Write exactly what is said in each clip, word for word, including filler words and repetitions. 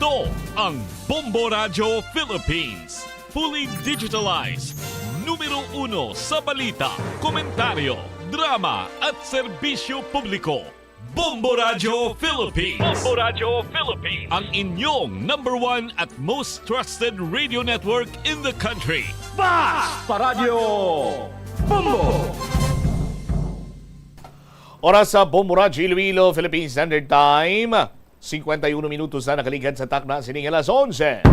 Ito ang Bombo Radyo Philippines. Fully digitalized. Numero uno sa balita, komentaryo, drama at serbisyo publiko. Bombo Radyo Philippines. Bombo Radyo Philippines. Ang inyong number one at most trusted radio network in the country. Bas pa Radyo Bombo! Oras sa Bombo Radyo Iloilo, Philippine Standard Time. Cincuenta y uno minutos na nakaligad sa takna sining alas onse.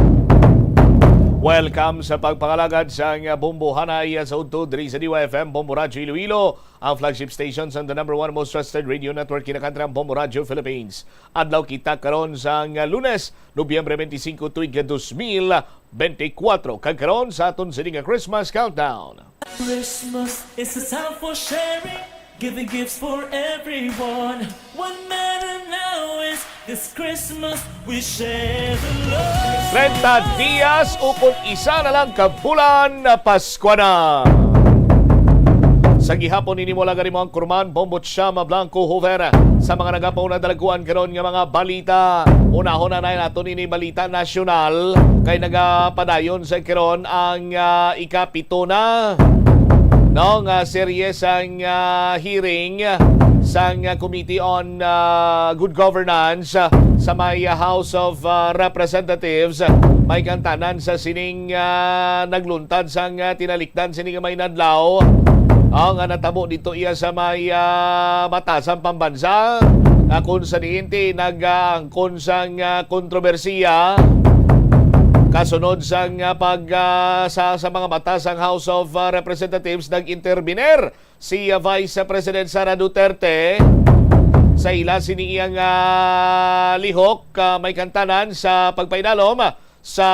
Welcome sa pagpangalagad sang Bombo Hanay sa udto diri sa D Y F M Bombo Radyo Iloilo, ang flagship station sang the number one most trusted radio network kinakantrang Bombo Radyo Philippines. Adlaw kita karon sang Lunes, Nobyembre twenty-cinco, tuig dos mil bente kuwatro. Kag karon sa aton sini nga Christmas countdown. Christmas is a time for sharing, giving gifts for everyone. What matter now is this Christmas we share the love. Treinta dias ukon isa na lang ka bulan na Paskwa na. Sa gihapon ini mo lang gani mo ang kurman, Bombo Chama Blanco Hoover. Sa mga nagapauna dalaguan karon nga mga balita, unahon na naton ini balita nasyonal kay nagapadayon sa karon ang ah, ikapito na no nga serye sang ah, hearing sang ah, Committee on ah, Good Governance ah, sa may ah, House of ah, Representatives. May kantanan sa sining ah, nagluntad sang ah, tinalikdan sining may nadlaw. Oh, nga natabo dito iya sa may ah, batasan pambansa, nga kung sa diin ti nag-aangkon sang ah, kontrobersiya kasunod sang ah, pag ah, sa, sa mga mata sang House of ah, Representatives, nag-intervenir si ah, Vice President Sara Duterte sa ila sini iyang ah, lihok, ah, may kantanan sa pagpainalom sa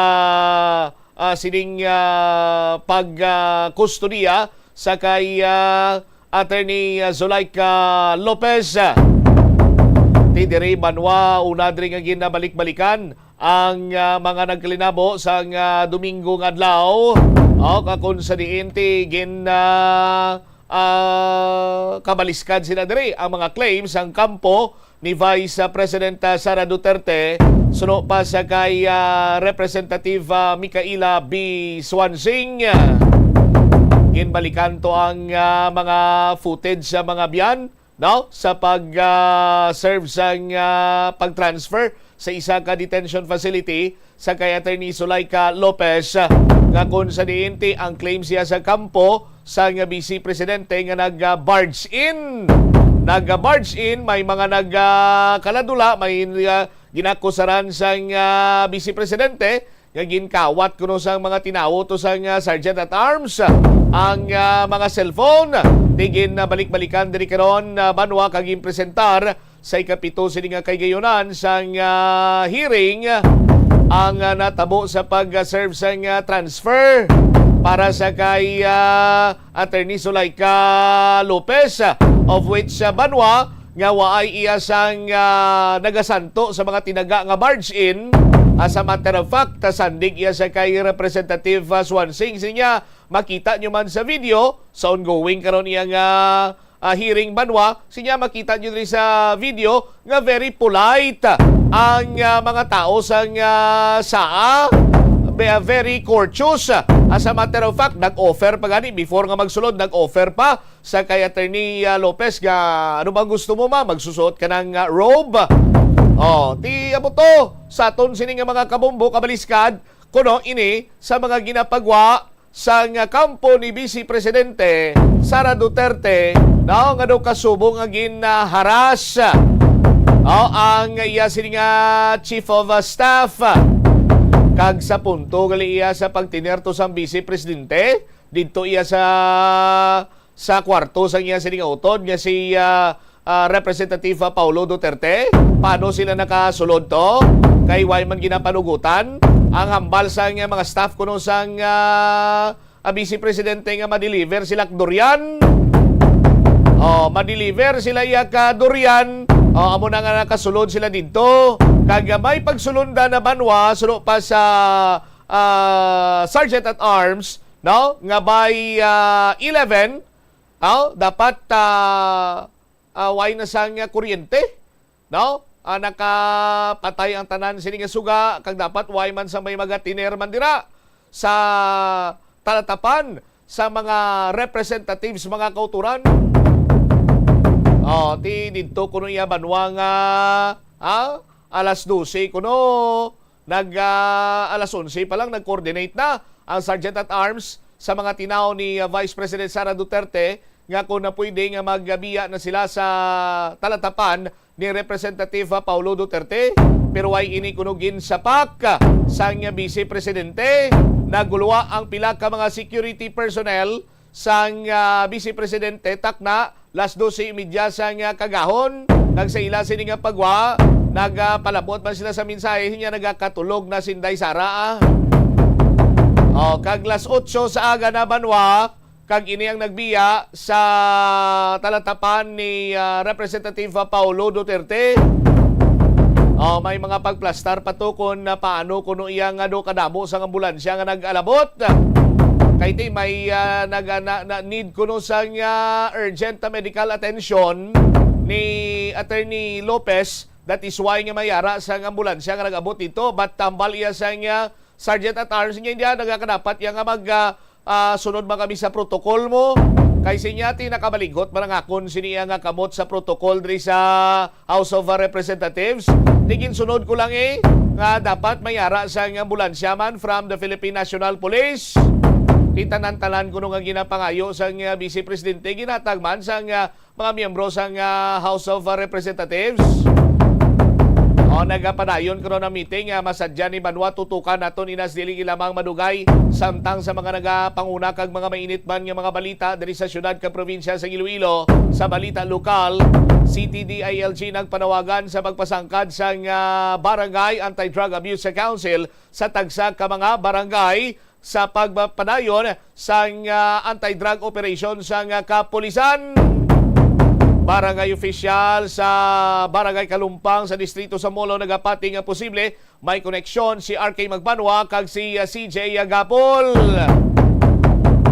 ah, sining ah, pag ah, kustodiya sa kay ah, Attorney ah, Zuleika Lopez. Ti diri banwa una diri nga ginabalik-balikan ang ah, mga nagkalinabo sang ah, Domingo nga adlaw. O kakon sa diin ti gin ah, ah, kabaliskad sila diri ang mga claims sang kampo ni Vice President Sara Duterte suno pa sa kay ah, Representative ah, Micaela B. Swansing. Ginbalikan to ang ah, mga footage sa mga biyan, no, sa pag ah, serve sang ah, pag-transfer sa isa ka detention facility sa kay Attorney Zuleika Lopez, nga kung sa diin ti ang claim siya sa kampo sang Vice Presidente nga nag-barge in. Nag-barge in, may mga nagkaladula, may ah, ginakusaran sang ah, Vice Presidente nga ginkawat kuno sang mga tinawo to sang ah, Sergeant at Arms ang ah, mga cellphone. Ti ginbalik-balikan diri karon ah, banwa kag ginpresentar sa ikapito sini nga kahigayonan sang ah, hearing ang ah, natabo sa pag-serve sang ah, transfer para sa kay ah, Attorney Zuleika Lopez, ah, of which ah, banwa nga waay iya sang ah, nagasanto sa mga tinaga nga barge-in. As a matter of fact, ah, sandig iya sa kay Representative ah, Swansing. Sinya, makita nyo man sa video, sa ongoing karon iya nga ah, hearing banwa, sinya makita nyo diri sa video nga very polite ang ah, mga tao sang ah, saa, ve- very courteous. As a matter of fact, nag-offer pa gani before nga magsulod, nag-offer pa sa kay Attorney ah, Lopez nga, "Ano bang gusto mo, ma? Magsusuot ka ng ah, robe?" Oh, ti amo to sa aton sini nga mga kabombo, kabaliskad, kuno ini sa mga ginapagwa sang kampo ni Vice Presidente Sara Duterte, no, nga daw kasubo nga ginharas, no, ang iya sini nga chief of staff. Kag sa punto gali iya sa pagtener to sang Vice Presidente, didto iya sa sa kwarto sang iya sini nga utod nga si ah, ah, Representative ah, Paulo Duterte. Paano sila nakasulod to? Kay way man ginapanugutan ang hambal sang ah, mga staff kuno sang ah, ah, Vice Presidente nga ma-deliver sila durian. Oh, ma-deliver sila iya ka durian. Oh, amo na nga nakasulod sila didto. Kag ah, may pagsulondan na banwa suno pa sa ah, Sergeant at Arms, no? Nga by ah, eleven, no? Dapat ah, ah, way na sang ah, kuryente, no? ah, nakapatay ang tanan sini nga suga, kag dapat way man sa may magatiner man dira sa talatapan sa mga representatives, mga kauturan. Oh, ti didto kuno iya banwa nga, ah, alas dose kuno, nag, ah, alas onse pa lang nag-coordinate na ang Sergeant at Arms sa mga tinaw ni, ah, Vice President Sara Duterte nga kung na pwede nga magbiya na sila sa talatapan ni Representative, ah, Paulo Duterte, pero way ini kuno ginsapak sang Vice Presidente. Naguluwa ang pila ka mga security personnel sang, ah, Vice Presidente takna las dose y media sang, ah, kagahon. Kag sa ila sini nga pagwa, nagapalabot man sila sa mensahe niya, nagakatulog na si Inday Sara, ah. Oh, kag las otso sa aga na banwa, kag ini ang nagbiya sa talatapan ni, ah, Representative Paulo Duterte. Oh, may mga pagplastar pa to kung, ah, paano kuno iya nga do kadamo sang ambulansya nga nag-alabot. Kay ti may, ah, nag-, na, na, need kuno sang, ah, urgent medical attention ni Attorney Lopez. That is why nga may ara sang ambulansya nga nag-abot dito. But tambal iya sang, ah, Sergeant at Arms niya, hindi nagakadapat iya nga mag, ah, ah, sunod man kami sa protocol mo. Kay sinya ti nakabaligot man ang akon sini iya nga kamot sa protocol diri sa House of, ah, Representatives. Ti ginsunod ko lang, eh, nga dapat may ara sang ambulansya man from the Philippine National Police. Ti tanan-tanan kuno nga ginapangayo sang, ah, Vice Presidente ginhatag man sang, ah, mga miyembro sang, ah, House of, ah, Representatives. O, nagapadayon karon ang meeting nga masadya ni banwa, tutukan naton inas dili lamang madugay, samtang sa mga nagapanguna kag mga mainit man nga mga balita diri sa siyudad kag probinsya sa Iloilo. Sa balita lokal, C T D I L G nagpanawagan sa pagpasangkad sang, ah, Barangay Anti-Drug Abuse Council sa tagsa ka mga barangay sa pagpadayon sang, ah, anti-drug operation sang, ah, kapulisan. Barangay official sa Barangay Kalumpang sa Distrito sa Molo nagapati nga posible may koneksyon si R K Magbanwa kag si, ah, C J Agapol.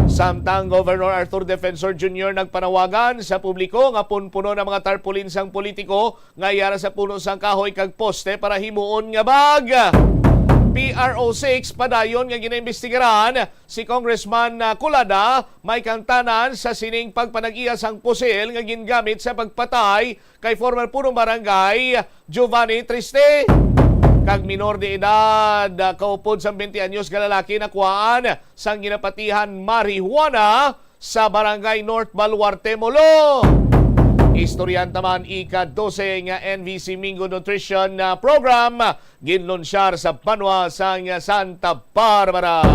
Samtang Governor Arthur Defensor Junior nagpanawagan sa publiko nga punpunon ang mga tarpaulin sang politiko nga iyara sa puno sang kahoy kag poste para himuon nga bag. P R O six padayon nga ginaimbestigaran si Congressman, ah, Colada, may kangtanan sa sining pagpanag-iya sang pusil nga gingamit sa pagpatay kay former punong barangay Giovanni Triste. Kag minor de edad, ah, kaupod sang twenty anyos nga lalaki nakuhaan sang ginapatihan marijuana sa Barangay North Baluarte, Molo. Istoryan ta man ika-dose nga N V C Mingo Nutrition, ah, Program ginlunsyar sa banwa sang Santa Barbara.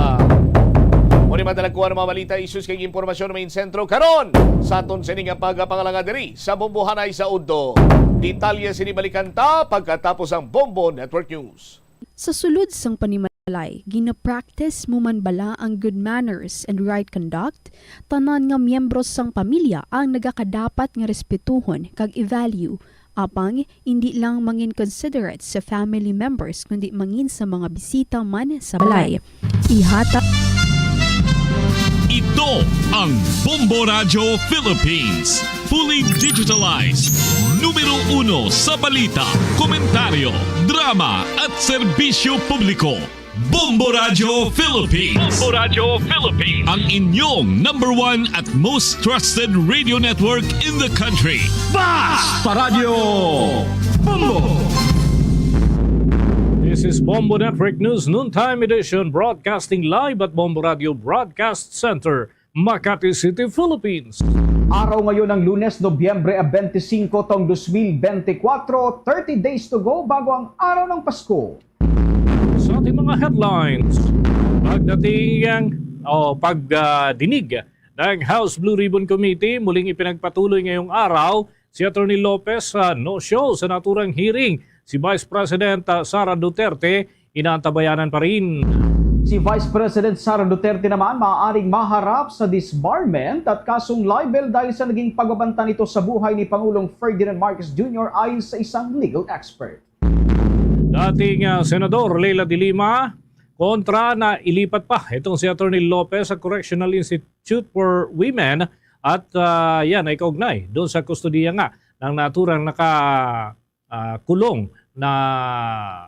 Mao ni madala ko ang mga balita, issues kag impormasyon nga main sentro karon sa aton sini nga pagpangalanga diri sa Bombohanay sa Udto. Detalye sini balikan ta pagkatapos ang Bombo Network News. Sa sulod sang panimalay, gina-practice mo man bala ang good manners and right conduct? Tanan nga miyembro sang pamilya ang nagakadapat nga respetuhon kag i-value. Apang indi lang mangin considerate sa family members, kundi mangin sa mga bisita man sa balay. Ihata Ito ang Bombo Radyo Philippines. Fully digitalized. Numero uno sa balita, komentaryo, drama at serbisyo publiko. Bombo Radyo Philippines. Bombo Radyo Philippines. Ang inyong number one at most trusted radio network in the country. Basta Radyo Bombo! This is Bombo Network News Noontime Edition, broadcasting live at Bombo Radio Broadcast Center, Makati City, Philippines. Araw ngayon ng Lunes, Nobyembre twenty-five, taong twenty twenty-four, thirty days to go bago ang araw ng Pasko. Sa ating mga headlines, pagdating, o pag, ah, dinig ng House Blue Ribbon Committee, muling ipinagpatuloy ngayong araw si Attorney Lopez sa no-show sa naturang hearing. Si Vice President, ah, Sara Duterte, inaantabayanan pa rin. Si Vice President Sara Duterte naman maaaring maharap sa disbarment at kasong libel dahil sa naging pagbabanta nito sa buhay ni Pangulong Ferdinand Marcos Junior, ayon sa isang legal expert. Dating, ah, Senador Leila de Lima, kontra na ilipat pa itong si Attorney Lopez sa Correctional Institute for Women at, ah, yan ay kaugnay doon sa kustodiya nga ng naturang naka ah, kulong na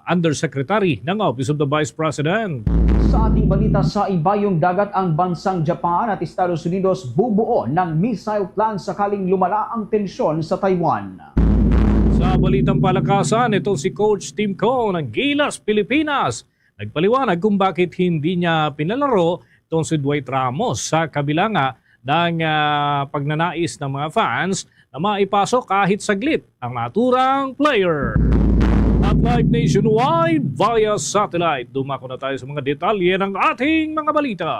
undersecretary ng Office of the Vice President. Sa ating balita, sa Ibayong Dagat ang bansang Japan at Estados Unidos bubuo ng missile plan sakaling lumala ang tensyon sa Taiwan. Sa balitang palakasan, ito si Coach Tim Cone ng Gilas Pilipinas. Nagpaliwanag kung bakit hindi niya pinalaro itong si Dwight Ramos sa kabila nga ng ah, pagnanais ng mga fans na maipasok kahit saglit ang naturang player. At live nationwide via satellite, dumako na tayo sa mga detalye ng ating mga balita.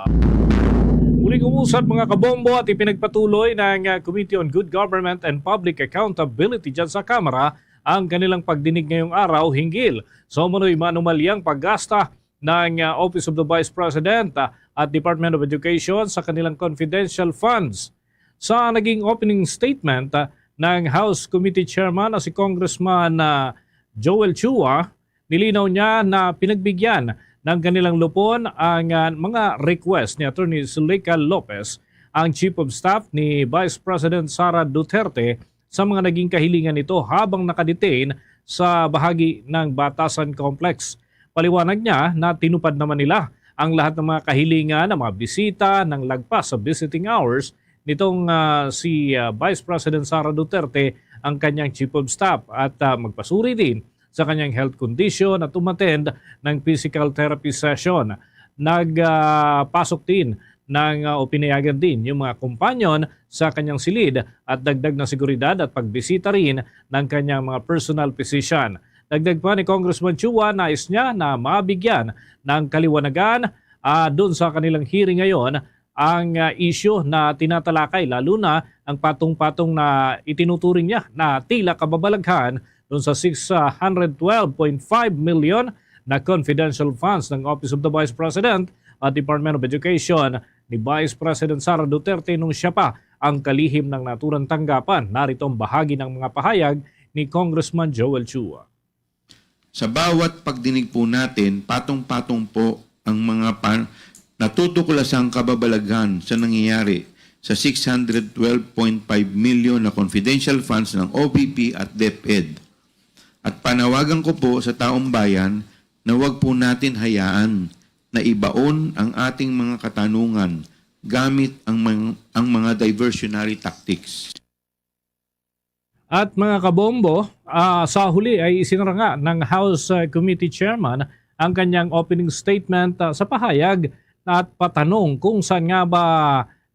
Muling umusad, mga kabombo, at ipinagpatuloy ng ah, Committee on Good Government and Public Accountability dyan sa Kamara ang kanilang pagdinig ngayong araw hinggil sa umano'y manumalyang paggasta ng ah, Office of the Vice President ah, at Department of Education sa kanilang confidential funds. Sa naging opening statement ah, ng House Committee Chairman na si Congressman ah, Joel Chua, nilinaw niya na pinagbigyan ng kanilang lupon ang ah, mga request ni Attorney Zuleika Lopez, ang Chief of Staff ni Vice President Sara Duterte, sa mga naging kahilingan nito habang nakadetain sa bahagi ng Batasan Complex. Paliwanag niya na tinupad naman nila ang lahat ng mga kahilingan ng mga bisita nang lagpas sa visiting hours nitong ah, si ah, Vice President Sara Duterte ang kanyang Chief of Staff at ah, magpasuri din sa kanyang health condition at umattend ng physical therapy session. Nagpasok din ng ah, o pinayagan din yung mga kompanyon sa kanyang silid at dagdag na seguridad at pagbisita rin ng kanyang mga personal physician. Dagdag pa ni Congressman Chua, nais niya na mabigyan ng kaliwanagan ah, doon sa kanilang hearing ngayon ang ah, isyu na tinatalakay, lalo na ang patong-patong na itinuturing niya na tila kababalaghan doon sa six hundred twelve point five million na confidential funds ng Office of the Vice President at Department of Education ni Vice President Sara Duterte nung siya pa ang kalihim ng naturang tanggapan. Narito ang bahagi ng mga pahayag ni Congressman Joel Chua. Sa bawat pagdinig po natin, patong-patong po ang mga pan- natutuklasang kababalaghan sa nangyayari sa six hundred twelve point five million na confidential funds ng O V P at DepEd. At panawagan ko po sa taong bayan na huwag po natin hayaan na ibaon ang ating mga katanungan gamit ang, mga, ang mga diversionary tactics. At mga kabombo, ah, sa huli ay isinara nga ng House ah, Committee Chairman ang kanyang opening statement ah, sa pahayag at patanong kung saan nga ba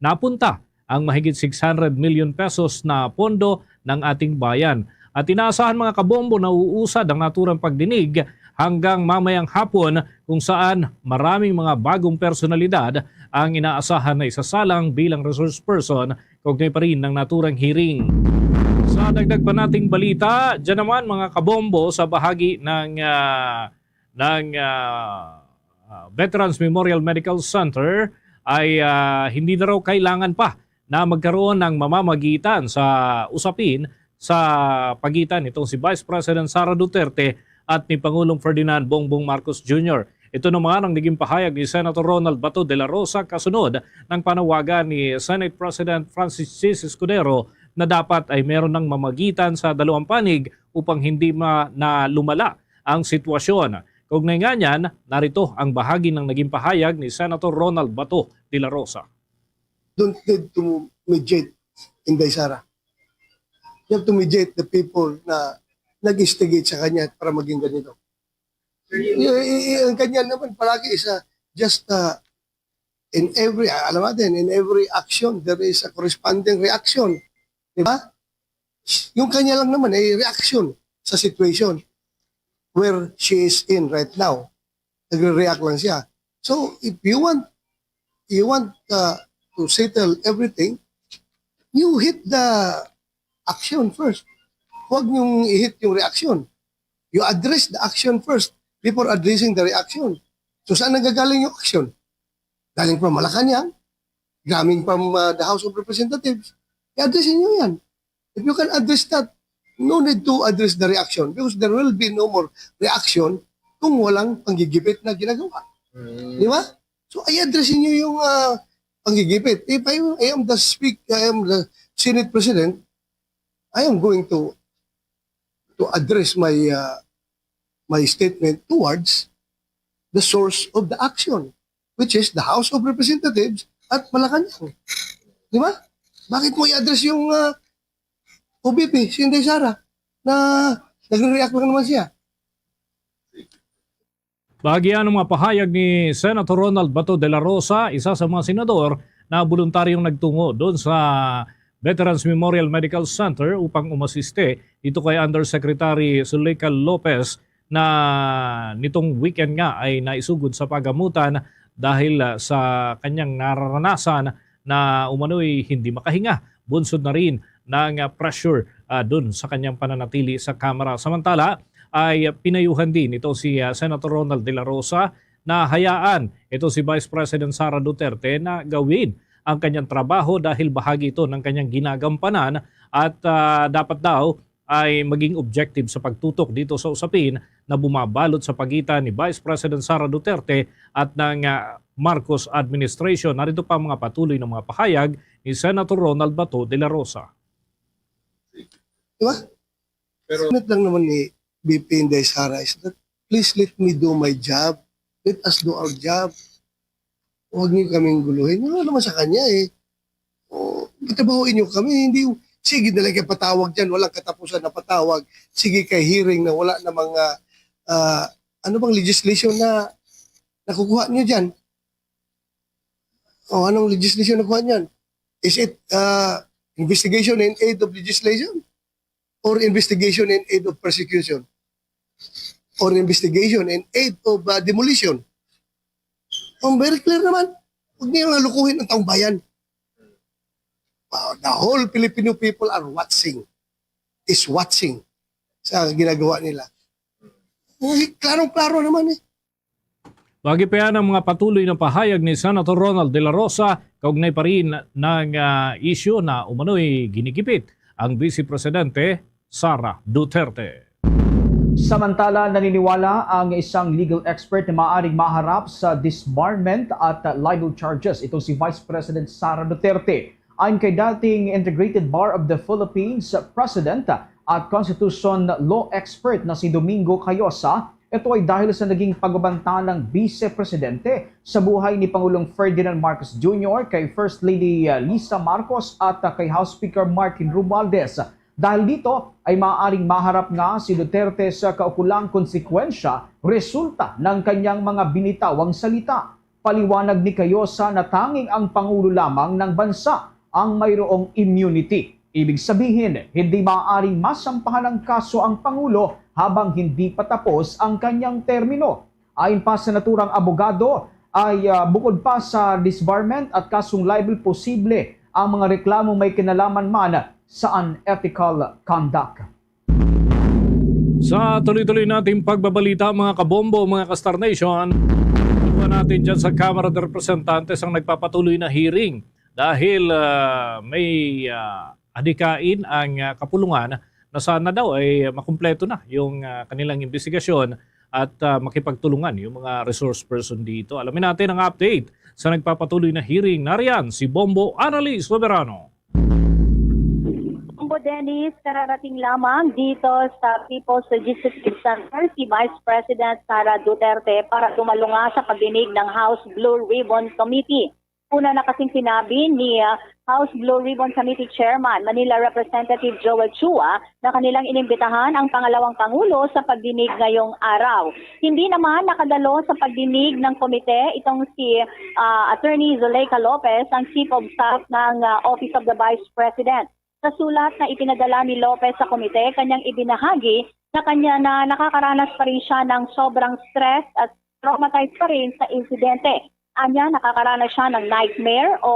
napunta ang mahigit six hundred million pesos na pondo ng ating bayan. At inaasahan, mga kabombo, na uusad ang naturang pagdinig hanggang mamayang hapon, kung saan maraming mga bagong personalidad ang inaasahan na isasalang bilang resource person kaugnay pa rin ng naturang hearing. Sa dagdag pa nating balita, dyan naman, mga kabombo, sa bahagi ng ah, ng ah, ah, Veterans Memorial Medical Center ay ah, hindi na raw kailangan pa na magkaroon ng mamamagitan sa usapin sa pagitan nitong si Vice President Sara Duterte at ni Pangulong Ferdinand Bongbong Marcos Junior. Ito naman ang naging pahayag ni Senator Ronald Bato de la Rosa kasunod ng panawagan ni Senate President Francis Chiz Escudero na dapat ay meron ng mamagitan sa dalawang panig upang hindi ma- na lumala ang sitwasyon. Kaugnay nga niyan, narito ang bahagi ng naging pahayag ni Senator Ronald Bato de la Rosa. Don't need to mediate, Inday Sara. You have to mediate the people na nag-instigate sa kanya para maging ganito. Y- y- y- ang kanya naman palagi is uh, just uh, in every, ah, alam natin, in every action, there is a corresponding reaction. Di ba? Yung kanya lang naman ay reaction sa situation where she is in right now. Nagre-react lang siya. So, if you want, you want uh, to settle everything, you hit the action first. Huwag niyong i-hit yung reaction. You address the action first before addressing the reaction. So, saan nanggagaling yung action? Galing from Malacanang, coming from uh, the House of Representatives. I-address niyo yan. If you can address that, no need to address the reaction because there will be no more reaction kung walang panggigipit na ginagawa. Di ba? So, i-address niyo yung uh, panggigipit. If I, I am the speak, I am the Senate President, I am going to to address my, uh, my statement towards the source of the action, which is the House of Representatives at Malacañang. Di ba? Bakit mo i-address yung, uh, O V P, si Inday Sara, na nagre-react lang naman siya? Bahagi ang mga pahayag ni Senator Ronald Bato de la Rosa, isa sa mga senador na voluntaryong nagtungo doon sa Veterans Memorial Medical Center upang umasiste dito kay Undersecretary Zuleika Lopez na nitong weekend nga ay naisugod sa pagamutan dahil, ah, sa kanyang nararanasan na umano'y hindi makahinga. Bunsod na rin ng, ah, pressure, ah, dun sa kanyang pananatili sa Kamara. Samantala, ay pinayuhan din ito si, ah, Senator Ronald de la Rosa na hayaan ito si Vice President Sara Duterte na gawin ang kanyang trabaho dahil bahagi ito ng kanyang ginagampanan at, ah, dapat daw ay maging objective sa pagtutok dito sa usapin na bumabalot sa pagitan ni Vice President Sara Duterte at ng, ah, Marcos administration. Narito pa ang mga patuloy na mga pahayag ni Senator Ronald Bato de la Rosa. Di ba? Pero Sunod lang naman ni V P Inday Sara is that, "Please let me do my job. Let us do our job. Huwag niyo kaming guluhin." Wala naman sa kanya eh. O, trabahuin niyo kami. Hindi yung, sige na lang kayo patawag dyan. Walang katapusan na patawag. Sige kay hearing na wala na mga, ah, ano bang legislation na nakukuha niyo dyan? O, anong legislation nakuha niyan? Is it, uh, investigation in aid of legislation? Or investigation in aid of persecution? Or investigation in aid of, uh, demolition? Ang very clear naman. Huwag niyo nga lukuhin ang taong bayan. Uh, the whole Filipino people are watching, is watching sa ginagawa nila. Eh, klarong-klaro naman eh. Bahagi pa yan ang mga patuloy na pahayag ni Senator Ronald de la Rosa kaugnay pa rin ng, ah, isyu na umano'y ginigipit ang Vice Presidente Sara Duterte. Samantala, naniniwala ang isang legal expert na maaaring maharap sa disbarment at libel charges itong si Vice President Sara Duterte. Ayon kay dating Integrated Bar of the Philippines President at Constitution Law Expert na si Domingo Cayosa, ito ay dahil sa naging pagbabanta ng Bise Presidente sa buhay ni Pangulong Ferdinand Marcos Junior kay First Lady, uh, Lisa Marcos at, uh, kay House Speaker Martin Romualdez. Dahil dito ay maaaring maharap nga si Duterte sa kaukulang konsekwensya resulta ng kanyang mga binitawang salita. Paliwanag ni Cayosa na tanging ang Pangulo lamang ng bansa ang mayroong immunity. Ibig sabihin, hindi maaaring masampahan ng kaso ang Pangulo habang hindi pa tapos ang kanyang termino. Ayon pa sa naturang abogado, ay, ah, bukod pa sa disbarment at kasong libel, posible ang mga reklamong may kinalaman man sa unethical conduct. Sa tuloy-tuloy nating pagbabalita, mga kabombo, mga ka-Star Nation, kuha natin dyan sa Kamara de Representantes ang nagpapatuloy na hearing dahil, ah, may, ah, adikain ang, ah, kapulungan na sana daw ay makumpleto na yung, ah, kanilang investigasyon at, ah, makipagtulungan yung mga resource person dito. Alamin natin ang update sa nagpapatuloy na hearing. Nariyan si Bombo Annalise Soberano. Bombo Dennis, kararating lamang dito sa People's Legislative Center si Vice President Sara Duterte para dumalunga sa pagdinig ng House Blue Ribbon Committee. Una na kasing sinabi ni, ah, House Blue Ribbon Committee Chairman Manila Representative Joel Chua na kanilang inimbitahan ang pangalawang pangulo sa pagdinig ngayong araw. Hindi naman nakadalo sa pagdinig ng komite itong si, ah, Attorney Zuleika Lopez, ang Chief of Staff ng, ah, Office of the Vice President. Sa sulat na ipinadala ni Lopez sa komite, kanyang ibinahagi na kanya na nakakaranas pa rin siya ng sobrang stress at traumatized pa rin sa insidente. Anya, nakakaranas siya ng nightmare o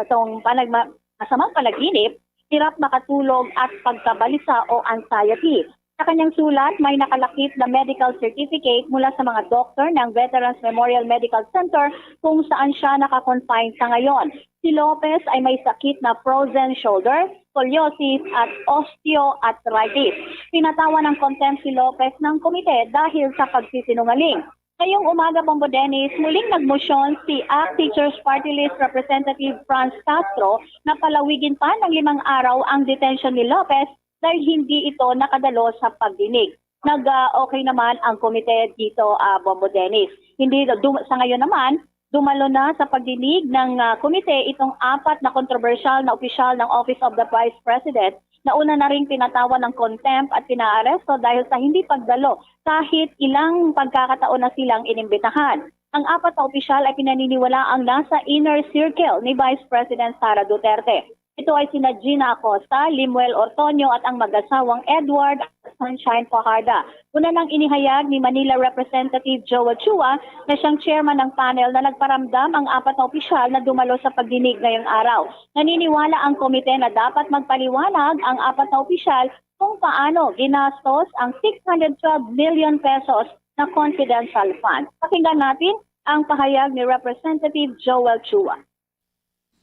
itong panagma- masamang panaginip, hirap makatulog at pagkabalisa o anxiety. Sa kanyang sulat, may nakalakip na medical certificate mula sa mga doktor ng Veterans Memorial Medical Center kung saan siya nakakonfine sa ngayon. Si Lopez ay may sakit na frozen shoulder, scoliosis at osteoarthritis. Pinatawan ng contempt si Lopez ng komite dahil sa pagsisinungaling. Ngayong umaga, Bombo Dennis, muling nagmosyon si ACT Teachers Party List Representative Franz Castro na palawigin pa ng limang araw ang detention ni Lopez dahil hindi ito nakadalo sa pagdinig. Nag, ah, okay naman ang komite dito, ah, Bombo Dennis. Hindi, dum-, sa ngayon naman, dumalo na sa pagdinig ng, ah, komite itong apat na kontrobersyal na opisyal ng Office of the Vice President na una na ring pinatawan ng contempt at pinaaresto dahil sa hindi pagdalo kahit ilang pagkakataon na silang inimbitahan. Ang apat na opisyal ay pinaniniwalaang nasa inner circle ni Vice President Sara Duterte. Ito ay sina Gina Acosta, Lemuel Ortoño at ang mag-asawang Edward at Sunshine Fajarda. Una nang inihayag ni Manila Representative Joel Chua na siyang chairman ng panel na nagparamdam ang apat na opisyal na dumalo sa pagdinig ngayong araw. Naniniwala ang komite na dapat magpaliwanag ang apat na opisyal kung paano ginastos ang six hundred twelve million pesos na confidential fund. Pakinggan natin ang pahayag ni Representative Joel Chua.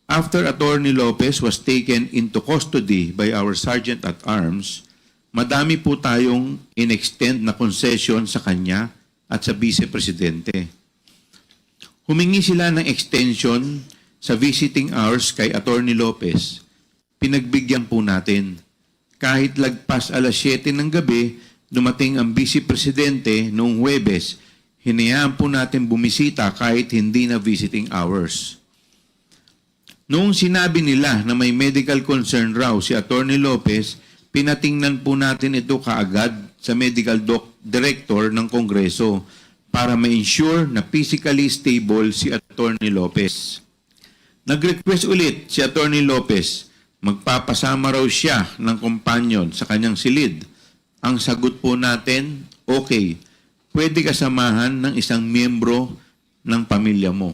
After Attorney Lopez was taken into custody by our Sergeant at Arms, madami po tayong in-extend na concession sa kanya at sa Vice Presidente. Humingi sila ng extension sa visiting hours kay Attorney Lopez. Pinagbigyan po natin. Kahit lagpas alas siyete ng gabi, dumating ang Vice Presidente noong Huwebes. Hinayaan po natin bumisita kahit hindi na visiting hours. Noong sinabi nila na may medical concern raw si Attorney Lopez, pinatingnan po natin ito kaagad sa medical doc director ng Kongreso para ma-ensure na physically stable si Attorney Lopez. Nag-request ulit si Attorney Lopez, magpapasama raw siya ng companion sa kanyang silid. Ang sagot po natin, okay, pwede ka samahan ng isang miyembro ng pamilya mo.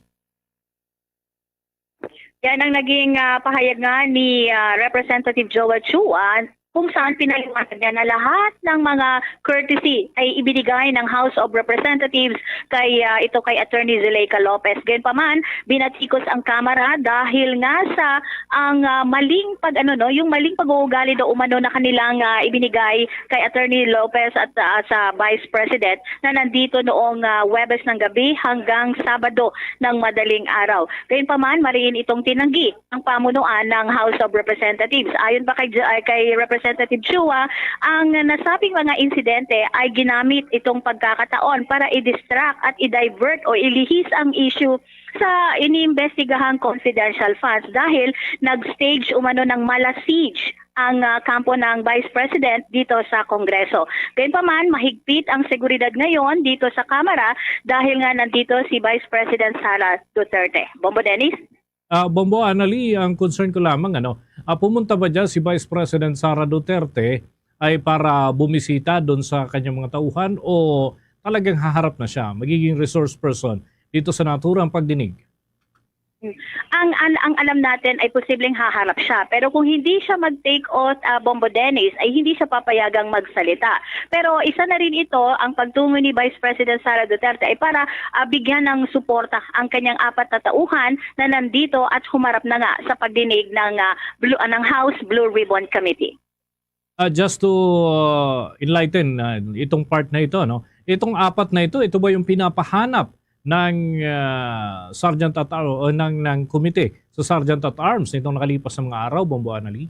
Yan ang naging ah, pahayag nga ni ah, Representative Joel Chua, kung saan pinaliwanag niya na lahat ng mga courtesy ay ibinigay ng House of Representatives kay ah, ito kay Attorney Zuleika Lopez. Gayunpaman, binatikos ang Kamara dahil nga sa ang ah, maling pag ano no, yung maling pag-uugali daw umano na kanilang ah, ibinigay kay Attorney Lopez at ah, sa Vice President na nandito noong ah, Huwebes ng gabi hanggang Sabado ng madaling araw. Gayunpaman, mariin itong tinanggi ang pamunuan ng House of Representatives. Ayon pa kay, J- ay, kay Representative Chua, ang nasabing mga insidente ay ginamit itong pagkakataon para i-distract at i-divert o ilihis ang issue sa iniimbestigahang confidential funds dahil nag-stage umano ng mala siege ang ah, kampo ng Vice President dito sa Kongreso. Gayunpaman, mahigpit ang seguridad ngayon dito sa Kamara dahil nga nandito si Vice President Sara Duterte. Bombo Dennis? Ah, Bombo Anali, ang concern ko lamang, ano, ah, pumunta ba dyan si Vice President Sara Duterte ay para bumisita doon sa kanyang mga tauhan o talagang haharap na siya, magiging resource person dito sa naturang pagdinig? Ang, ang, ang alam natin ay posibleng haharap siya. Pero kung hindi siya mag-take oath, ah, Bombo Dennis, ay hindi siya papayagang magsalita. Pero isa na rin ito ang pagtungo ni Vice President Sara Duterte ay para ah, bigyan ng suporta ang kanyang apat na tauhan na nandito at humarap na nga sa pagdinig ng, ah, Blue, ah, ng House Blue Ribbon Committee. Ah, just to uh, enlighten uh, itong part na ito, no? Itong apat na ito, ito ba yung pinapahanap ng uh, Sergeant at Arms o ng ng komite sa Sergeant at Arms nitong nakalipas na mga araw, Bombo Anali?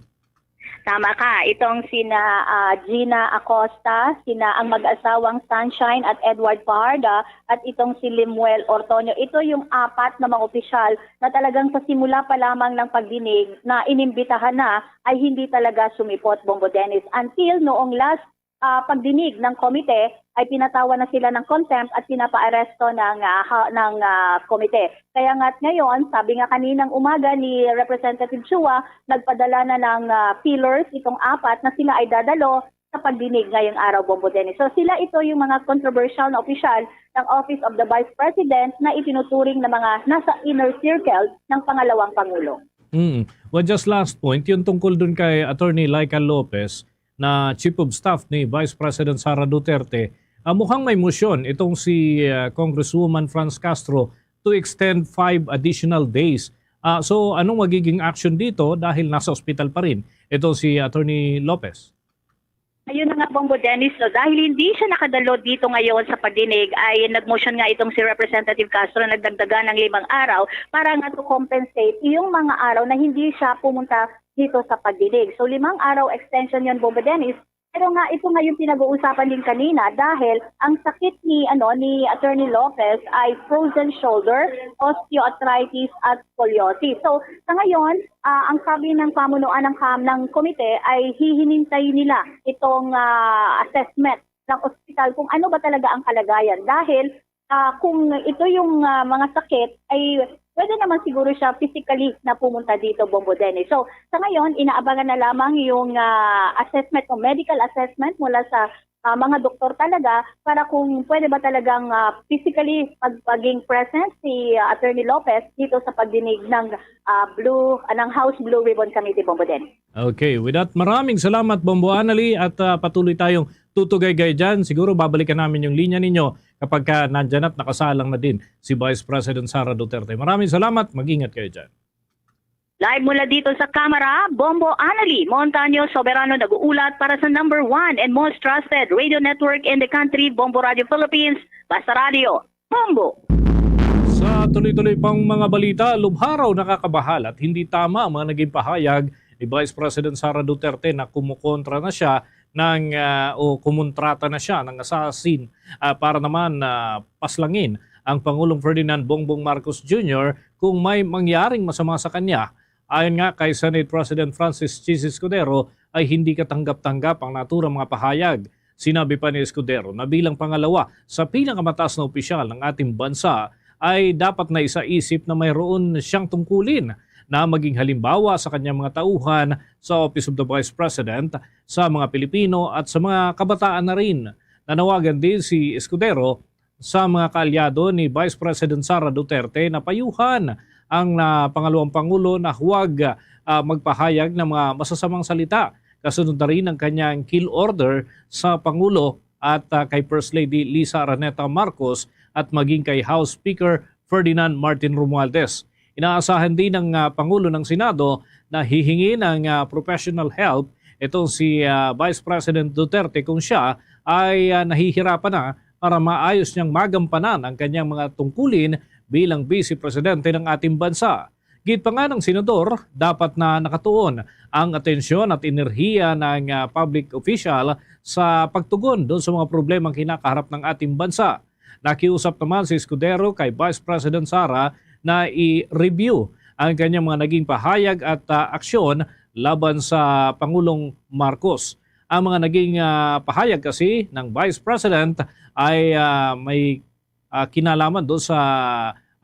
Tama ka, itong sina ah, Gina Acosta, sina ang mag-asawang Sunshine at Edward Fajarda at itong si Lemuel Ortoño. Ito yung apat na mga opisyal na talagang sa simula pa lamang ng pagdinig na inimbitahan na ay hindi talaga sumipot, Bombo Dennis, until noong last ah, pagdinig ng komite ay pinatawan na sila ng contempt at pinapaaresto ng ah, ha- ng ah, komite. Kaya nga't ngayon, sabi nga kaninang umaga ni Representative Chua, nagpadala na ng ah, pillars itong apat na sila ay dadalo sa pagdinig ngayong araw, Bombo Dennis. So sila ito yung mga controversial na opisyal ng Office of the Vice President na itinuturing na mga nasa inner circle ng pangalawang pangulo. Mm. Well, just last point, yung tungkol dun kay Attorney Laika Lopez na Chief of Staff ni Vice President Sara Duterte, ah, mukhang may motion itong si ah, Congresswoman Franz Castro to extend five additional days. Ah, so, anong magiging action dito dahil nasa ospital pa rin ito si Attorney Lopez? Ayun na nga, Bombo Dennis, no, dahil hindi siya nakadalo dito ngayon sa pagdinig, ay nagmotion nga itong si Representative Castro, nagdagdagan ng limang araw para nga to compensate yung mga araw na hindi siya pumunta dito sa pagdinig. So, limang araw extension yon, Bombo Dennis. Pero nga, ito nga yung pinag-uusapan din kanina dahil ang sakit ni, ano, ni Attorney Lopez ay frozen shoulder, osteoarthritis at scoliosis. So, sa ngayon, ah, ang sabi ng pamunuan ng kam-, ng komite ay hihinintay nila itong, ah, assessment ng ospital kung ano ba talaga ang kalagayan. Dahil, ah, kung ito yung, ah, mga sakit, ay pwede naman siguro siya physically na pumunta dito, Bombo Dennis. So, sa ngayon, inaabangan na lamang yung, ah, assessment o medical assessment mula sa, ah, mga doktor talaga para kung pwede ba talagang, ah, physically pag-, maging present si, ah, Attorney Lopez dito sa pagdinig ng, ah, Blue, ah, ng House Blue Ribbon Committee, Bombo Dennis. Okay, with that, maraming salamat, Bombo Anali, at, ah, patuloy tayong tutugaygay dyan. Siguro babalikan namin yung linya ninyo kapag ka nandyan at nakasalang na din si Vice President Sara Duterte. Maraming salamat, mag-ingat kayo dyan. Live mula dito sa Kamara, Bombo Anali Montaño Soberano nag-uulat para sa number one and most trusted radio network in the country, Bombo Radio Philippines, Basta Radio, Bombo. Sa tuloy-tuloy pang mga balita, lubha raw nakakabahal at hindi tama ang mga naging pahayag ni Vice President Sara Duterte na kumukontra na siya ng, ah, o kumontrata na siya ng assassin, ah, para naman, ah, paslangin ang Pangulong Ferdinand Bongbong Marcos Junior kung may mangyaring masama sa kanya. Ayon nga kay Senate President Francis Chiz Escudero, ay hindi katanggap-tanggap ang naturang mga pahayag. Sinabi pa ni Escudero na bilang pangalawa sa pinakamataas na opisyal ng ating bansa ay dapat na isaisip na mayroon siyang tungkulin na maging halimbawa sa kanyang mga tauhan sa Office of the Vice President, sa mga Pilipino at sa mga kabataan na rin. Nanawagan din si Escudero sa mga kaalyado ni Vice President Sara Duterte na payuhan ang, ah, pangalawang pangulo na huwag, ah, magpahayag ng mga masasamang salita, kasunod na rin ang kanyang kill order sa Pangulo at, ah, kay First Lady Liza Araneta Marcos at maging kay House Speaker Ferdinand Martin Romualdez. Inaasahan din ng, ah, Pangulo ng Senado na hihingin ng, ah, professional help itong si, ah, Vice President Duterte kung siya ay, ah, nahihirapan na para maayos niyang magampanan ang kanyang mga tungkulin bilang Vice Presidente ng ating bansa. Gid pa nga ng senador, dapat na nakatuon ang atensyon at enerhiya ng, ah, public official sa pagtugon doon sa mga problemang kinakaharap ng ating bansa. Nakiusap naman si Escudero kay Vice President Sara na i-review ang kanyang mga naging pahayag at, ah, aksyon laban sa Pangulong Marcos. Ang mga naging, ah, pahayag kasi ng Vice President ay, ah, may, ah, kinalaman doon sa,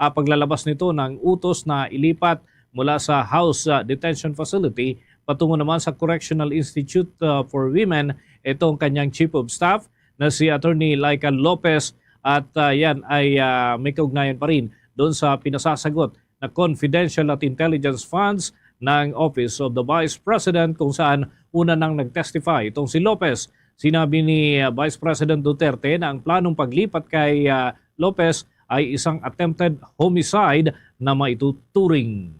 ah, paglalabas nito ng utos na ilipat mula sa House, ah, Detention Facility patungo naman sa Correctional Institute, ah, for Women itong kanyang Chief of Staff na si Attorney Laika Lopez, at, ah, yan ay, ah, may kaugnayan pa rin doon sa pinasasagot na confidential at intelligence funds ng Office of the Vice President, kung saan una nang nag-testify itong si Lopez. Sinabi ni, ah, Vice President Duterte na ang planong paglipat kay, ah, Lopez ay isang attempted homicide na maituturing.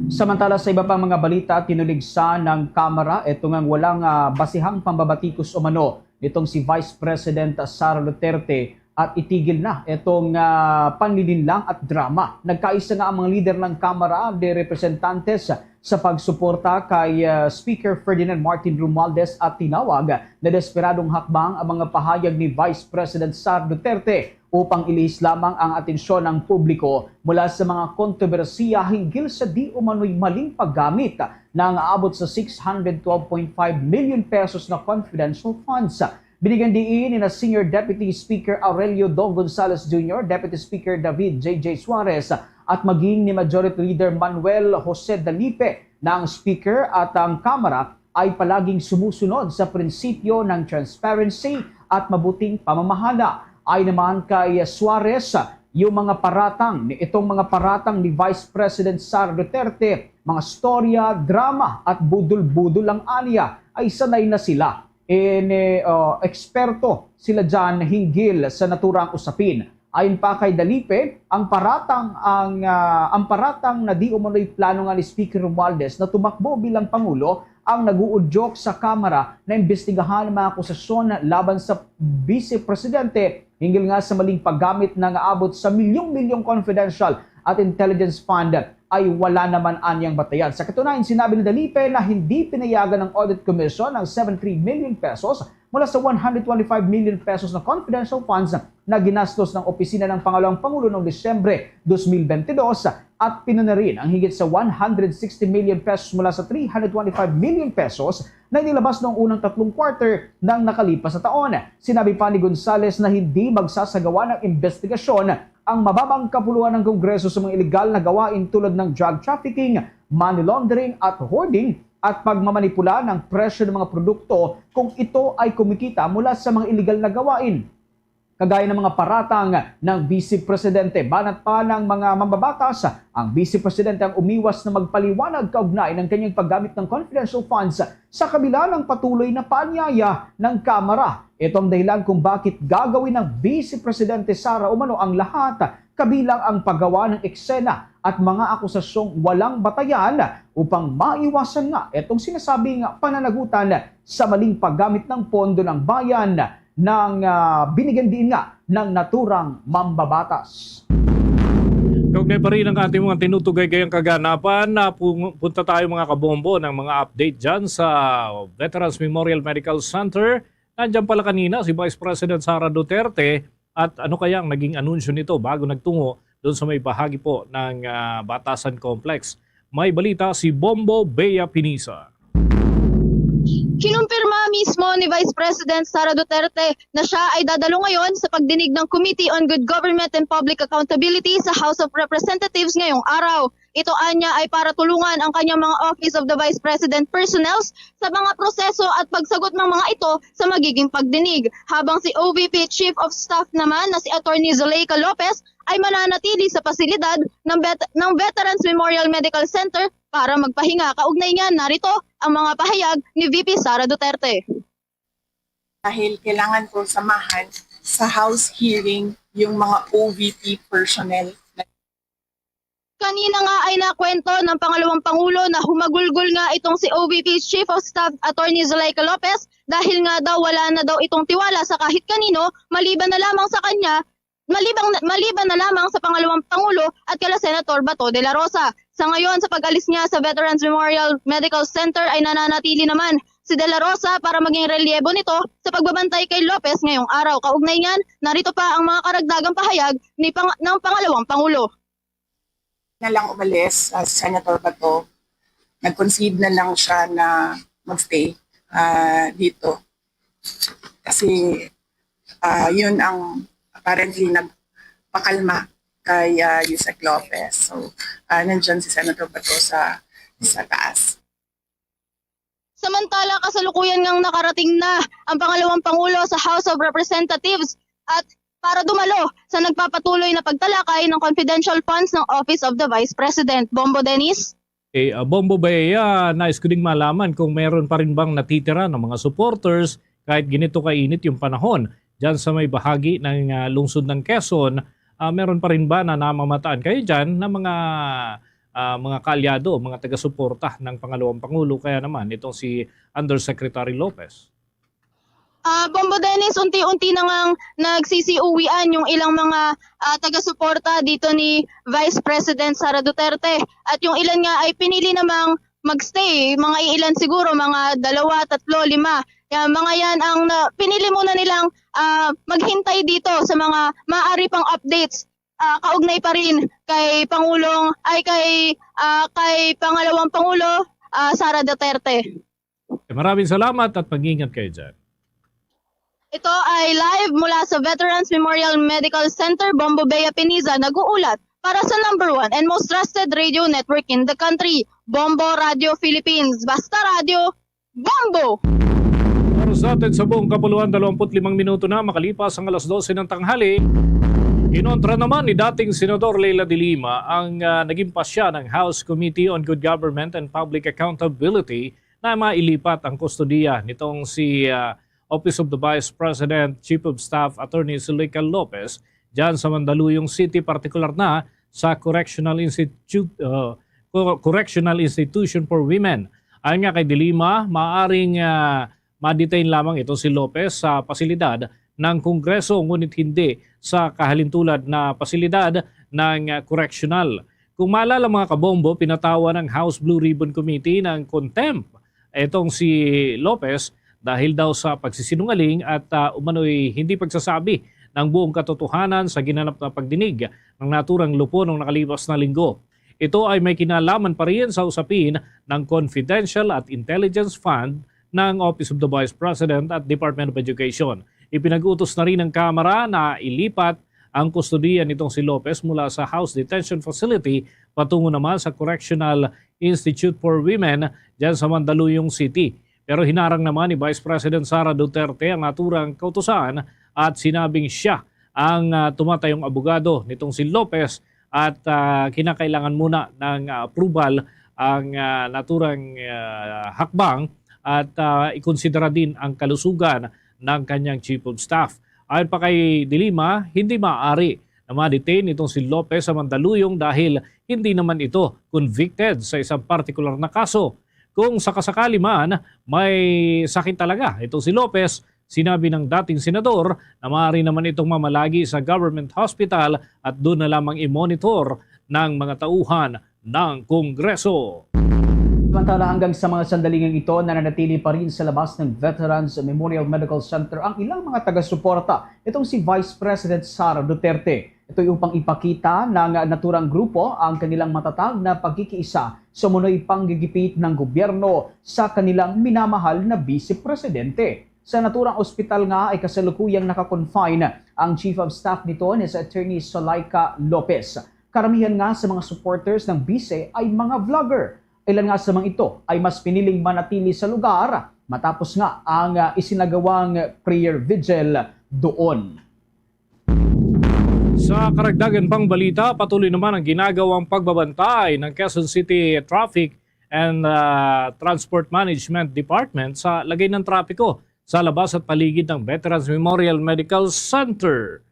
Samantala, sa iba pang mga balita, tinuligsa ng Kamara ito ngang walang, ah, basihang pambabatikos umano nitong si Vice President Sara Duterte at itigil na itong, ah, panlilinlang at drama. Nagkaisa nga ang mga lider ng Kamara de Representantes sa pagsuporta kay, ah, Speaker Ferdinand Martin Romualdez at tinawag na desperadong hakbang ang mga pahayag ni Vice President Sara Duterte upang ilihis lamang ang atensyon ng publiko mula sa mga kontrobersiya hinggil sa di umano'y maling paggamit na ang aabot sa six hundred twelve point five million pesos na confidential funds. Binigyan diin ni na Senior Deputy Speaker Aurelio Dong Gonzales Junior, Deputy Speaker David J J Suarez at maging ni Majority Leader Manuel Jose Dalipe na ang Speaker at ang Kamara ay palaging sumusunod sa prinsipyo ng transparency at mabuting pamamahala. Ay naman kay Suarez, yung mga paratang, ni-, itong mga paratang ni Vice President Sara Duterte, mga storya, drama at budol-budol ang ania, ay sanay na sila. Ini, uh, eksperto sila dyan hinggil sa naturang usapin. Ayon pa kay Dalipe, ang paratang ang, ah, ang paratang na di umano'y plano nga ni Speaker Romualdez na tumakbo bilang Pangulo ang nag-uudyok sa Kamara na imbestigahan ang mga akusasyon laban sa Vice Presidente hinggil nga sa maling paggamit na nga abot sa milyong-milyong confidential at intelligence fund ay wala naman anyang batayan. Sa katunayan, sinabi ni Dalipe na hindi pinayagan ng Audit Commission ang seventy-three million pesos mula sa one hundred twenty-five million pesos na confidential funds na ginastos ng Opisina ng Pangalawang Pangulo noong Disyembre twenty twenty-two at pinuno rin ang higit sa one hundred sixty million pesos mula sa three hundred twenty-five million pesos na inilabas noong unang tatlong quarter ng nakalipas na taon. Sinabi pa ni Gonzales na hindi magsasagawa ng investigasyon ang mababang kapuluan ng Kongreso sa mga iligal na gawain tulad ng drug trafficking, money laundering at hoarding at pagmamanipula ng presyo ng mga produkto kung ito ay kumikita mula sa mga iligal na gawain. Kagaya ng mga paratang ng Vice Presidente, banat pa ng mga mambabatas, ang Vice Presidente ang umiwas na magpaliwanag kaugnay ng kanyang paggamit ng confidential funds sa kabila ng patuloy na paanyaya ng Kamara. Ito ang dahilan kung bakit gagawin ng Vice Presidente Sara umano ang lahat, kabilang ang paggawa ng eksena at mga akusasyong walang batayan, upang maiwasan nga itong sinasabing pananagutan sa maling paggamit ng pondo ng bayan ng, ah, binigyan diin nga ng naturang mambabatas. Kaugnay pa rin ang ating mga tinutugay gayang kaganapan, na pung- punta tayo, mga kabombo, ng mga update dyan sa Veterans Memorial Medical Center. Nandyan pala kanina si Vice President Sara Duterte. At ano kaya ang naging anunsyo nito bago nagtungo doon sa may bahagi po ng, ah, Batasan Complex? May balita si Bombo Bea Pinisa. Kinumpirma mismo ni Vice President Sara Duterte na siya ay dadalo ngayon sa pagdinig ng Committee on Good Government and Public Accountability sa House of Representatives ngayong araw. Ito anya ay para tulungan ang kanyang mga Office of the Vice President personnels sa mga proseso at pagsagot ng mga ito sa magiging pagdinig, habang si O V P Chief of Staff naman na si Attorney Zuleika Lopez ay mananatili sa pasilidad ng, vet- ng Veterans Memorial Medical Center para magpahinga. Kaugnay niyan, narito ang mga pahayag ni V P Sara Duterte. Dahil kailangan ko samahan sa House hearing yung mga O V P personnel. Kanina nga ay nakwento ng pangalawang pangulo na humagulgol nga itong si O V P Chief of Staff Attorney Zuleika Lopez dahil nga daw wala na daw itong tiwala sa kahit kanino maliban na lamang sa kanya, maliban, maliban na lamang sa pangalawang pangulo at kala Senator Bato de la Rosa. Sa ngayon, sa pag-alis niya sa Veterans Memorial Medical Center ay nananatili naman si De La Rosa para maging relyebo nito sa pagbabantay kay Lopez ngayong araw. Kaugnay niyan, narito pa ang mga karagdagang pahayag ni pang- ng pangalawang pangulo. Na lang umalis, uh, Senator Bato, nag-concede na lang siya na magstay uh, dito. Kasi uh, yun ang apparently nagpakalma kay uh, Yusek Lopez. So, uh, nandyan si Senator Bato sa, sa taas. Samantala, kasalukuyan ngang nakarating na ang pangalawang pangulo sa House of Representatives at para dumalo sa nagpapatuloy na pagtalakay ng confidential funds ng Office of the Vice President. Bombo Dennis? Eh, uh, Bombo Bea, nais ko ding malaman kung meron pa rin bang natitira ng mga supporters kahit ganito kainit yung panahon dyan sa may bahagi ng uh, lungsod ng Quezon. Uh, meron pa rin ba na namamataan kayo dyan na mga uh, mga kaalyado, mga taga-suporta ng pangalawang pangulo, kaya naman itong si Undersecretary Lopez? Uh, Bombo Dennis, unti-unti na ngang nagsisiuwian yung ilang mga uh, taga-suporta dito ni Vice President Sara Duterte. At yung ilan nga ay pinili namang magstay, mga iilan siguro, mga dalawa, tatlo, lima. Yan, mga yan ang na, pinili muna nilang uh, maghintay dito sa mga maaari pang updates uh, kaugnay pa rin kay Pangulong, ay kay, uh, kay Pangalawang Pangulo, uh, Sara Duterte. Eh, maraming salamat at mag-ingat kayo dyan. Ito ay live mula sa Veterans Memorial Medical Center, Bombo Bea Piniza, nag-uulat para sa number one and most trusted radio network in the country, Bombo Radio Philippines. Basta Radio, Bombo! Para sa atin sa buong kapuluan, dalawampu't limang minuto na makalipas ang alas dose ng tanghali. Kinontra naman ni dating Senador Leila de Lima ang uh, naging pasya ng House Committee on Good Government and Public Accountability na mailipat ang kustodiya nitong si uh, Office of the Vice President Chief of Staff Attorney Zuleika Lopez dyan sa Mandaluyong City, partikular na sa Correctional Institute uh, Correctional Institution for Women. Ayon nga kay De Lima, maaring uh, ma-detain lamang ito si Lopez sa pasilidad ng Kongreso ngunit hindi sa kahalintulad na pasilidad ng uh, correctional. Kung maalala, mga kabombo, pinatawan ng House Blue Ribbon Committee ng contempt itong si Lopez dahil daw sa pagsisinungaling at, ah, umano'y hindi pagsasabi ng buong katotohanan sa ginanap na pagdinig ng naturang lupo noong nakalipas na linggo. Ito ay may kinalaman pa rin sa usapin ng confidential at intelligence fund ng Office of the Vice President at Department of Education. Ipinag-utos na rin ng Kamara na ilipat ang kustodiya nitong si Lopez mula sa house detention facility patungo naman sa Correctional Institute for Women dyan sa Mandaluyong City. Pero hinarang naman ni Vice President Sara Duterte ang naturang kautusan at sinabing siya ang, ah, tumatayong abogado nitong si Lopez at, ah, kinakailangan muna ng, ah, approval ang, ah, naturang, ah, hakbang at, ah, ikonsidera din ang kalusugan ng kanyang chief of staff. Ayon pa kay De Lima, hindi maaari na ma-detain itong si Lopez sa Mandaluyong dahil hindi naman ito convicted sa isang partikular na kaso. Kung sakasakali man may sakit talaga itong si Lopez, sinabi ng dating senador na maaari naman itong mamalagi sa government hospital at doon na lamang i-monitor ng mga tauhan ng Kongreso. Samantala, hanggang sa mga sandaling ito, nananatili pa rin sa labas ng Veterans Memorial Medical Center ang ilang mga taga-suporta, itong si Vice President Sara Duterte. Ito'y upang ipakita ng naturang grupo ang kanilang matatag na pagkikiisa sa umunoy panggigipit ng gobyerno sa kanilang minamahal na Vice Presidente. Sa naturang ospital nga ay kasalukuyang naka-confine ang Chief of Staff nito, ni sa Attorney Solaika Lopez. Karamihan nga sa mga supporters ng Vice ay mga vlogger. Ilan nga sa mga ito ay mas piniling manatili sa lugar matapos nga ang, ah, isinagawang prayer vigil doon. Sa karagdagan pang balita, patuloy naman ang ginagawang pagbabantay ng Quezon City Traffic and, ah, Transport Management Department sa lagay ng trapiko sa labas at paligid ng Veterans Memorial Medical Center.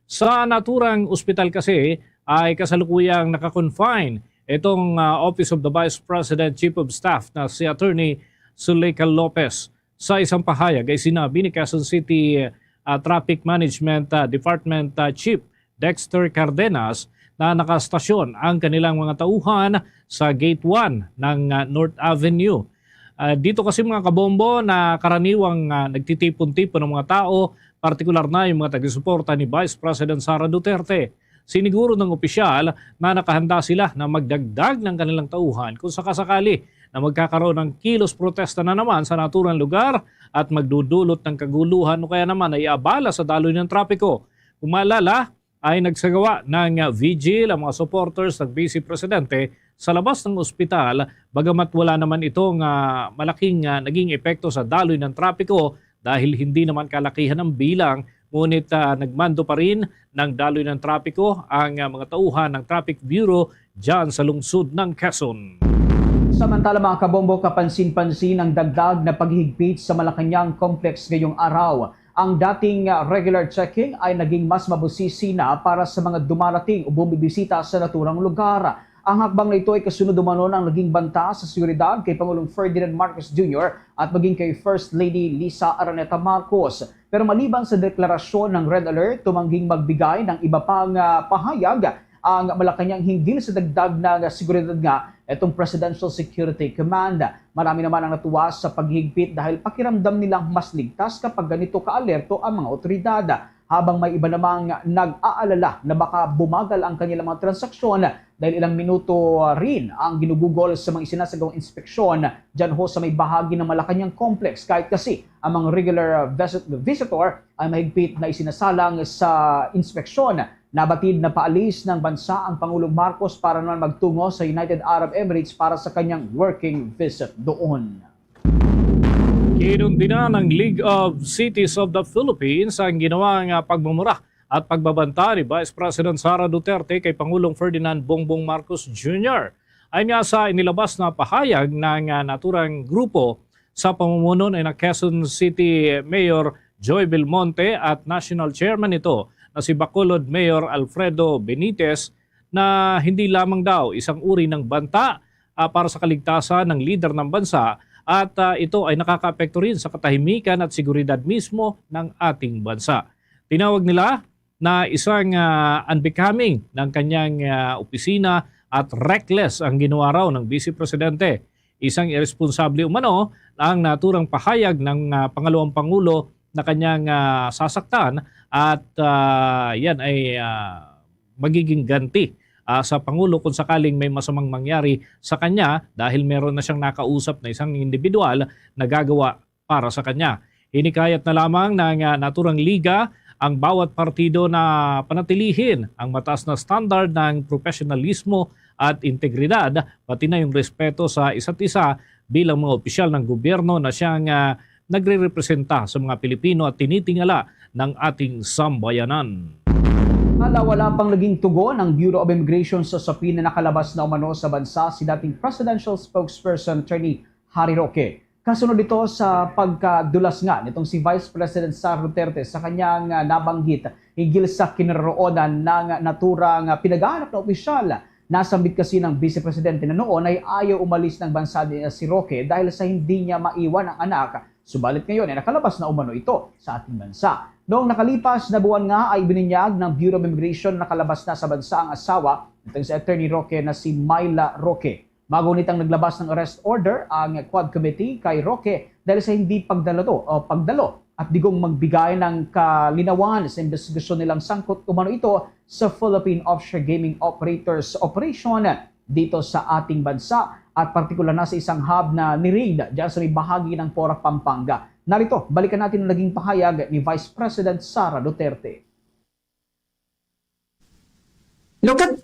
Sa naturang ospital kasi ay kasalukuyang naka-confine itong, ah, Office of the Vice President Chief of Staff na si Attorney Zuleika Lopez. Sa isang pahayag ay sinabi ni Quezon City, ah, Traffic Management, ah, Department, ah, Chief Dexter Cardenas na nakastasyon ang kanilang mga tauhan sa Gate one ng, ah, North Avenue. Ah, dito kasi, mga kabombo, na karaniwang, ah, nagtitipon-tipon ang mga tao, partikular na yung mga taga-suporta ni Vice President Sara Duterte. Siniguro ng opisyal na nakahanda sila na magdagdag ng kanilang tauhan kung sakasakali na magkakaroon ng kilos protesta na naman sa naturang lugar at magdudulot ng kaguluhan o kaya naman ay abala sa daloy ng trapiko. Kung maalala, ay nagsagawa ng, ah, vigil ang mga supporters ng Vice Presidente sa labas ng ospital, bagamat wala naman itong, ah, malaking, ah, naging epekto sa daloy ng trapiko dahil hindi naman kalakihan ang bilang, ngunit, ah, nagmando pa rin ng daloy ng trapiko ang, ah, mga tauhan ng Traffic Bureau dyan sa lungsod ng Quezon. Samantala, mga kabombo, kapansin-pansin ang dagdag na paghihigpit sa Malacañang Complex ngayong araw. Ang dating, ah, regular checking ay naging mas mabusisi na para sa mga dumarating o bumibisita sa naturang lugar. Ang hakbang na ito ay kasunod umano ng naging banta sa seguridad kay Pangulong Ferdinand Marcos Junior at maging kay First Lady Lisa Araneta Marcos. Pero maliban sa deklarasyon ng Red Alert, tumangging magbigay ng iba pang, ah, pahayag ang Malacañang hinggil sa dagdag na seguridad nga itong Presidential Security Command. Marami naman ang natuwa sa paghigpit dahil pakiramdam nilang mas ligtas kapag ganito kaalerto ang mga otoridad. Habang may iba namang nag-aalala na baka bumagal ang kanilang mga transaksyon dahil ilang minuto rin ang ginugugol sa mga isinasagawang inspeksyon dyan ho sa may bahagi ng Malacañang Complex. Kahit kasi ang mga regular visit- visitor ay mahigpit na isinasalang sa inspeksyon. Nabatid na paalis ng bansa ang Pangulong Marcos para naman magtungo sa United Arab Emirates para sa kanyang working visit doon. Kinundina ng League of Cities of the Philippines ang ginawang, ah, pagmumura at pagbabanta ni Vice President Sara Duterte kay Pangulong Ferdinand Bongbong Marcos Junior. Ayon nga sa inilabas na pahayag ng, ah, naturang grupo, sa pamumuno ni na Quezon City Mayor Joy Belmonte at National Chairman nito na si Bacolod Mayor Alfredo Benitez na hindi lamang daw isang uri ng banta, ah, para sa kaligtasan ng lider ng bansa at, ah, ito ay nakakaapekto rin sa katahimikan at seguridad mismo ng ating bansa. Tinawag nila na isang, ah, unbecoming ng kanyang, ah, opisina at reckless ang ginawa raw ng Vice Presidente. Isang iresponsable umano ang naturang pahayag ng, ah, pangalawang pangulo na kanyang, ah, sasaktan at, ah, yan ay, ah, magiging ganti, ah, sa pangulo kung sakaling may masamang mangyari sa kanya dahil meron na siyang nakausap na isang individual na gagawa para sa kanya. Hinikayat na lamang ng, ah, naturang liga ang bawat partido na panatilihin ang mataas na standard ng profesionalismo at integridad, pati na yung respeto sa isa't isa bilang mga opisyal ng gobyerno na siyang, ah, nagrerepresenta sa mga Pilipino at tinitingala ng ating sambayanan. Hala, wala pang naging tugon ang Bureau of Immigration sa subpoena na nakalabas na umano sa bansa si dating presidential spokesperson Attorney Harry Roque. Kasunod ito sa pagkadulas nga nitong si Vice President Sara Duterte sa kanyang, ah, nabanggit hinggil sa kinaroroonan ng naturang, ah, pinaghahanap na opisyal. Nasambit kasi ng Vice Presidente na noon ay ayaw umalis ng bansa ni, ah, si Roque dahil sa hindi niya maiwan ang anak. Subalit ngayon ay nakalabas na umano ito sa ating bansa. Noong nakalipas na buwan nga ay ibinunyag ng Bureau of Immigration na nakalabas na sa bansa ang asawa nitong si Attorney Roque na si Myla Roque. Magunit ang naglabas ng arrest order ang Quad Committee kay Roque dahil sa hindi pagdalo o pagdalo at digong magbigay ng kalinawan sa investigasyon nilang sangkot umano ito sa Philippine Offshore Gaming Operators Operation dito sa ating bansa at partikular na sa isang hub na ni-raid dyan sa may bahagi ng Porac, Pampanga. Narito, balikan natin ang naging pahayag ni Vice President Sara Duterte. Look at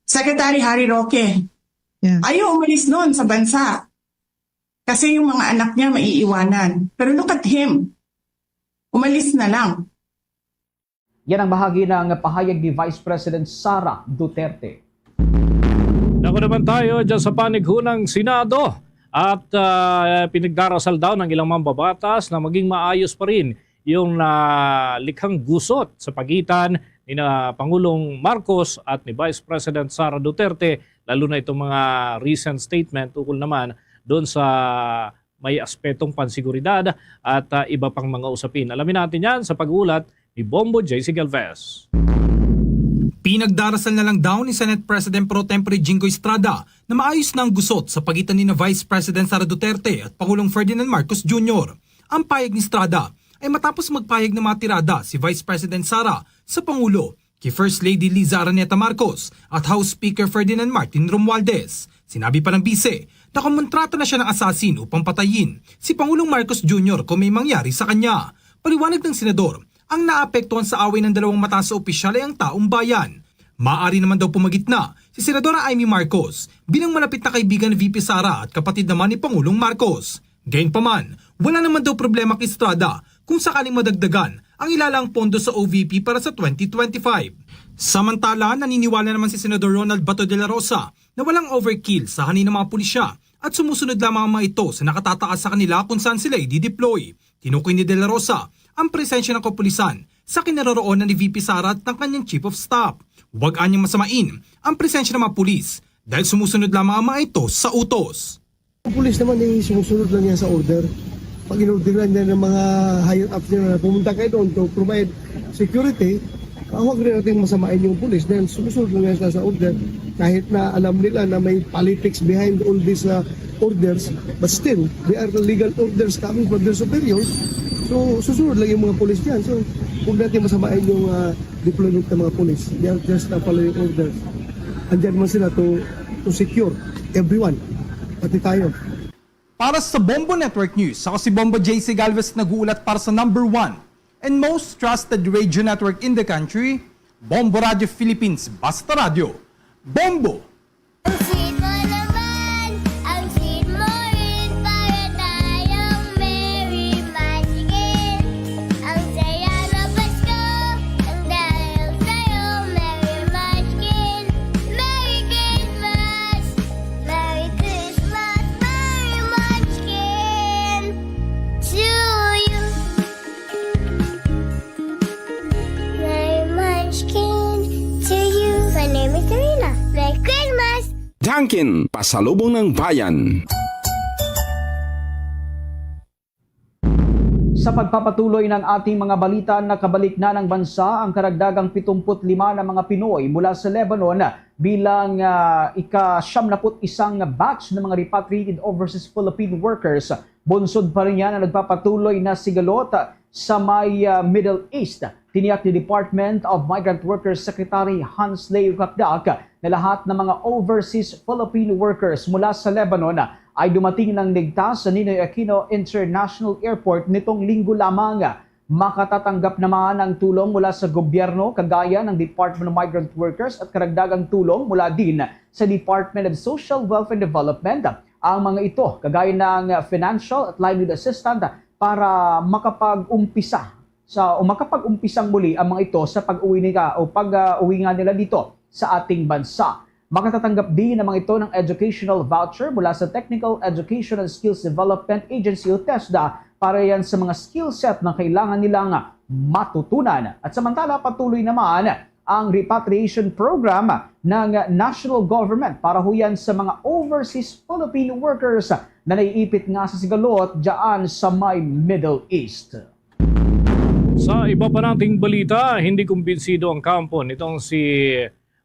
Secretary Harry Roque. Yeah. Ayaw umalis noon sa bansa. Kasi yung mga anak niya maiiwanan. Pero look at him. Umalis na lang. Yan ang bahagi ng pahayag ni Vice President Sara Duterte. Nako naman tayo dyan sa panighunang Senado at uh, pinagdarasal daw ng ilang mambabatas na maging maayos pa rin yung nalikhang gusot sa pagitan ni na Pangulong Marcos at ni Vice President Sara Duterte, lalo na itong mga recent statement ukol naman doon sa may aspetong pansiguridad at uh, iba pang mga usapin. Alamin natin yan sa pag-ulat ni Bombo J C Galvez. Pinagdarasal na lang daw ni Senate President Pro Tempore Jinggoy Estrada na maayos na ang gusot sa pagitan ni na Vice President Sara Duterte at Pangulong Ferdinand Marcos Junior. Ang payag ni Estrada ay matapos magpayag ng mga tirada si Vice President Sara sa Pangulo kay First Lady Liza Araneta Marcos at House Speaker Ferdinand Martin Romualdez. Sinabi pa ng bise na kumontrata na siya ng assassin upang patayin si Pangulong Marcos Junior kung may mangyari sa kanya. Paliwanag ng senador, ang naapektuhan sa away ng dalawang mataas na opisyal ay ang taong bayan. Maaari naman daw pumagitna si Senadora Imee Marcos bilang malapit na kaibigan ni V P Sara at kapatid naman ni Pangulong Marcos. Gayunpaman, wala naman daw problema kay Estrada kung sakaling madagdagan ang ilalang pondo sa O V P para sa twenty twenty-five. Samantala, naniniwala naman si Senador Ronald Bato de la Rosa na walang overkill sa hani ng mga pulisya at sumusunod lamang ang mga ito sa nakatataas sa kanila kung saan sila i-deploy. Tinukoy ni De La Rosa ang presensya ng kapulisan sa kinaroroonan ni V P Sara at ng kanyang Chief of Staff. Huwag anyang masamain ang presensya ng mga pulis dahil sumusunod lamang ang mga ito sa utos. Ang pulis naman ay sumusunod lang yan sa order. Pag inorderan niya ng mga higher ups niya na pumunta kayo doon to provide security, ah, huwag rin natin masamain yung pulis dahil sumusunod lang yan sa, sa order. Kahit na alam nila na may politics behind all these uh, orders, but still, they are legal orders coming from their superiors. So, susunod lang yung mga pulis dyan. So, huwag natin masamain yung uh, deployment ng mga pulis. They are just uh, following orders. Andyan man sila to, to secure everyone, pati tayo. Para sa Bombo Network News, ako si Bombo J C Galvez, nag-uulat para sa number one and most trusted radio network in the country, Bombo Radio Philippines. Basta Radio, Bombo! Ang sweet mo naman, ang sweet mo rin, para tayong merry munchkin. Ang saya ng Pasko, ang dahil sa'yo, merry munchkin. Merry Christmas, Merry Christmas, Merry Munchkin to you. Merry Munchkin to you. My name is Serena. Merry Christmas! Dunkin, pasalubong ng bayan. Sa pagpapatuloy ng ating mga balita, nakabalik na ng bansa ang karagdagang pitumput lima na mga Pinoy mula sa Lebanon Bilang ah, ika-siyam na put isang batch ng mga repatriated overseas Philippine workers, bunsod pa rin yan ang nagpapatuloy na sigalot sa may ah, Middle East. Tiniyak ni Department of Migrant Workers Secretary Hans Leo Kakdak na lahat ng mga overseas Philippine workers mula sa Lebanon ay dumating ng ligtas sa Ninoy Aquino International Airport nitong linggo lamang. Makatatanggap naman ang tulong mula sa gobyerno, kagaya ng Department of Migrant Workers at karagdagang tulong mula din sa Department of Social Welfare and Development. Ang mga ito, kagaya ng financial at livelihood assistance para makapag-umpisa sa, o makapag-umpisang muli ang mga ito sa pag-uwi nila o pag-uwi nga nila dito sa ating bansa. Makatatanggap din ang mga ito ng educational voucher mula sa Technical Education and Skills Development Agency o TESDA para yan sa mga skill set na kailangan nilang matutunan. At samantala, patuloy naman ang repatriation program ng national government para ho yan sa mga overseas Filipino workers na naiipit nga sa sigalot dyan sa may Middle East. Sa iba pa nating balita, hindi kumbinsido ang kampo nitong si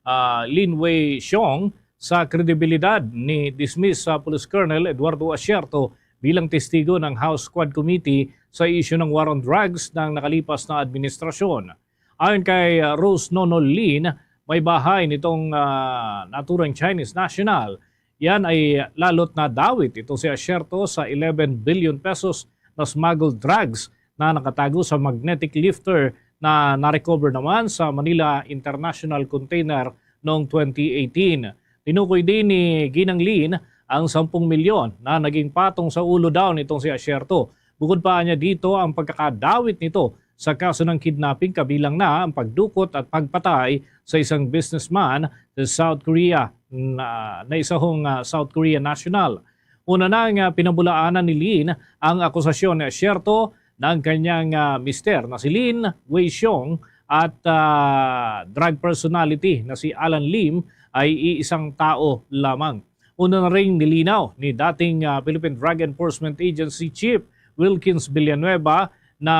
ah, Lin Wei Xiong sa kredibilidad ni dismiss sa Police Colonel Eduardo Asierto bilang testigo ng House Quad Committee sa isyu ng war on drugs ng nakalipas na administrasyon. Ayon kay ah, Rose Nono Lin, may bahay nitong ah, naturang Chinese national. Yan ay lalot na dawit ito si Asierto sa eleven billion pesos na smuggled drugs na nakatago sa magnetic lifter na na-recover naman sa Manila International Container noong twenty eighteen. Tinukoy din ni Ginang Lin ang sampung milyon na naging patong sa ulo daw nitong si Asierto. Bukod pa niya dito ang pagkakadawit nito sa kaso ng kidnapping, kabilang na ang pagdukot at pagpatay sa isang businessman sa South Korea na, na isahong ah, South Korean national. Una na nga pinabulaanan ni Lin ang akusasyon ni Asierto ng kanyang ah, mister na si Lin Wei Xiong at ah, drug personality na si Alan Lim ay iisang tao lamang. Una na ring nilinaw ni dating ah, Philippine Drug Enforcement Agency Chief Wilkins Villanueva na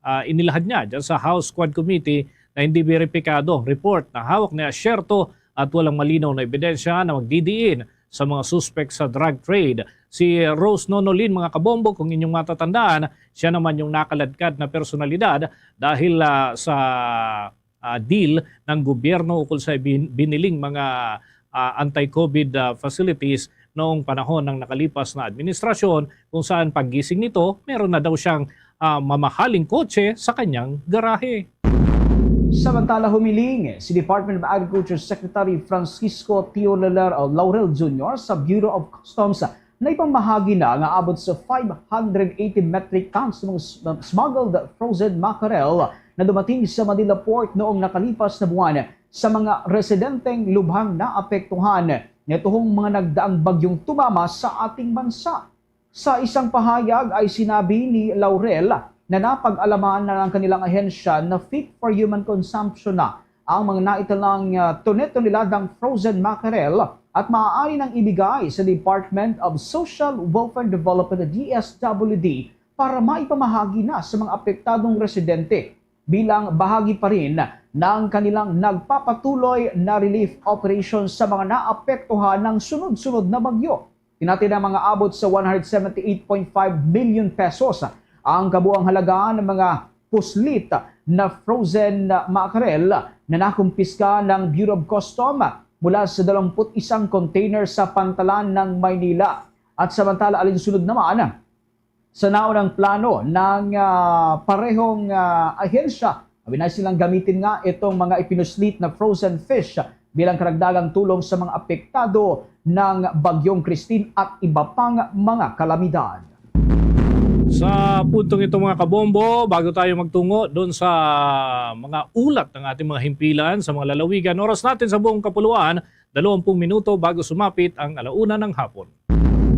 ah, inilahad niya dyan sa House Quad Committee na hindi beripikado ang report na hawak ni Asierto at walang malinaw na ebidensya na magdidiin sa mga suspek sa drug trade. Si Rose Nonolin, mga kabombo, kung inyong matatandaan, siya naman yung nakaladkad na personalidad dahil ah, sa ah, deal ng gobyerno ukol sa bin- biniling mga ah, anti-COVID ah, facilities noong panahon ng nakalipas na administrasyon, kung saan paggising nito, meron na daw siyang ah, mamahaling kotse sa kanyang garahe. Samantala, humiling si Department of Agriculture Secretary Francisco Teo Laurel Junior sa Bureau of Customs na ipamahagi na nga abot sa five hundred eighty metric tons ng s- smuggled frozen mackerel na dumating sa Manila Port noong nakalipas na buwan sa mga residenteng lubhang naapektuhan nituhong mga nagdaang bagyong tumama sa ating bansa. Sa isang pahayag ay sinabi ni Laurel na napag-alaman na ng kanilang ahensya na fit for human consumption na ang mga naitalang ah, tone-toneladang frozen mackerel at maaari nang ibigay sa Department of Social Welfare and Development, D S W D, para maipamahagi na sa mga apektadong residente bilang bahagi pa rin ng kanilang nagpapatuloy na relief operation sa mga naapektuhan ng sunod-sunod na bagyo. Kinatay na mga abot sa one hundred seventy-eight point five million pesos ang kabuang halaga ng mga puslit na frozen mackerel na nakumpiska ng Bureau of Custom mula sa dalawampu't isang container sa pantalan ng Maynila. At samantala, alinsunod naman sa naunang plano ng ah, parehong ah, ahensya, abi na silang gamitin nga itong mga ipinuslit na frozen fish bilang karagdagang tulong sa mga apektado ng Bagyong Christine at iba pang mga kalamidad. Sa puntong ito, mga kabombo, bago tayo magtungo doon sa mga ulat ng ating mga himpilan sa mga lalawigan, oras natin sa buong kapuluan, dalawampung minuto bago sumapit ang alauna ng hapon.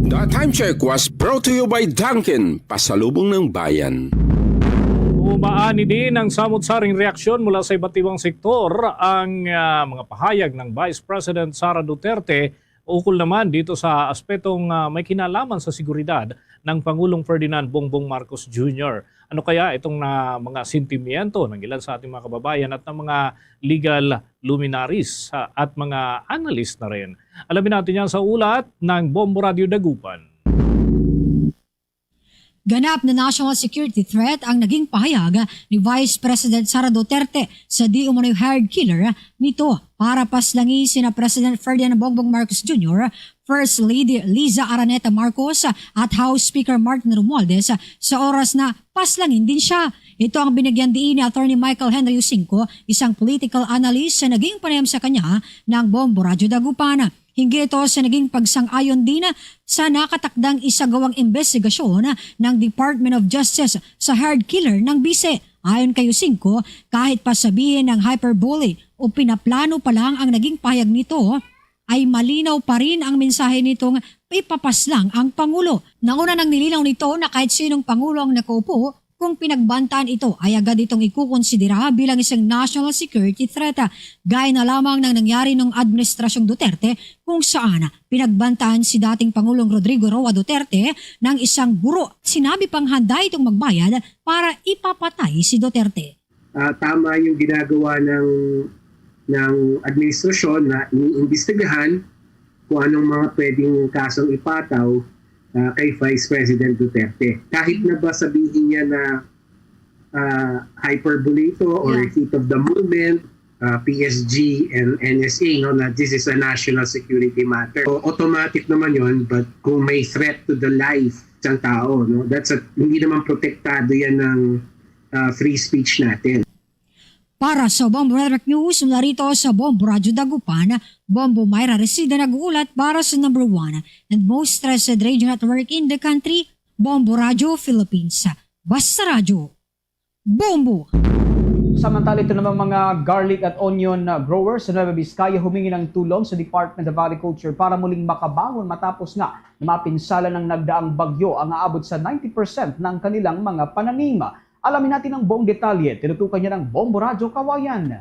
The time check was brought to you by Dunkin, pasalubong ng bayan. Bumaba ani din ang samot-saring reaksyon mula sa iba't ibang sektor ang ah, mga pahayag ng Vice President Sara Duterte ukol naman dito sa aspetong ah, may kinalaman sa seguridad ng Pangulong Ferdinand Bongbong Marcos Junior. Ano kaya itong na mga sentimiento ng ilan sa ating mga kababayan at ng mga legal luminaries, ah, at mga analyst na rin? Alamin natin yan sa ulat ng Bombo Radio Dagupan. Ganap na national security threat ang naging pahayag ni Vice President Sara Duterte sa di umano'y hired killer nito para paslangin sina President Ferdinand Bongbong Marcos Junior, First Lady Liza Araneta Marcos at House Speaker Martin Romualdez sa oras na paslangin din siya. Ito ang binigyan diin ni Attorney Michael Henry Usinco, isang political analyst sa naging panayam sa kanya ng Bombo Radyo Dagupan. Hinggil ito sa naging pagsang-ayon din sa nakatakdang isagawang imbestigasyon ng Department of Justice sa hired killer ng bise. Ayon kay Usinco, kahit pa sabihin ng hyperbole o pinaplano pa lang ang naging pahayag nito, ay malinaw pa rin ang mensahe nitong ipapaslang ang Pangulo. Nauna nang nilinaw nito na kahit sinong Pangulo ang nakaupo, kung pinagbantaan ito ay agad itong ikukonsidera bilang isang national security threat, gaya na lamang ng nangyari nung Administrasyong Duterte, kung saan pinagbantaan si dating Pangulong Rodrigo Roa Duterte ng isang guro. Sinabi pang handa itong magbayad para ipapatay si Duterte. Ah, tama yung ginagawa ng ng administrasyon na iniimbestigahan kung anong mga pwedeng kasong ipataw, ah, kay Vice President Duterte. Kahit na ba sabihin niya na, ah, hyperbole ito or Yeah. heat of the moment, ah, P S G and N S A, no, na this is a national security matter. So, automatic naman yon, but kung may threat to the life ng tao, no, that's a, hindi naman protektado yan ng, ah, free speech natin. Para sa Bombo Network News, mula rito sa Bombo Radyo Dagupan, Bombo Myra Resida nag-uulat para sa number one and most trusted radio network in the country, Bombo Radyo Philippines. Basta Radyo, Bombo! Samantala, ito naman mga garlic at onion, uh, growers sa Nueva Vizcaya humingi ng tulong sa Department of Agriculture para muling makabangon matapos nga na mapinsala ng nagdaang bagyo ang aabot sa ninety percent ng kanilang mga pananim. Alamin natin ang buong detalye. Tinutukan niya ng Bombo Radyo Kawayan.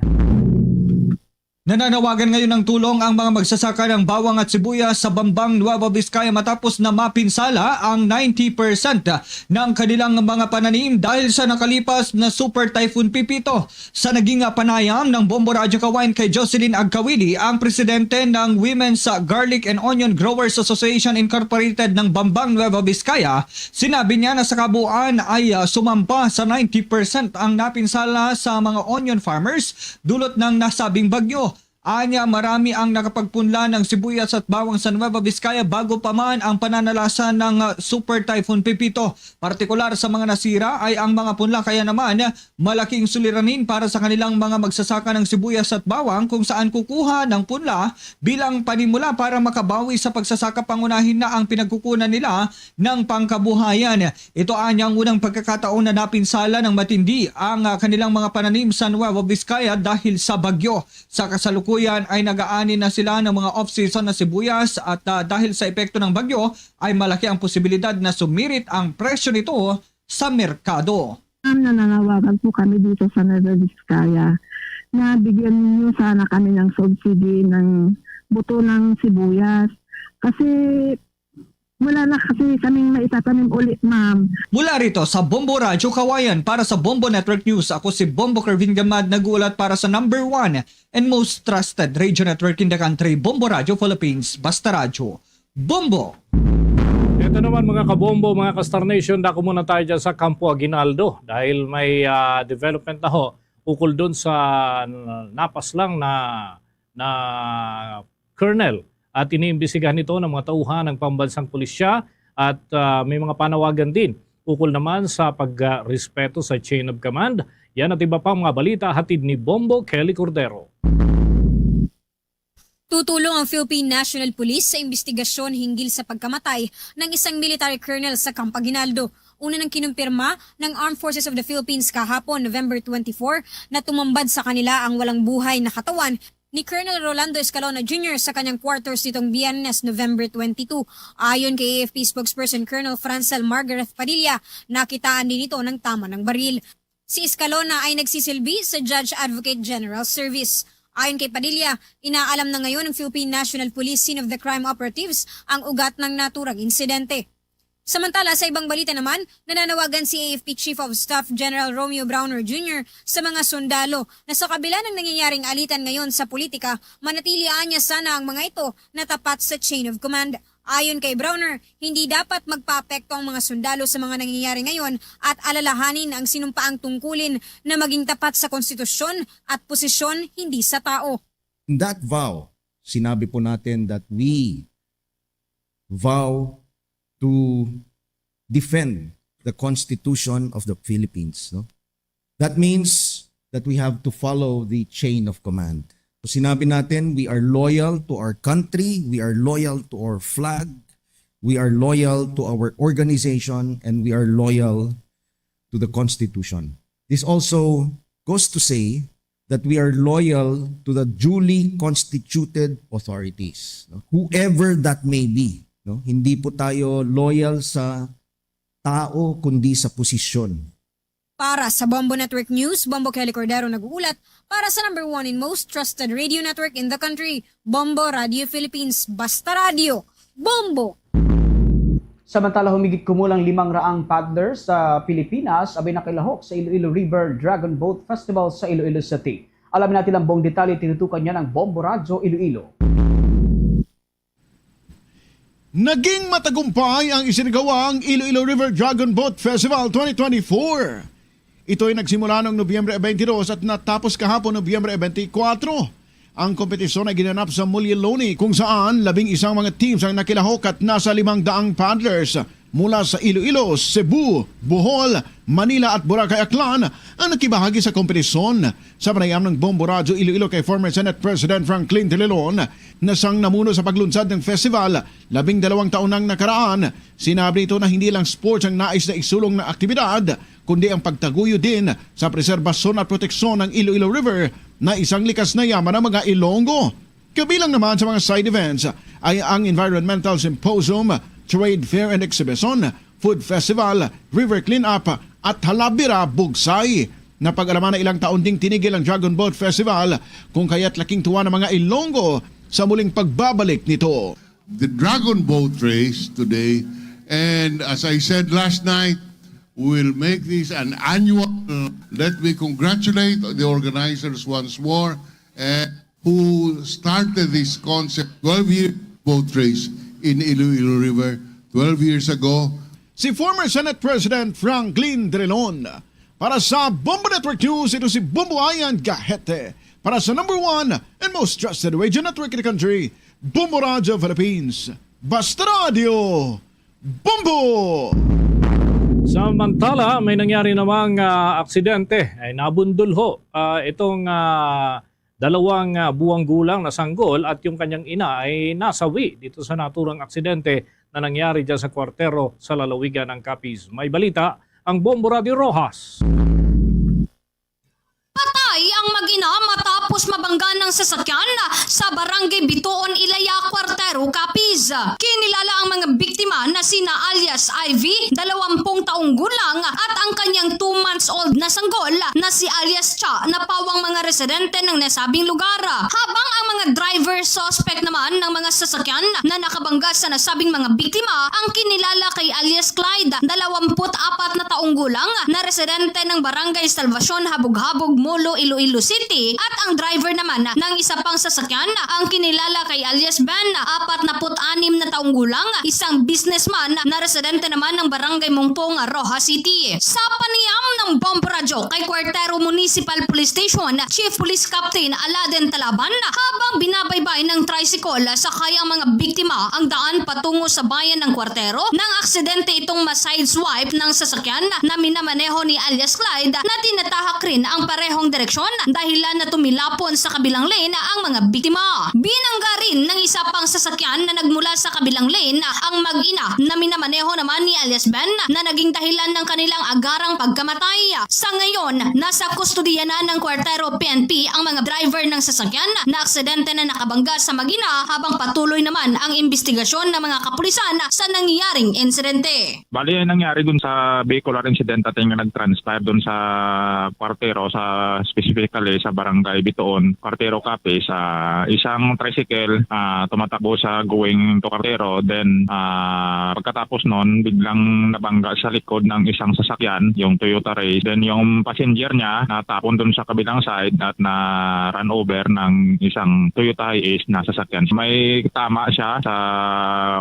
Nananawagan ngayon ng tulong ang mga magsasaka ng bawang at sibuyas sa Bambang, Nueva Vizcaya matapos na mapinsala ang ninety percent ng kanilang mga pananim dahil sa nakalipas na Super Typhoon Pepito. Sa naging panayam ng Bombo Radyo Kawayan kay Jocelyn Agkawili, ang presidente ng Women's Garlic and Onion Growers Association Incorporated ng Bambang, Nueva Vizcaya, sinabi niya na sa kabuuan ay, ah, sumampa sa ninety percent ang napinsala sa mga onion farmers dulot ng nasabing bagyo. Anya, marami ang nakapagpunla ng sibuyas at bawang sa Nueva Vizcaya bago pa man ang pananalasa ng, ah, Super Typhoon Pepito. Partikular sa mga nasira ay ang mga punla, kaya naman malaking suliranin para sa kanilang mga magsasaka ng sibuyas at bawang kung saan kukuha ng punla bilang panimula para makabawi sa pagsasaka pangunahin na ang pinagkukunan nila ng pangkabuhayan. Ito anya ang unang pagkakataon na napinsala ng matindi ang, ah, kanilang mga pananim sa Nueva Vizcaya dahil sa bagyo. Sa kasalukuyan ay nag-aani na sila ng mga off-season na sibuyas at, ah, dahil sa epekto ng bagyo ay malaki ang posibilidad na sumirit ang presyo nito sa merkado. Ma'am, nananawagan po kami dito sa Nueva Vizcaya na bigyan niyo sana kami ng subsidy ng buto ng sibuyas. Kasi wala na kasi kaming maitatanim uli, ma'am. Mula rito sa Bombo Radyo Kawayan para sa Bombo Network News, ako si Bombo Kervin Gamad, nag-uulat para sa number one and most trusted radio network in the country, Bombo Radyo Philippines, Basta Radyo. Bombo! Ito naman, mga kabombo, mga ka-Star Nation, dako muna tayo dyan sa Campo Aguinaldo dahil may, ah, development na ho ukol doon sa, ah, napaslang na, na colonel. At iniimbestigahan ito ng mga tauhan ng pambansang pulisya at, ah, may mga panawagan din ukol naman sa pagrespeto sa chain of command. Yan at iba pang mga balita hatid ni Bombo Kelly Cordero. Tutulong ang Philippine National Police sa imbestigasyon hinggil sa pagkamatay ng isang military colonel sa Camp Aguinaldo. Una nang kinumpirma ng Armed Forces of the Philippines kahapon, November twenty-four, na tumambad sa kanila ang walang buhay na katawan ni Colonel Rolando Escalona Junior sa kanyang quarters nitong Biyernes, November twenty-two. Ayon kay A F P spokesperson Colonel Francel Margareth Padilla, nakitaan din ito ng tama ng baril. Si Escalona ay nagsisilbi sa Judge Advocate General Service. Ayon kay Padilla, inaalam na ngayon ng Philippine National Police scene of the crime operatives ang ugat ng naturang insidente. Samantala, sa ibang balita naman, nananawagan si A F P Chief of Staff General Romeo Brawner Junior sa mga sundalo na sa kabila ng nangyayaring alitan ngayon sa politika, manatili anya sana ang mga ito na tapat sa chain of command. Ayon kay Brawner, hindi dapat magpaapekto ang mga sundalo sa mga nangyayari ngayon at alalahanin ang sinumpaang tungkulin na maging tapat sa konstitusyon at posisyon, hindi sa tao. In that vow, sinabi po natin that we vow to defend the Constitution of the Philippines. No? That means that we have to follow the chain of command. So sinabi natin, we are loyal to our country, we are loyal to our flag, we are loyal to our organization, and we are loyal to the Constitution. This also goes to say that we are loyal to the duly constituted authorities, no? Whoever that may be, no? Hindi po tayo loyal sa tao kundi sa posisyon. Para sa Bombo Network News, Bombo Kelly Cordero nag-uulat para sa number one and most trusted radio network in the country, Bombo Radio Philippines. Basta radyo, Bombo! Samantala, humigit kumulang limang raang paddlers sa Pilipinas abay nakilahok sa Iloilo River Dragon Boat Festival sa Iloilo City. Alamin natin ang buong detalye, tinutukan niya ng Bombo Radyo Iloilo. Naging matagumpay ang isinagawang Iloilo River Dragon Boat Festival twenty twenty-four. Ito ay nagsimula noong Nobyembre twenty-two at natapos kahapon, Nobyembre twenty-four. Ang kompetisyon ay ginanap sa Mulyaloni, kung saan labing isang mga teams ang nakilahok at nasa limang daang paddlers mula sa Iloilo, Cebu, Bohol, Manila at Boracay, Aklan ang nakibahagi sa kompetisyon. Sa panayam ng Bombo Radyo Iloilo kay former Senate President Franklin Drilon, na sang namuno sa paglunsad ng festival labing dalawang taon nang nakaraan, sinabi nito na hindi lang sports ang nais na isulong na aktibidad, kundi ang pagtaguyod din sa preserbasyon at proteksyon ng Iloilo River na isang likas na yaman ng mga Ilonggo. Kabilang naman sa mga side events ay ang Environmental Symposium, Trade Fair and Exhibition, Food Festival, River Cleanup at Halabira Bugsay. Napag-alaman na ilang taon ding tinigil ang Dragon Boat Festival, kung kaya't laking tuwa ng mga Ilonggo sa muling pagbabalik nito. The Dragon Boat Race today, and as I said last night, we will make this an annual. Let me congratulate the organizers once more, and who started this concept twelve year boat race in Iloilo River twelve years ago. Si former Senate President Franklin Drilon. Para sa Bombo Network News, ito si Bombo Ian Gahete. Para sa number one and most trusted radio network in the country, Bombo Radio Philippines. Basta Radio, Bombo! Samantala, may nangyari namang ah, aksidente ay nabundol ho ah, itong ah, dalawang ah, buwang gulang na sanggol at yung kanyang ina ay nasawi dito sa naturang aksidente na nangyari dyan sa kwartero sa lalawigan ng Capiz. May balita ang Bombo Radio Rojas. Patay ang mag-ina matapos mabangga ng sasakyan sa Barangay Bitoon, Ilaya, Cuartero, Capiz. Kinilala ang mga biktima na sina alias Ivy, dalawampung taong gulang, at ang kanyang two months old na sanggol na si alias Cha, na pawang mga residente ng nasabing lugar. Habang ang mga driver suspect naman ng mga sasakyan na nakabangga sa nasabing mga biktima ang kinilala kay alias Clyde, dalawampu't apat na taong gulang, na residente ng Barangay Salvacion, Habog-Habog, Molo, Iloilo City, at ang driver naman ng isa pang sasakyan ang kinilala kay alias Ben, apat na put anim na taong gulang, isang businessman na residente naman ng Barangay Mungpong, Roxas City. Sa panayam ng Bombo Radyo kay Cuartero Municipal Police Station Chief Police Captain Aladen Talaban, habang binabaybay ng tricycle sakay ang mga biktima ang daan patungo sa bayan ng Cuartero, nang aksidente itong ma-sideswipe ng sasakyan na minamaneho ni alias Clyde, na tinatahak rin ang parehong direksyon, dahilan na tumilapon sa kabilang lane ang mga biktima. Binangga rin ng isa pang sasakyan na nagmula sa kabilang lane ang mag-ina na minamaneho naman ni alias Ben, na naging dahilan ng kanilang agarang pagkamatay. Sa ngayon, nasa kustodiya na ng Cuartero P N P ang mga driver ng sasakyan na aksidente na nakabangga sa mag-ina, habang patuloy naman ang imbestigasyon ng mga kapulisan sa nangyayaring insidente. Bali, ang nangyari dun sa vehicular incident natin nga nag-transpire dun sa Cuartero, sa specifically sa Barangay Bitoon, Cuartero, Capiz, sa isang tricycle, ah, tumatakbo sa going to Cartero. Then, ah, pagkatapos nun, biglang nabangga sa likod ng isang sasakyan, yung Toyota Race. Then, yung passenger niya natapon dun sa kabilang side at na run over ng isang Toyota Hiace na sasakyan. May tama siya sa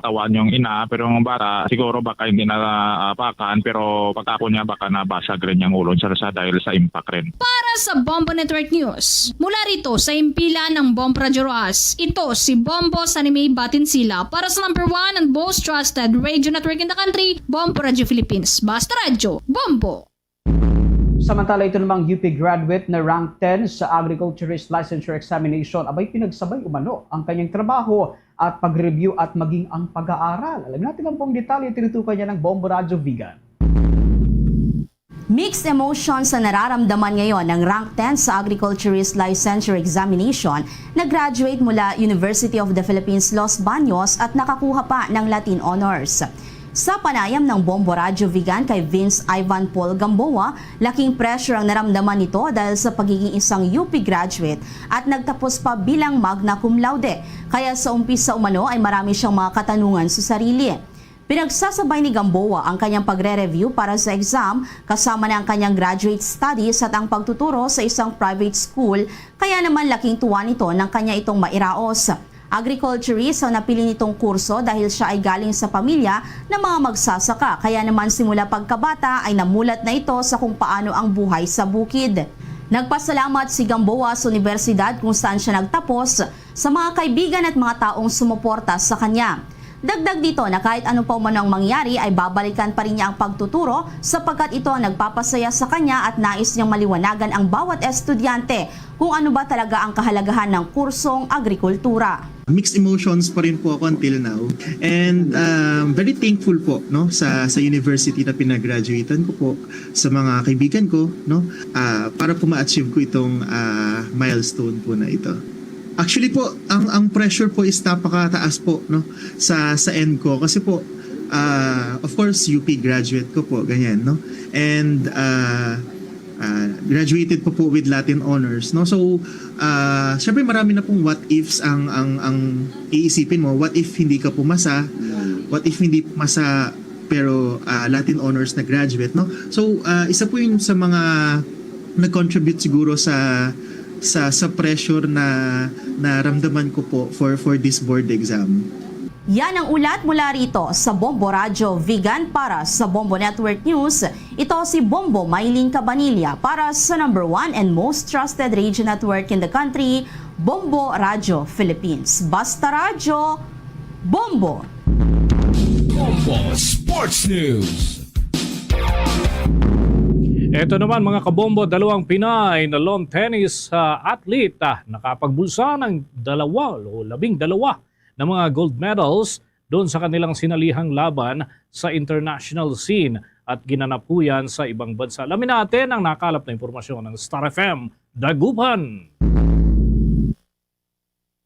katawan yung ina, pero yung bata, siguro baka hindi naapakan, pero pagtapon niya, baka nabasag rin yung ulo niya sa dahil sa impact rin. Para sa Bombo Network News, mula rito sa himpilan ng Bombo Radyo Roxas, ito si Bombo Sanimay Batinsila para sa number one and most trusted radio network in the country, Bombo Radyo Philippines. Basta Radyo, Bombo! Samantala, ito namang U P graduate na rank ten sa Agriculturist Licensure Examination, abay, pinagsabay umano ang kanyang trabaho at pag-review at maging ang pag-aaral. Alamin natin ang buong detalye, tinutukan niya ng Bombo Radyo Vigan. Mixed emotions ang nararamdaman ngayon ng Rank ten sa Agriculturist Licensure Examination na graduate mula University of the Philippines, Los Baños at nakakuha pa ng Latin Honors. Sa panayam ng Bombo Radyo Vigan kay Vince Ivan Paul Gamboa, laking pressure ang naramdaman nito dahil sa pagiging isang U P graduate at nagtapos pa bilang magna cum laude. Kaya sa umpisa umano ay marami siyang mga katanungan sa sarili. Pinagsasabay ni Gamboa ang kanyang pagre-review para sa exam, kasama na ang kanyang graduate studies at ang pagtuturo sa isang private school, kaya naman laking tuwa nito nang kanya itong mairaos. Agriculturist ang napili nitong kurso dahil siya ay galing sa pamilya ng mga magsasaka, kaya naman simula pagkabata ay namulat na ito sa kung paano ang buhay sa bukid. Nagpasalamat si Gamboa sa unibersidad kung saan siya nagtapos, sa mga kaibigan at mga taong sumuporta sa kanya. Dagdag dito na kahit ano pa umano ang mangyari, ay babalikan pa rin niya ang pagtuturo sapagkat ito ang nagpapasaya sa kanya at nais niyang maliwanagan ang bawat estudyante kung ano ba talaga ang kahalagahan ng kursong agrikultura. Mixed emotions pa rin po ako until now. And um, very thankful po, no, sa sa university na pinagraduatean ko po, sa mga kaibigan ko, no, ah, para po ma-achieve ko itong ah, milestone po na ito. Actually po, ang ang pressure po is napakataas po, no, sa sa end ko kasi po, ah, of course, U P graduate ko po, ganyan, no? And ah, ah, graduated po po with Latin honors, no? So, ah, syempre, marami na pong what ifs ang ang ang iisipin mo. What if hindi ka pumasa? What if hindi pumasa pero ah, Latin honors na graduate, no? So, ah, isa po yun sa mga nag-contribute siguro sa sa sa pressure na naramdaman ko po for for this board exam. Yan ang ulat mula rito sa Bombo Radyo Vigan para sa Bombo Network News. Ito si Bombo Mylene Cabanilla para sa number one and most trusted radio network in the country, Bombo Radyo Philippines. Basta Radyo, Bombo! Bombo Sports News. Ito naman, mga kabombo, dalawang Pinay na lawn tennis ah, athlete ah, nakapagbulsa ng dalawa o labing dalawa na mga gold medals doon sa kanilang sinalihang laban sa international scene at ginanap po yan sa ibang bansa. Alamin natin ang nakalap na impormasyon ng Star F M Dagupan.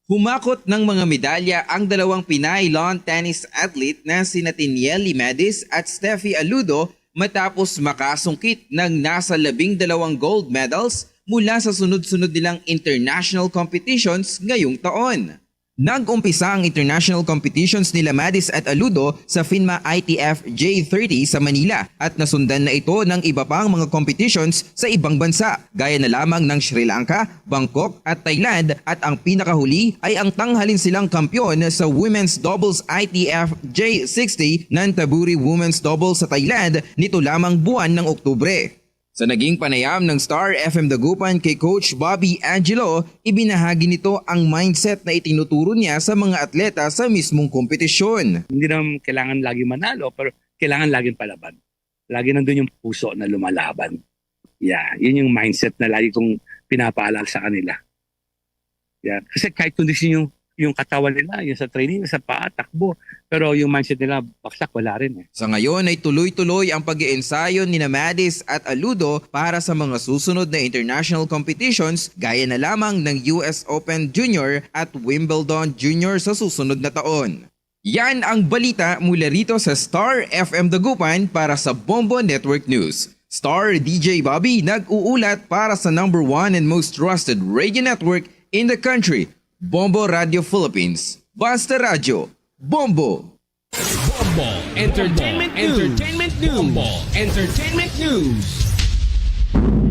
Humakot ng mga medalya ang dalawang Pinay lawn tennis athlete na sina Tiniel Limadis at Steffi Aludo matapos makasungkit ng nasa labing dalawang gold medals mula sa sunod-sunod nilang international competitions ngayong taon. Nag-umpisa ang international competitions nila Madis at Aludo sa FINMA I T F J thirty sa Manila at nasundan na ito ng iba pang mga competitions sa ibang bansa, gaya na lamang ng Sri Lanka, Bangkok at Thailand, at ang pinakahuli ay ang tanghalin silang kampiyon sa Women's Doubles I T F J sixty Nantaburi Women's Doubles sa Thailand nito lamang buwan ng Oktubre. Sa naging panayam ng Star F M Dagupan kay Coach Bobby Angelo, ibinahagi nito ang mindset na itinuturo niya sa mga atleta sa mismong kompetisyon. Hindi naman kailangan lagi manalo, pero kailangan laging palaban. Lagi nandun yung puso na lumalaban. Yeah, yun yung mindset na lagi kong pinapaalala sa kanila. Yeah, kasi kahit condition yung yung katawan nila, yung sa training, sa paa, takbo. Pero yung mindset nila, baksak, wala rin eh. Sa ngayon ay tuloy-tuloy ang pag-iensayo ni Madis at Aludo para sa mga susunod na international competitions gaya na lamang ng U S Open Junior at Wimbledon Junior sa susunod na taon. Yan ang balita mula rito sa Star F M Dagupan para sa Bombo Network News. Star D J Bobby nag-uulat para sa number one and most trusted radio network in the country, Bombo Radio Philippines. Basta Radyo, Bombo! Bombo Entertainment News. Entertainment News. Bombo Entertainment News.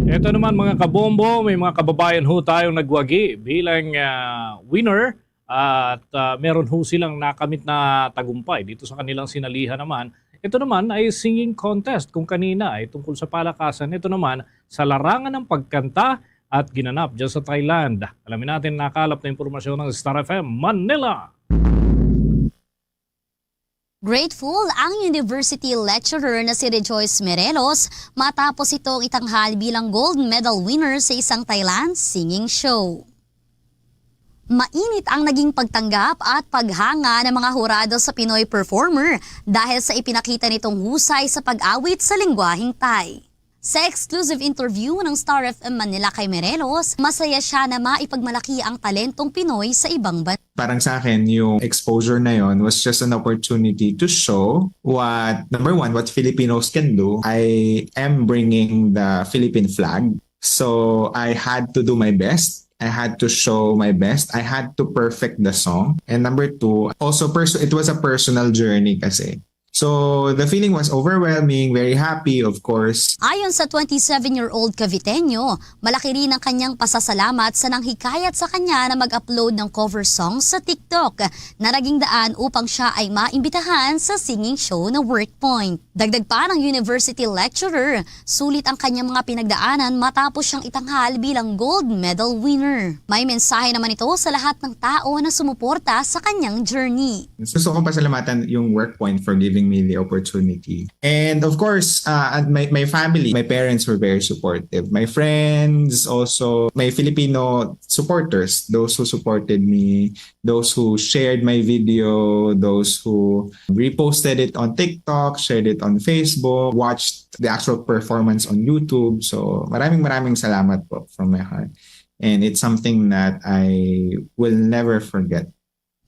Ito naman, mga kabombo, may mga kababayan ho tayong nagwagi bilang, ah, winner at, ah, meron ho silang nakamit na tagumpay dito sa kanilang sinalihan naman. Ito naman ay singing contest kung kanina ay tungkol sa palakasan. Ito naman sa larangan ng pagkanta at ginanap dyan sa Thailand. Alamin natin, nakalap na impormasyon ng Star F M Manila. Grateful ang university lecturer na si Rejoice Merelos matapos itong itanghal bilang gold medal winner sa isang Thailand singing show. Mainit ang naging pagtanggap at paghanga ng mga hurado sa Pinoy performer dahil sa ipinakita nitong husay sa pag-awit sa lengguwaheng Thai. Sa exclusive interview ng Star F M Manila kay Merelos, masaya siya na maipagmalaki ang talentong Pinoy sa ibang bansa. Parang sa akin, yung exposure na yon was just an opportunity to show what, number one, what Filipinos can do. I am bringing the Philippine flag. So I had to do my best. I had to show my best. I had to perfect the song. And number two, also perso- it was a personal journey kasi. So the feeling was overwhelming, very happy, of course. Ayon sa twenty-seven-year-old Caviteño, malaki rin ang kanyang pasasalamat sa nanghikayat sa kanya na mag-upload ng cover song sa TikTok na naging daan upang siya ay maimbitahan sa singing show na Workpoint. Dagdag pa ng university lecturer, sulit ang kanyang mga pinagdaanan matapos siyang itanghal bilang gold medal winner. May mensahe naman ito sa lahat ng tao na sumuporta sa kanyang journey. Gusto kong pasalamatan yung Workpoint for giving me the opportunity. And of course, uh, and my, my family, my parents were very supportive. My friends also, my Filipino supporters, those who supported me, those who shared my video, those who reposted it on TikTok, shared it on Facebook, watched the actual performance on YouTube. So maraming maraming salamat po from my heart. And it's something that I will never forget.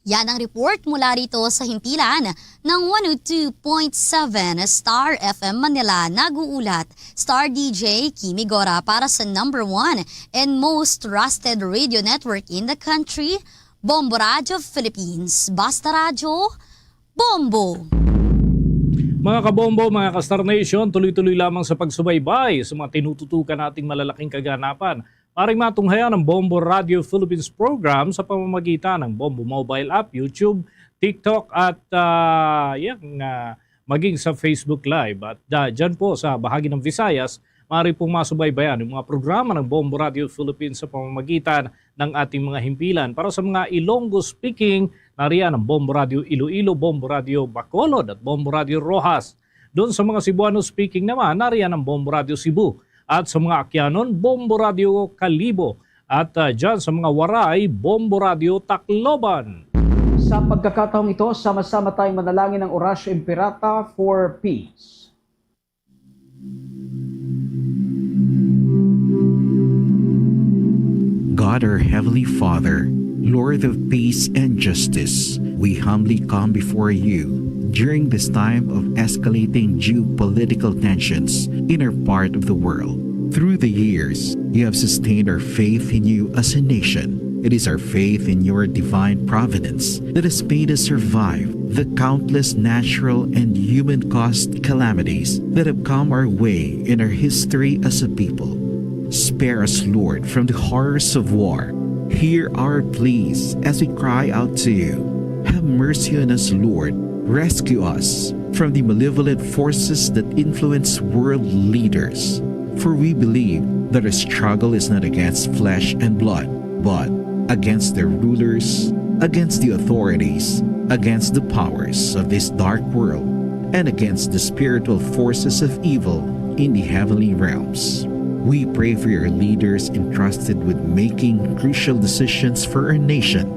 Yan ang report mula rito sa himpilan ng one oh two point seven Star F M Manila. Nag-uulat, Star D J Kimi Gora para sa number one and most trusted radio network in the country, Bombo Radio Philippines. Basta Radyo, Bombo! Mga kabombo, mga ka-Star Nation, tuloy-tuloy lamang sa pagsubaybay sa mga tinututukan nating malalaking kaganapan. Maring matunghayan ang Bombo Radio Philippines program sa pamamagitan ng Bombo Mobile App, YouTube, TikTok, at, ah, yan, ah, maging sa Facebook Live. At, ah, dyan po sa bahagi ng Visayas, maaari pong masubaybayan yung mga programa ng Bombo Radio Philippines sa pamamagitan ng ating mga himpilan. Para sa mga Ilonggo speaking, nariyan ang Bombo Radio Iloilo, Bombo Radio Bacolod, at Bombo Radio Roxas. Doon sa mga Cebuano speaking naman, nariyan ang Bombo Radio Cebu. At sa mga Aquianon, Bombo Radio Kalibo. At, ah, dyan sa mga Waray, Bombo Radio Tacloban. Sa pagkakataong ito, sama-sama tayong manalangin ng Oratio Imperata for peace. God, our Heavenly Father, Lord of peace and justice, we humbly come before you during this time of escalating geopolitical tensions in our part of the world. Through the years, you have sustained our faith in you as a nation. It is our faith in your divine providence that has made us survive the countless natural and human-caused calamities that have come our way in our history as a people. Spare us, Lord, from the horrors of war. Hear our pleas as we cry out to you. Have mercy on us, Lord. Rescue us from the malevolent forces that influence world leaders. For we believe that our struggle is not against flesh and blood, but against the rulers, against the authorities, against the powers of this dark world, and against the spiritual forces of evil in the heavenly realms. We pray for your leaders entrusted with making crucial decisions for our nation.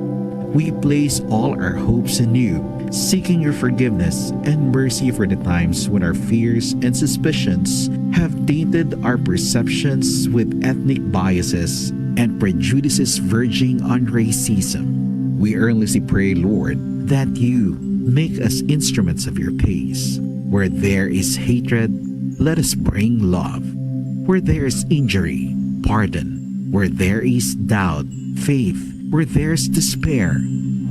We place all our hopes in you, seeking your forgiveness and mercy for the times when our fears and suspicions have tainted our perceptions with ethnic biases and prejudices verging on racism. We earnestly pray, Lord, that you make us instruments of your peace. Where there is hatred, let us bring love. Where there is injury, pardon. Where there is doubt, faith. Where there is despair,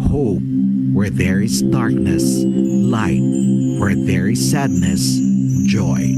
hope. Where there is darkness, light. Where there is sadness, joy.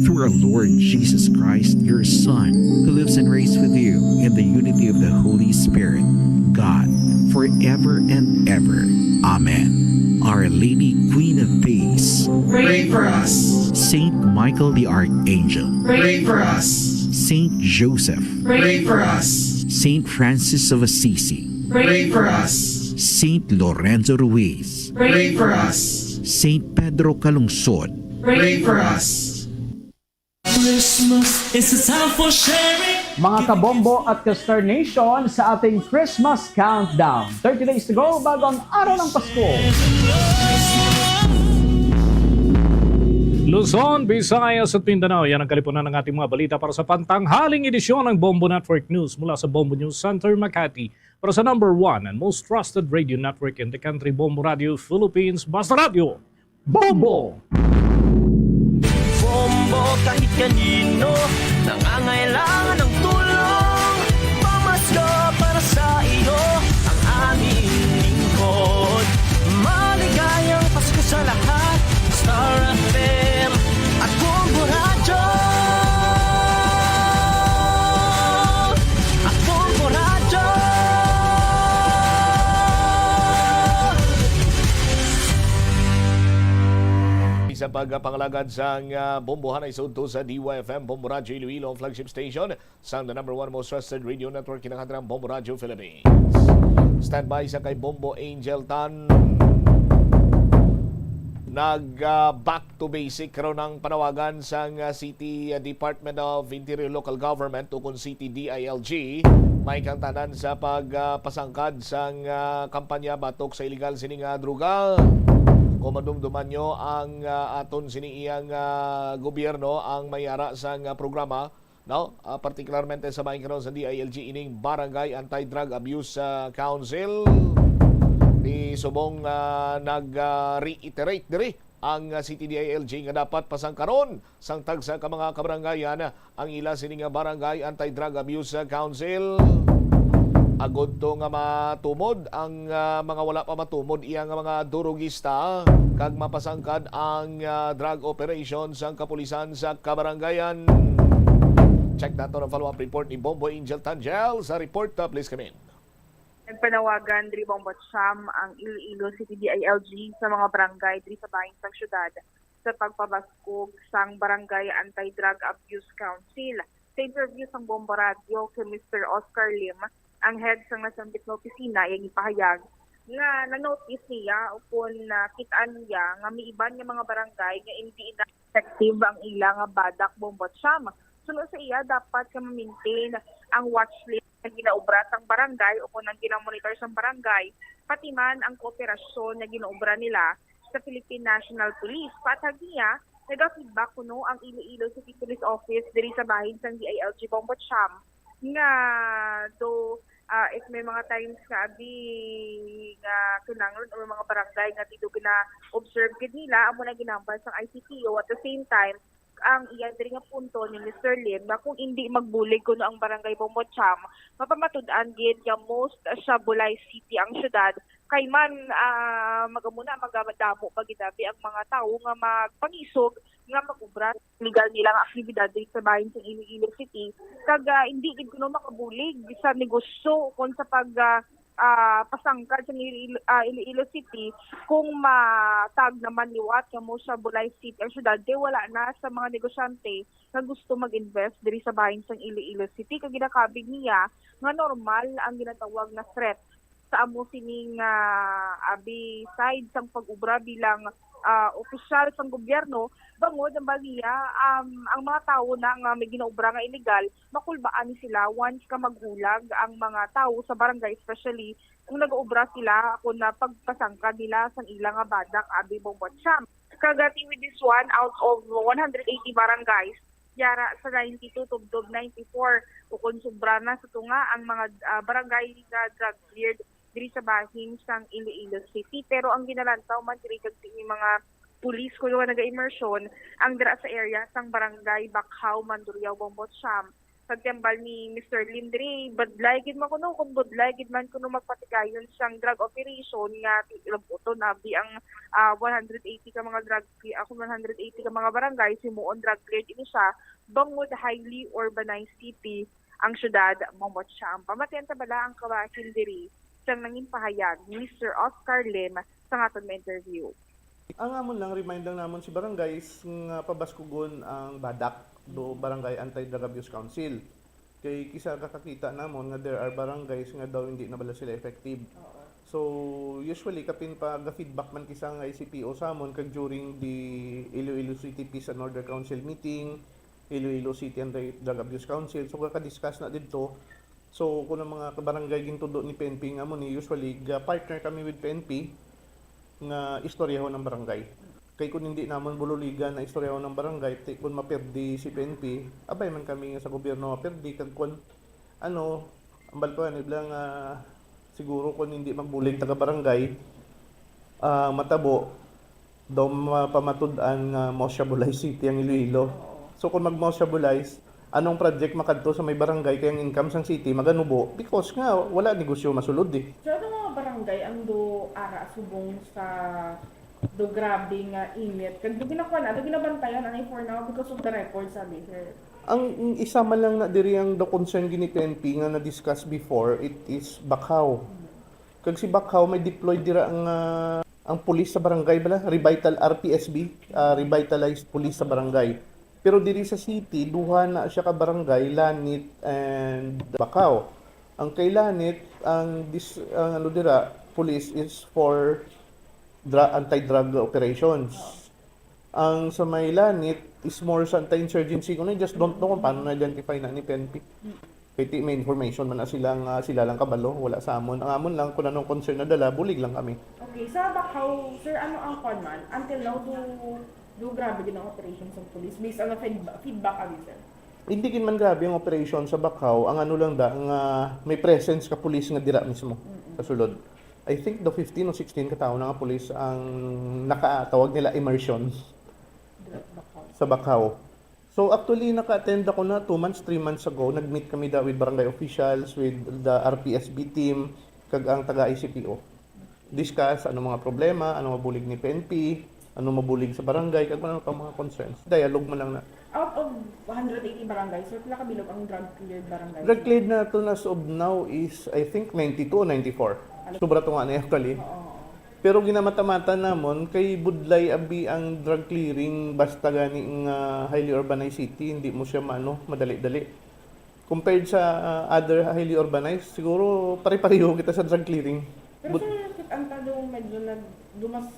Through our Lord Jesus Christ, your Son, who lives and reigns with you in the unity of the Holy Spirit, God, forever and ever. Amen. Our Lady, Queen of Peace, pray for us. Saint Michael the Archangel, pray for us. Saint Joseph, pray for us. Saint Francis of Assisi, pray for us. Saint Lorenzo Ruiz, pray for us. Saint Pedro Calungsod, pray for us. Christmas is a time for sharing. Mga kabombo at ka-Star Nation, sa ating Christmas countdown. Thirty days to go bago ang araw ng Pasko. Luzon, Visayas at Mindanao, yan ang kalipunan ng ating mga balita para sa pantanghaling edisyon ng Bombo Network News mula sa Bombo News Center, Makati. Para sa number one and most trusted radio network in the country, Bombo Radio Philippines, Basta Radyo. Bombo! Bombo, kahit kanino nangangailangan ng tulong, pamasko para sa iyo ang aming lingkod. Maligayang Pasko sa lahat, Star F M at Bombo Radyo. At Bombo Radyo. Sa pagpangalagad sang, ah, bombohan ay sudto sa D Y F M, Bombo Radyo Iloilo, ang flagship station sang the number one most trusted radio network, kinakadra ang Bombo Radyo Philippines. Standby sa kay Bombo Angel Tan. Nag, ah, back to basic karon ang panawagan sang, ah, City, ah, Department of Interior Local Government, ukon City D I L G, may kangtanan sa pag, ah, pasangkad sang, ah, kampanya batok sa iligal sini nga droga. Kung madumduman nyo ang, ah, aton sini iyang, ah, gobyerno ang may ara sang, ah, programa, no? Ah, partikularmente sa bahin karon sa D I L G ining Barangay Anti-Drug Abuse, ah, Council. Ni subong, ah, nag, ah, reiterate diri ang, ah, City D I L G nga dapat pasangkaron sang tagsa ka mga kabarangayan ang ila sini nga Barangay Anti-Drug Abuse Council. Agod to nga matumod ang, ah, mga wala pa matumod iya nga mga durugista kag mapasangkad ang, ah, drug operation sang kapulisan sa kabarangayan. Check nato ang follow-up report ni Bombo Angel Tangel sa report. Ah, please come in. Nagpanawagan diri Bombo Siyam ang Iloilo City D I L G sa mga barangay diri sa bahin sang syudad sa pagpabaskog sang Barangay Anti-Drug Abuse Council. Sa interview sang Bombo Radio kay Mister Oscar Lim, ang head sang nasambit nga opisina, iya gipahayag nga na-notice niya ukon nakit-an niya nga may iban nga mga barangay nga indi na effective ang ila nga badak Bombo Siyam. Suno sa iya, dapat nga ma-maintain ang watch list nga ginaobra sang barangay ukon ang gina-monitor sang barangay, pati man ang kooperasyon nga ginaobra nila sa Philippine National Police. Patag niya, nagafeedback kuno ang Iloilo City Police Office diri sa bahin sang D I L G Bombo Siyam nga do, ah, if may mga times nga abi nga kinahanglan o may mga barangay nga dito gina-observe gid nila, amo na ginambal sang I C P O. At the same time, ang iya diri nga punto ni Mister Lim nga kung indi magbulig kuno ang barangay Bombo Siyam, mapamatud-an gid nga most sabulay city ang syudad, kay man, ah, magamuna magadamo pa gid abi ang mga tawo nga magpangisog nga mag-ubra legal nila nga aktibidad diri sa bahin sa Iloilo City, kag, ah, indi gid kuno makabulig sa negosyo kon sa pag, ah, ah, pasangkad sa Iloilo, ah, Iloilo City kung matag naman liwat nga mo sa Bulay City ang syudad, kay wala na sa mga negosyante nga gusto mag-invest diri sa bahin sang Iloilo City. Kag ginakabig niya nga normal ang ginatawag na threat sa amo sining, ah, abi side sang pag-ubra bilang, ah, opisyal sang gobyerno, bangod ang baliya, um, ang mga tawo na nga may ginaobra nga illegal, makulbaan ni sila once ka maghulag ang mga tawo sa barangay, especially kung nag-obra sila, kung na pagpasangkad nila sang ila nga badak, abi Bombo Siyam. Kag, ah, with this one, out of one hundred eighty barangays, yara sa ninety-two tubtob ninety-four, o kung sobra na sa tunga ang mga, ah, barangay nga drug cleared diri sa bahin sang Iloilo City. Pero ang ginalantaw man diri kag sini mga pulis kuno nga naga-immersion ang dira sa area sang Barangay Bakhaw, Mandurriao, Bombo Siyam, Kag ti hambal ni Mister Lindri, budlay gid man kuno, kung budlay gid man kuno magpatigayon sang drug operation nga ti-, labuton abi ang, ah, one hundred eighty ka mga drug, ah, kung one hundred eighty ka mga barangay, himuon drug cleared ini siya, bangod highly urbanized city ang syudad, mamot siya. Ang pamatian ta bala ang kabahin diri sang nangin pahayag ni Mister Oscar Lim sa aton nga interview. Ang amon lang, remind lang namon si barangays nga pabaskugon ang BADAC, do Barangay Anti-Drug Abuse Council. Kay kisa kakakita namon nga there are barangays nga daw hindi na bala sila effective. Oo. So, usually, kapin pa ga-feedback man kisa nga I C P O sa amon, kag during the Iloilo City Peace and Order Council meeting, Iloilo City Anti-Drug Abuse Council, so, kaka-discuss na didto. So, kung ang mga kabarangay gintudo ni P N P nga mo ni, usually, ga-partner kami with P N P nga istoryahon ang barangay. Kay kung hindi namon bululigan na istoryahon ang barangay, ti, kung maperdi si P N P, abay man kami nga sa gobyerno maperdi, kag kung, ano, ang balko, ano, ibla nga, siguro kung hindi magbulig taga barangay, ah, matabo, daw mapamatud-an nga Moshabulay City ang Iloilo. Oo. So, kung mag-Moshabulay, anong project makadto sa may barangay kay ang income sang city maganubo because nga wala negosyo masulod eh. So, ano mga barangay ang do ara subong sa do grabe nga init? Kag do ginakuha na, do ginabantayan, anay for now because of the record, sabi, sir. Ang isa man lang na diri ang the concern gini P N P nga na-discuss before, it is Bacau. Hmm. Kag si Bacau may deployed dira ang, ah, ang pulis sa barangay bala, Revital R P S B, ah, revitalized police sa barangay. Pero diri sa city, duha na siya ka barangay, Lanit and Bacau. Ang kay Lanit, ang dis-, ang ano dira, police is for dra-, anti-drug operations. Ang sa may Lanit is more sa anti-insurgency. Kung I just don't know kung paano na-identify na ni P N P. Mm. Kay ti may information man na sila nga sila lang kabalo, wala sa amon. Ang amon lang, kung anong concern na dala, bulig lang kami. Okay, sa Bacau, sir, ano ang kwan man? Until now, do, do grabe gid ang operation sa police based on the feedba-, feedback, abi, sir? Hindi gid man grabe ang operation sa Bacau. Ang ano lang da, nga may presence ka police nga dira mismo, mm-mm, sa sulod. I think the fifteen o sixteen ka tawo na nga police ang nakatawag nila immersion sa Bacau. So, actually, naka-attend ako na two months, three months ago. Nag-meet kami da with barangay officials, with the R P S B team, kag ang taga I C P O. Discuss ano mga problema, ano mabulig ni P N P, ano mabulig sa barangay, kag ano pa mga concerns. Dialogue man lang na. Out of one hundred eighty barangays, sir, pila ka bilog ang drug cleared barangays? Drug cleared naton as of now is, I think, ninety-two o ninety-four. Ano? Sobra to nga na actually. Oo, oo. Pero ginamata-mata namon kay budlay abi ang drug clearing basta gani nga highly urbanized city, hindi mo siya maano, madali-dali. Compared sa, ah, other highly urbanized, siguro pare-pareho kita sa drug clearing. Pero, but sir, kit-, ang tado medyo nag-, dumas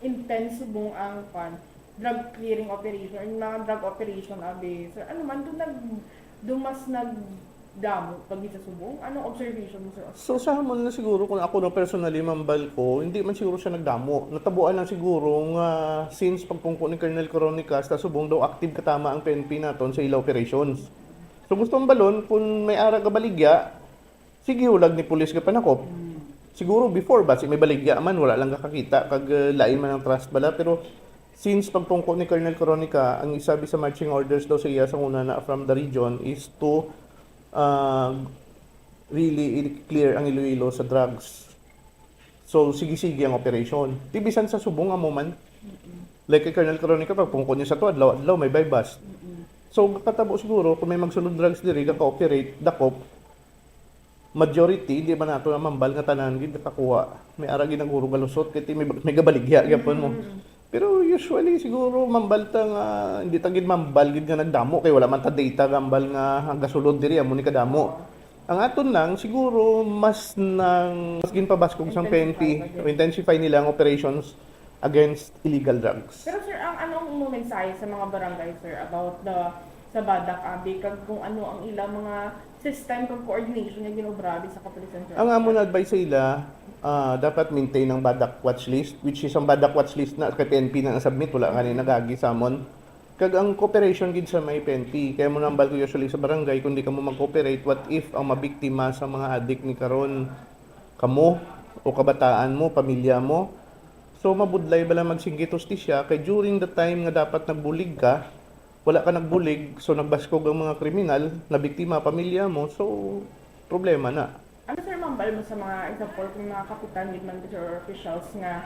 intense subong ang kwan, drug clearing operation, yung mga drug operation, abi, sir, ano man, doon nag-, doon mas nagdamo pag sa subong? Anong observation mo, sir? So, sa amon na siguro, kung ako na personally, mambal ko, hindi man siguro siya nagdamo. Natabuan lang siguro nga since pagpungko ni Colonel Coronica sa subong daw active katama ang P N P naton sa ila operations. So, gusto mong balon, kung may ara ka baligya, sige, hulag ni pulis ka panakop. Mm. Siguro before, basi may baligya man, wala lang kakakita, kag, uh, lain man ang trust bala. Pero since pagpungko ni Colonel Coronica, ang isabi sa marching orders daw sa iya sa una na from the region is to, uh, really i-clear ang Iloilo sa drugs. So, sige-sige ang operation. Di bisan sa subong amo man. Mm-mm. Like kay Colonel Coronica, pagpungko niya sa to, adlaw-adlaw, may buy-bust. Mm-mm. So, katabo siguro, kung may magsulod drugs diri, ka-cooperate, dakop, majority, di man nato na mambal nga tanan gid nakakuha. May ara gid naguro galusot, kay ti may, may gabaligya gyapon mo. Mm. Pero usually, siguro, mambal ta nga, hindi ta gid mambal gid nga nagdamo, kay wala man ta data gambal nga ang gasulod diri, amo ni kadamo. Ang aton lang, siguro, mas nang, mas ginpabaskog sang P N P, intensify nila ang operations against illegal drugs. Pero, sir, ang, ano ang imong mensahe sa mga barangay, sir, about the, sa BADAC, abi, kag kung ano ang ilang mga system kag coordination nga gin-obra abi sa kapulisan, sir? Ang amon advice sa ila, ah, dapat maintain ang BADAC watch list, which is ang BADAC watch list na kay P N P na submit, wala kani nagagi sa amon. Kag ang cooperation gid sa may P N P, kaya mo nambal ko usually sa barangay, kung di kamo mag-cooperate, what if ang mabiktima sa mga adik ni karon kamo o kabataan mo, pamilya mo? So, mabudlay bala magsinggit hustisya, kay during the time nga dapat nagbulig ka, Wala ka nagbulig, so nagbaskog ang mga kriminal, nabiktima pamilya mo, so problema na. Ano, sir, mambal mo sa mga example kung mga kapitan gid man, sir, or officials nga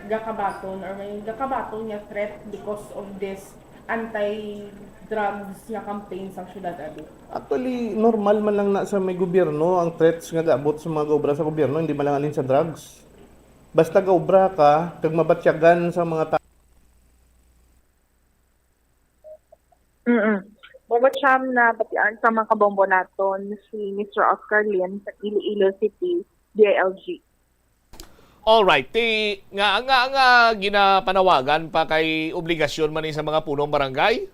gakabaton or may gakabaton nga threat because of this anti-drugs nga campaign sa syudad, abi? Actually, normal man lang na sa may gobyerno ang threats nga gaabot sa mga gaobra sa gobyerno, hindi man lang alin sa drugs. Basta gaobra ka, kag mabatyagan sa mga ta- Mm. Bubot siyam na batian sa mga kabombo naton si Mister Oscar Lim sa Iloilo City, D I L G. Alright, ti nga nga nga ginapanawagan pa kay obligasyon man ni sa mga punong barangay?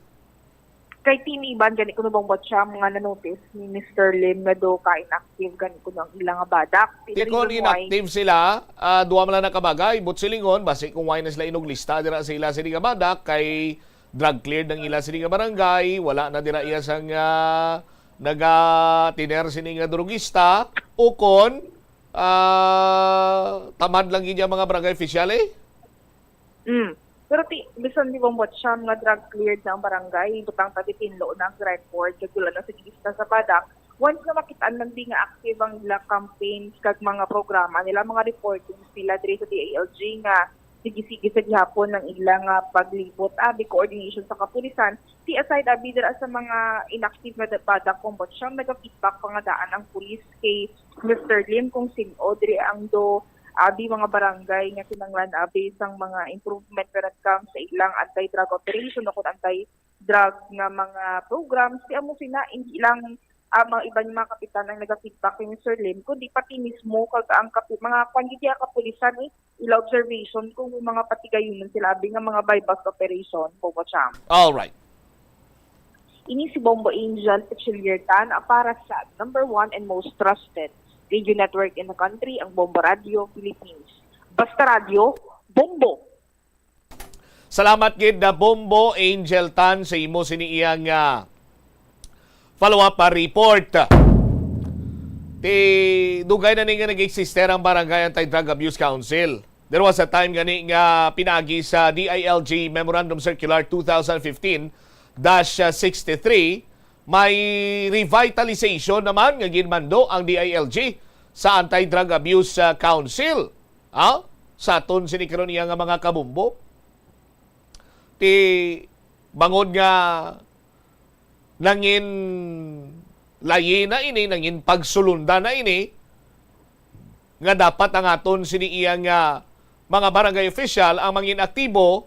Kay tini iban gani kuno bang bot siya mga nanotice ni Mister Lim nga do ka inactive gani kuno ang ilang badak. Ti kon inactive sila, uh, duwa man lang nakabagay, but silingon basi kung why na sila inuglista dira sa ila sini nga badak kay drug cleared ang ila sini nga barangay, wala na dira iya sang uh, nagatiner sini nga drugista, o kon uh, tamad lang gid ang mga barangay official eh. Mm. Pero ti, bisan di ba mo siya nga drug cleared na ang barangay, butang ta ti tinlo na ang record, kag wala na sa gilista sa badak. Once nga makitaan lang di nga active ang ilang campaigns kag mga programa nila, mga reportings nila diri sa D I L G nga sige-sige sa gihapon ang ilang uh, paglibot, abi, coordination sa kapulisan. Ti aside, abi, dira sa mga inactive nga badak, kung bot siyang nagapitbak pa nga daan ang pulis kay Mister Lim kung sin-o diri ang do abi mga barangay nga kinanglan abi sang mga improvement when it comes sa ilang anti-drug operation o kung anti-drug nga mga programs. Kaya mo sina, hindi lang uh, mga iban yung mga kapitan ang nagafeedback kay Mister Lim, kundi pati mismo kag ang kapi, mga kwanggidiya kapulisan eh, ila observation kung may mga patigayunan sila abi nga mga buy-bust operation, Bobo Cham. All right. Ini si Bombo Angel Pichiliertan para sa number one and most trusted radio network in the country, ang Bombo Radio Philippines. Basta Radio, Bombo! Salamat gid na Bombo Angel Tan sa imo sini iyang uh, follow-up uh, report. Ti dugay na ni nga nag-existe ang Barangay Anti-Drug Abuse Council. There was a time gani nga pinagi sa D I L G Memorandum Circular two thousand fifteen dash sixty-three, may revitalization naman nga ginmando ang D I L G sa Anti-Drug Abuse uh, Council. Ha? Sa aton sini karon iya nga mga kabumbo. Ti bangod nga nangin layi na ini, nangin pagsulunda na ini, nga dapat ang aton sini iya nga mga barangay official ang mangin aktibo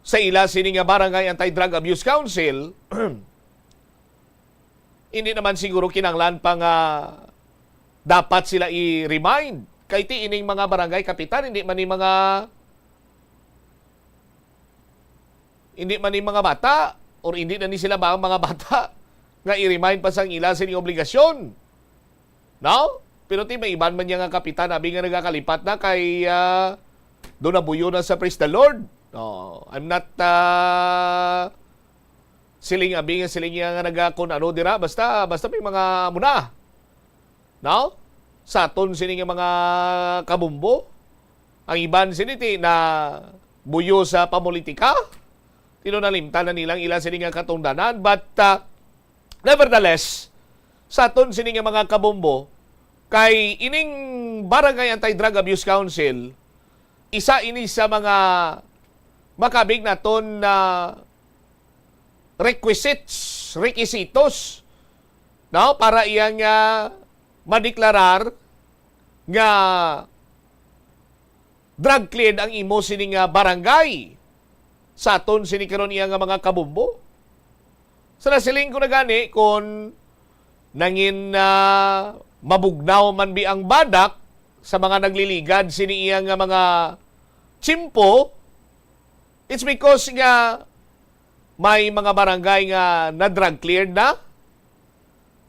sa ila sini nga Barangay Anti-Drug Abuse Council, hindi naman siguro kinanglan pa nga dapat sila i-remind. Kay ti ining mga barangay kapitan, hindi man ni mga hindi man ni mga bata or hindi na ni sila ba ang mga bata nga i-remind pa sang ila sini obligasyon. No? Pero ti may iban man niya nga kapitan abi nga nagakalipat na kay uh, do nabuyo na sa praise the Lord. No, I'm not uh, siling abi nga siling niya nga naga kun ano dira basta basta may mga muna. No? Sa aton sini nga mga kabumbo, ang iban sini ti na buyo sa pamulitika. Tino nalimtan na nilang ila sini nga katungdanan but uh, nevertheless sa aton sini nga mga kabumbo kay ining Barangay Anti-Drug Abuse Council isa ini sa mga makabig naton na requisites, requisitos no para iyang uh, madeklarar nga drug cleared ang imo sini nga barangay sa aton sini karon iya nga mga kabumbo. Sa nasiling ko na gani kung nangin uh, mabugnaw man bi ang badak sa mga nagliligad sini iya nga mga tsimpo, it's because nga may mga barangay nga na-drug cleared na.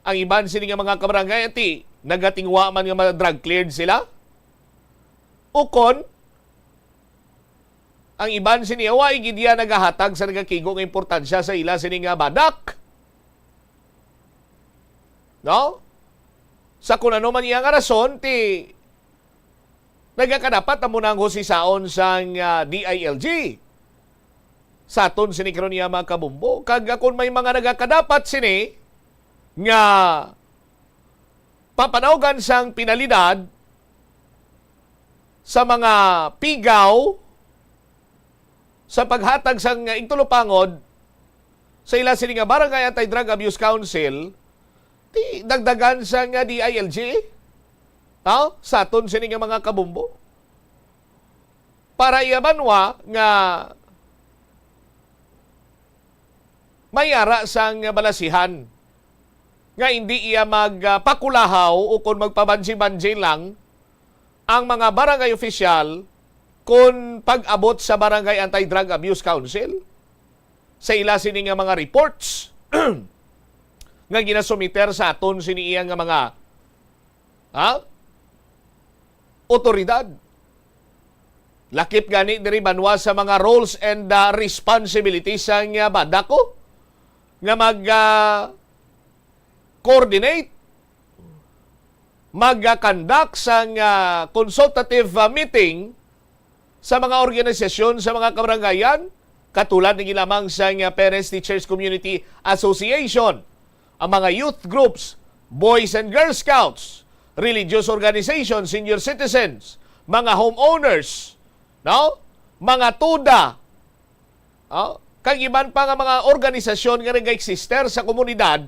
Ang iban sini nga mga kabarangay, ati, nagatingwa man nga ma-drug cleared sila. Ukon, ang iban sini, wa gid iya nagahatag sa nagakigo nga importansya sa ila sini nga badak. No? Sa kun ano man iya nga rason, ti nagakadapat na mo nang husisaon sang uh, D I L G. sa aton sini karon niya, mga kabumbo. Kag kon may mga nagakadapat sini nga papanawgan sang penalidad sa mga pigaw sa paghatag sang igtulupangod sa ila sini nga Barangay Anti-Drug Abuse Council, ti dagdagan sa nga D I L G, no? Sa aton sini nga mga kabumbo. Para iya banwa nga may ara sang balasihan nga hindi iya magpakulahaw o kon magpabanji-banji lang ang mga barangay official kon pag-abot sa Barangay Anti-Drug Abuse Council sa ila sini nga mga reports nga ginasumiter sa aton sini iya nga mga, ha? Otoridad. Lakip gani diri banwa sa mga roles and, ah, responsibilities sang, ah, BADACO nga mag, ah, coordinate, mag, ah, conduct sang, ah, consultative, ah, meeting sa mga organisasyon sa mga kabarangayan, katulad ni lamang sang, ah, Parents Teachers Community Association, ang mga youth groups, Boys and Girl Scouts, religious organizations, senior citizens, mga homeowners, no? Mga TUDA, no? Kag iban pa nga mga organisasyon nga nag-eksister sa komunidad,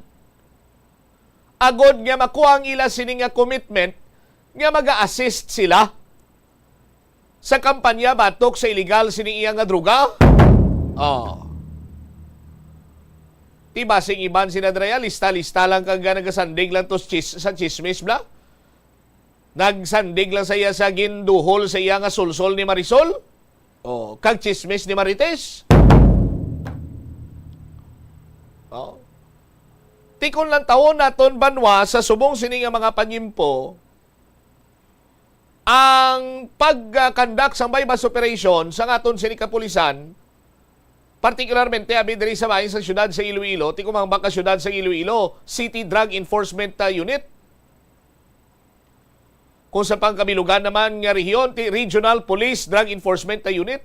agod nga makuha ang ila sini nga commitment nga mag-assist sila sa kampanya batok sa iligal sini iya nga droga. Oh. Ti basing iban sila, Dre, lista-lista lang kag nagasandig lang to sa chis-, sa chismis, bla? Nagsandig lang sa iya sa ginduhol sa iya nga sulsol ni Marisol. Oh, kag chismis ni Marites. Oh. Ti kon lantawon naton banwa sa subong sini nga mga panyimpo, ang pag-conduct sang buy-bust operation sa aton sini kapulisan, partikularmente abi diri sa bahin sa siyudad sa Iloilo, ti kumang baka siyudad sa Iloilo, City Drug Enforcement, ah, Unit. Kung sa pangkabilugan naman nga rehiyon, ti Regional Police Drug Enforcement, ah, Unit.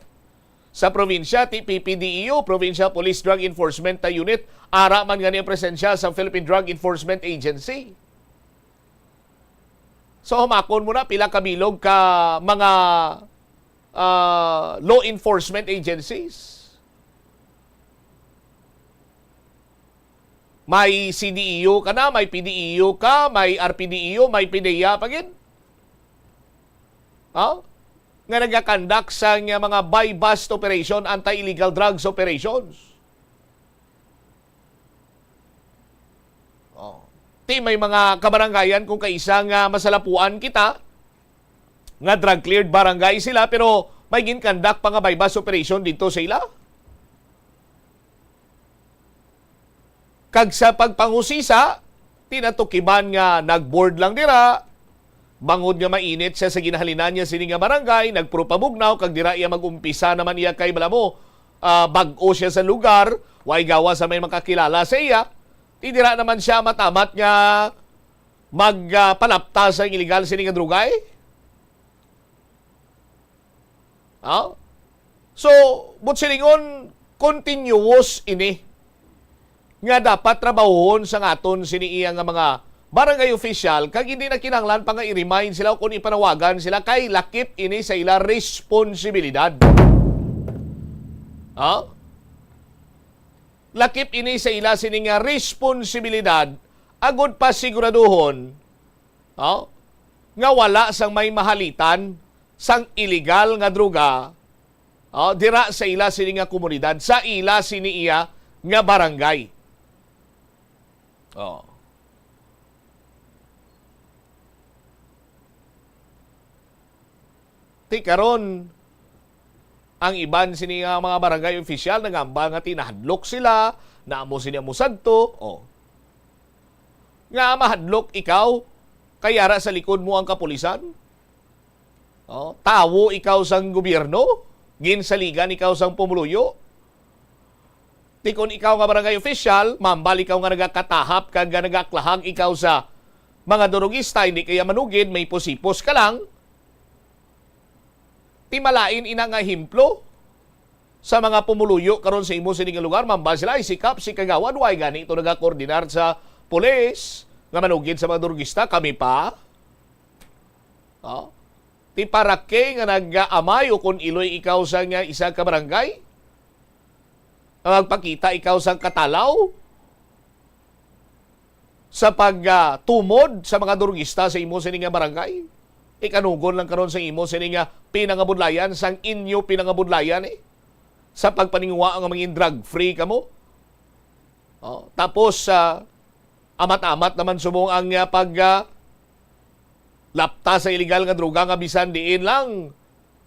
Sa probinsya, ti P P D E U, Provincial Police Drug Enforcement, ah, Unit. Ara man gani ang presensya sa Philippine Drug Enforcement Agency. So, humakon mo na, pila ka bilog ka mga, ah, law enforcement agencies. May C D E U ka na, may P D E U ka, may R P D E U, may PDEA pa gid. Ha? Nga nagakandak sa nga mga buy-bust operation, anti-illegal drugs operations. Oh. Ti may mga kabarangayan kung kaisa nga masalapuan kita nga drug cleared barangay sila, pero may ginkandak pa nga buy-bust operation dito sa ila. Kag sa pagpangusisa, tinatukiban nga nag-board lang dira, bangod nga mainit siya sa ginahalinan niya sini nga barangay, nagpurupabugnaw, kag dira iya mag-umpisa naman iya kay bala mo, ah, bag-o siya sa lugar, way gawa sa may makakilala sa iya, ti dira naman siya matamat nga mag, ah, palapta sa iligal sini nga drugay. Ha? So, buot silingon, continuous ini nga dapat trabahohon sa aton sini iya nga mga barangay official, kag hindi na kinahanglan pa nga i-remind sila o kung ipanawagan sila, kay lakip ini sa ila responsibilidad. Ha? Lakip ini sa ila sini nga responsibilidad, agud pa siguraduhon, oh, nga wala sang may mahalitan sang iligal nga droga, oh, dira sa ila sini nga komunidad, sa ila sini iya nga barangay. Oh. Ti karon, ang iban sini nga mga barangay official nangamba nga tinahadlok sila, na amo sini amo sadto, oh. Nga mahadlok ikaw, kay ara sa likod mo ang kapulisan? Oh, tawo ikaw sang gobyerno? Ginsaligan ikaw sang pumuluyo? Ti kon ikaw nga barangay official, mambal ikaw nga nagakatahap kag nga nagaklahag ikaw sa mga durugista, hindi kaya manugid, may pusipos ka lang. Ti malain ina nga ehemplo. sa mga pumuluyo karon sa imo sini nga lugar, mamba sila, ay si Kap, si Kagawad, why gani ito nagakoordinar sa pulis nga manugid sa mga drugista? Kami pa? Oh? Ti para kay nga nag-amay o kung iloy ikaw sa nga isa ka barangay? Nga magpakita ikaw sa katalaw? Sa pag, ah, tumod sa mga drugista sa imo sini nga barangay? Ikanugon lang karon sa imo sini nga pinangabudlayan, sang inyo pinangabudlayan, eh. Sa pagpaninguha nga mangin drug-free kamo? Oh, tapos, ah, amat-amat naman subong ang, ah, pag, ah, lapta sa illegal nga droga nga bisan diin lang,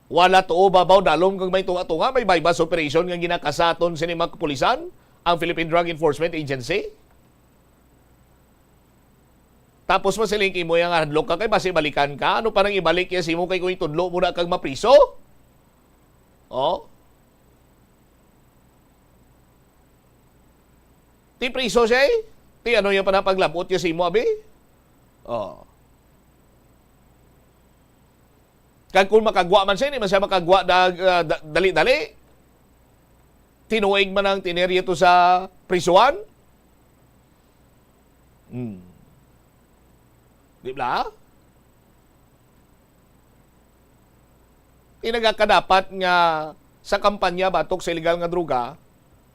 wala tuo babaw dalom kag may tunga-tunga, may buy-bust operation nga ginakasa aton sini mga kapulisan, ang Philippine Drug Enforcement Agency. Tapos masiling imo yang hadlok ka kay basi balikan ka, ano pa nang ibalik ya simo kay kung itudlo mo na kag mapriso? Oh? Ti priso siya eh. Ti ano ya pa na paglabot ya simo, abi? Oh. Kag kung makagwa man siya, hindi man siya makagwa da, ah, da- dali-dali. Tinuig man ang tinerya to sa prisuhan. Hmm. Di ba? Ti nagakadapat nga sa kampanya batok sa illegal nga droga,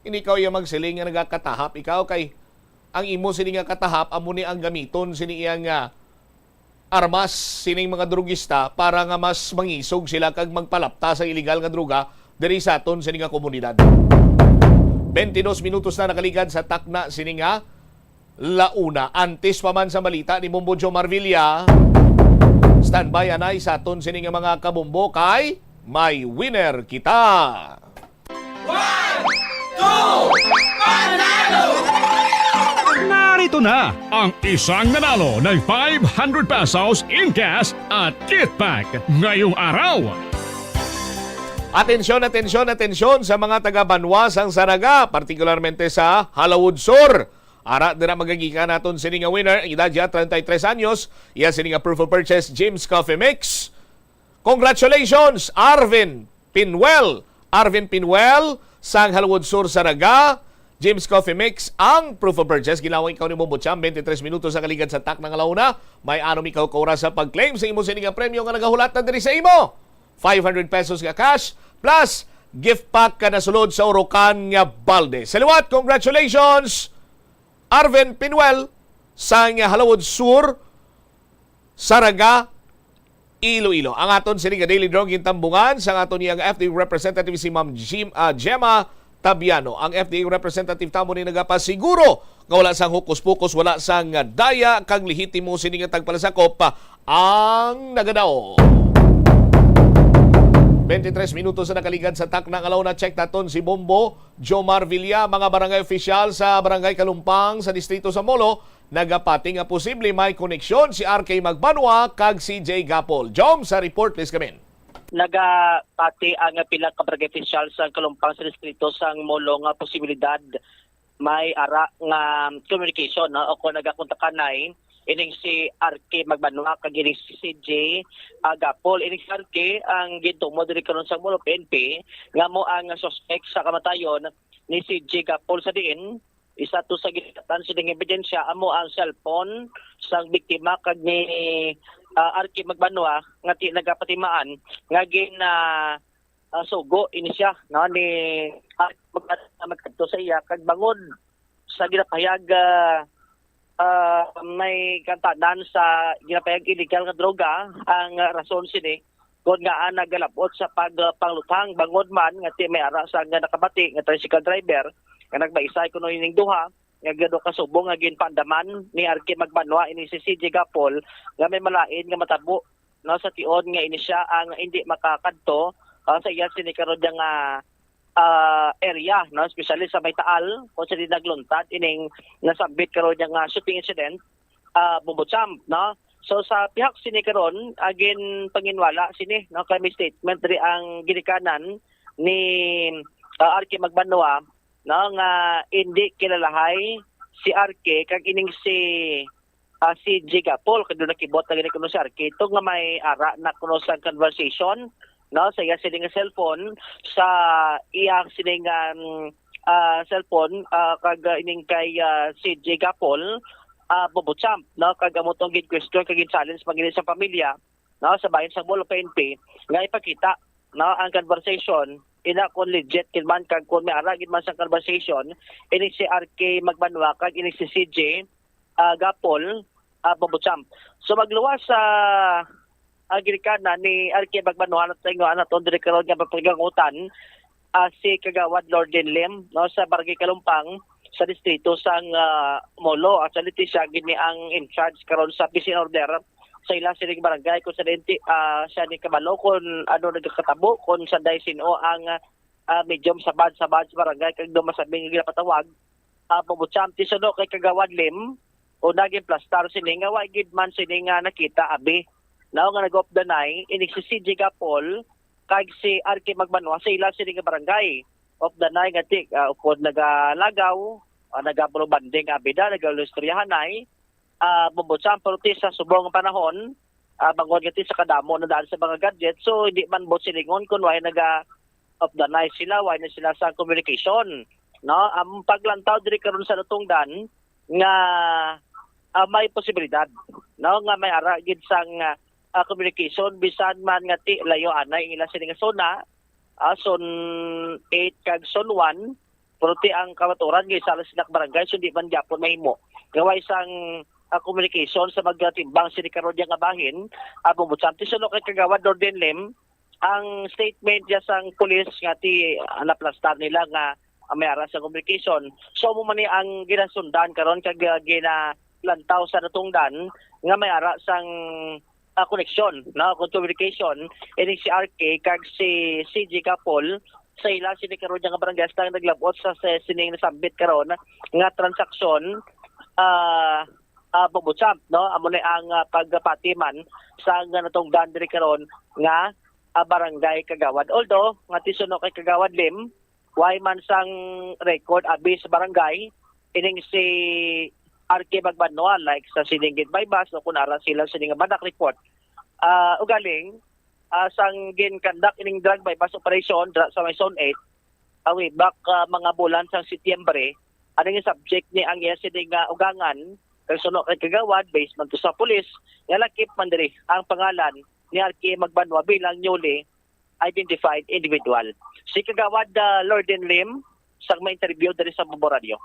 hindi ikaw iya magsiling nga nagakatahap ikaw kay ang imo sini nga katahap amo ni ang gamiton sini iya nga armas sining mga drugista para nga mas mangisog sila kag magpalapta sa illegal nga droga diri sa aton sini nga komunidad. Twenty-dos minutos na nakaligad sa takna sini nga launa. Antes pa man sa balita ni Bombo Joe Marvilla, standby anay sa aton sini nga mga kabombo kay may winner kita. One, two, panalo! Narito na ang isang nanalo ng five hundred pesos in cash at kit pack ngayong araw. Atensyon, atensyon, atensyon sa mga taga-banwa sang Saraga, partikularmente sa Halawod Sur. Ara dira magagikan naton sini nga winner, ang edad niya treinta y tres anyos, iya sini nga proof of purchase, James Coffee Mix. Congratulations, Arvin Pinuel. Arvin Pinuel, sang Halawod Sur, Saraga. James Coffee Mix, ang proof of purchase. Ginlawag ikaw ni Bombo Cham, twenty-three minutos sa kaligad sa takna nga launa. May anom ikaw ka oras sa pag-claim sa imo sini nga premyo nga nagahulat na diri sa imo. Five hundred pesos nga cash, plus gift pack ka nasulod sa urukan nga balde. Sa liwat, congratulations, Arvin Pinuel, sang Halawod Sur, Saraga, Iloilo. Ang aton sini nga daily draw gintambungan sang aton iyang F D A representative si Ma'am Jim, ah, Gemma Tabiano. Ang F D A representative tamo ni nagapasiguro nga wala sang hokus-pokus, wala sang daya kag lehitimo sini nga tagpalasakop, ah, ang nagadaog. Twenty-three minutos na nakaligad sa takna nga launa. Check naton si Bombo Jomar Villa, mga barangay opisyal sa Barangay Kalumpang sa distrito sa Molo, nagapati nga posible may koneksyon si R K Magbanwa kag C J Gapol. Jom, sa report, please come in. Nagapati ang pila ka barangay opisyal sa Kalumpang sa distrito sang Molo nga posibilidad may ara nga communication, no? O kung nagakontakanay ining si R K Magbanwa kag ining si C J, ah, Gapol. Ining si R K ang gintumod diri karon sa Molo P N P nga amo ang suspect sa kamatayon ni C J Gapol, sa diin isa to sa ginatan sining ebidensya amo ang cellphone sang biktima kag ni, ah, R K Magbanwa nga ti-, nagapatimaan nga gin, ah, ah, sugo ini siya, no, ni R K Magbanwa nga magkadto sa iya kag bangod sa ginapahayag, ah, ah, may kantanan sa ginapahayag illegal nga droga ang rason sini kon ngaa nagalabot sa pagpangluthang, bangod man nga ti may ara sa nga nakabati nga tricycle driver nga nagbaisay kuno ining duha nga gado ka subong nga ginpaandaman ni R K Magbanwa ini si C J Gapol nga may malain nga matabo, no, sa tion nga ini siya ang hindi makakadto, ah, sa iya sini karon nga ah, area, no, especially sa may Taal, kung sa di nagluntad ining nasambit karon nga shooting incident, ah, Bombo Champ, no. So sa pihak sini karon, ah, ginpanginwala sini, no, kay may statement diri ang ginikanan ni, ah, R K Magbanwa, no, nga indi kilalahay si R K kag ining si ah, si Jigapol, kay doon nakibot na gani kuno si Arquito nga may ara na kuno sa conversation, no, sa iya sining nga cellphone, sa iyang sining, um, ah, cellphone, ah, kag, ah, ining kay, ah, C J Gapol, ah, Bobo Champ, no, kag amo tong gin-question kag gin-challenge pa gid sa pamilya, no, sa bahin sa Bohol o P N P, nga ipakita, no, ang conversation, ina kon legit gid man kag kon may ara gid man sa conversation, ini si R K Magbanwa kag ini si C J, ah, Gapol, ah, Bobo Champ. So magluwas sa, ah, ginikanan ni R K Magbanwa, nato ingon naton diri karon nga mapaglangutan, ah, si Kagawad Lorden Lim, no, sa Barangay Kalumpang, sa distrito sang, ah, Molo. Actually, ti siya gini ang in charge karon sa peace and order sa ila sining barangay, kung sa denti, ah, siya ni kabalo kung ano nagkakatabo, kung sa day sino ang, ah, medium sa bad, sa bad sa barangay, kag do masabing nga ginapatawag, ah, Bobo Champ, ti suno kay Kagawad Lim, o naging plastar sini nga wa gid man sini nga nakita, abi. Now nga nag-off the night, inig si C J Gapol, kag si R K Magbanwa sa ila sini nga barangay. Off the night nga ti, ah, upod nagalagaw, ah, nagabulong banding, abi da, nagalustryahanay, ah, Bobo Champ, pero ti sa subong nga panahon, ah, bangod nga ti sa kadamo na daan sa mga gadget, so hindi man buot silingon kung why naga off the night sila, why na sila sa communication, no? Ang paglantaw diri karon sa natungdan nga, ah, may posibilidad, no, nga may ara gid sang, ah, ah, communication bisan man nga ti layo anay ang ila sini nga zona, ah, zone eight kag zone one, pero ti ang kamatuoran nga isa lang sila ka barangay, so di man gyapon mahimo nga way sang, ah, communication sa magtimbang sini karon nga bahin, ah, Bobo Champ. Ti suno kay Kagawad Lorden Lim, ang statement niya sang pulis nga ti, ah, naplastar nila nga, ah, may ara sa communication. So, amo man ni ang ginasundan karon kag, ah, ginalantaw sa natungdan nga may ara sang, ah, koneksyon, no, kung communication, ining si R K kag si C J Gapol sa ila sini karon nga barangay, hasta naglabot sa, sa sining nasambit karon nga transaksyon, ah, ah, Bobo Champ, no? Amo ni ang, ah, pagpati man sa nga natungdan diri karon nga, ah, barangay kagawad. Although, nga ti suno kay Kagawad Lim, way man sang record abi sa barangay, ining si R K Magbanwa, like sa sining gid buy-bust o kung ara sila sining badak report. Ah, ugaling, ah, sang gin-conduct ining drug buy-bust operation dira sa may Zone eight, ah, way back, ah, mga bulan sang Setyembre, ano nga subject ni ang iya sini nga ugangan, kag suno kay Kagawad, based man to sa pulis, nga lakip man diri ang pangalan ni R K Magbanwa bilang newly identified individual. Si Kagawad, ah, Lorden Lim, sa may interview diri sa Bombo Radio.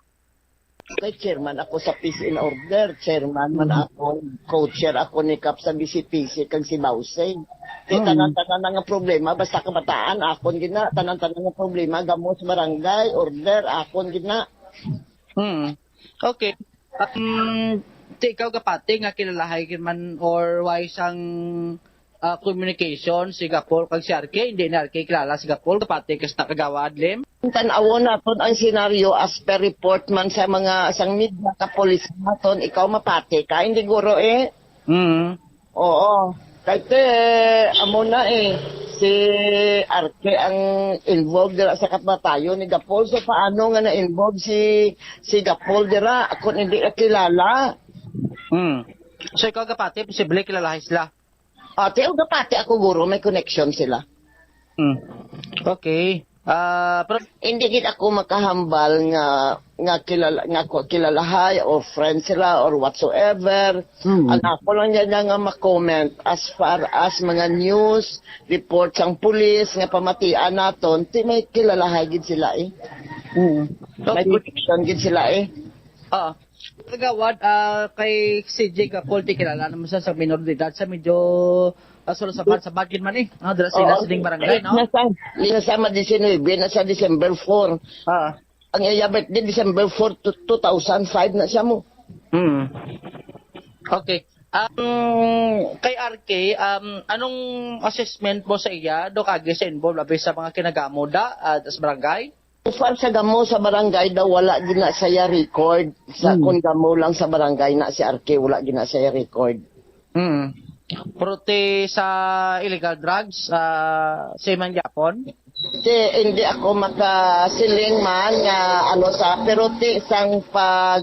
Kay chairman ako sa Peace and Order, chairman man ako, co-chair ako ni Kap sa B C P C kag si Bausing. Kay Mm. tanan-tanan na nga problema, basta kabataan, akon gid na, tanan-tanan nga problema, gamos barangay, order, akon gid na. Hmm. Okay. Um, ti ikaw gapati nga kilalahay gid man or way sang ah, communication si Gapol kag si R K, hindi ni R K kilala si Gapol, gapati ka sa Kagawad Lim. Tan-awon naton ang senaryo as per report man sa mga sang media, kapulis naton, ikaw mapati ka, hindi guro eh. Mm. Oo. Kay te, amo na eh, si R K ang involved dira sa kamatayon ni Gapol. So paano nga na-involve si si Gapol dira? Ako hindi ka kilala. Mm. So ikaw gapati, posible kilalahay sila. Ate, ang gapati ako guro, may connection sila. Mm. Okay. Ah, pero Hindi gid ako makahambal nga nga kilala nga ko kilalahay or friend sila or whatsoever. Mm. Ang ako lang yan nga ma-comment as far as mga news report sang pulis nga pamatian naton, ti may kilalahay gid sila eh. Mm. May Okay. connection gid sila eh. Ah, Kagawad, ah, kay C J Gapol, ti kilala naman siya sa minor de edad, sa medyo ah, solo sa bad, sa bad gid man eh. Ah, dala sila Oo. sa ding barangay, no? Nasa, nasa ma diecinuebe, nasa December four. Ah. Ang iya birthday, December four, two thousand five na siya mo. Hmm. Okay. Um, kay R K, um, anong assessment mo sa iya? Do kagi sa involved abi sa mga kinagamo da, ah, sa barangay? So far sa gamo sa barangay daw wala gina saya record. Sa Hmm. Kung gamo lang sa barangay na si R K, wala gina saya record. Hmm. Pero ti sa illegal drugs, ah, same man gyapon? Ti hindi ako makasiling man nga ano sa, pero ti sang pag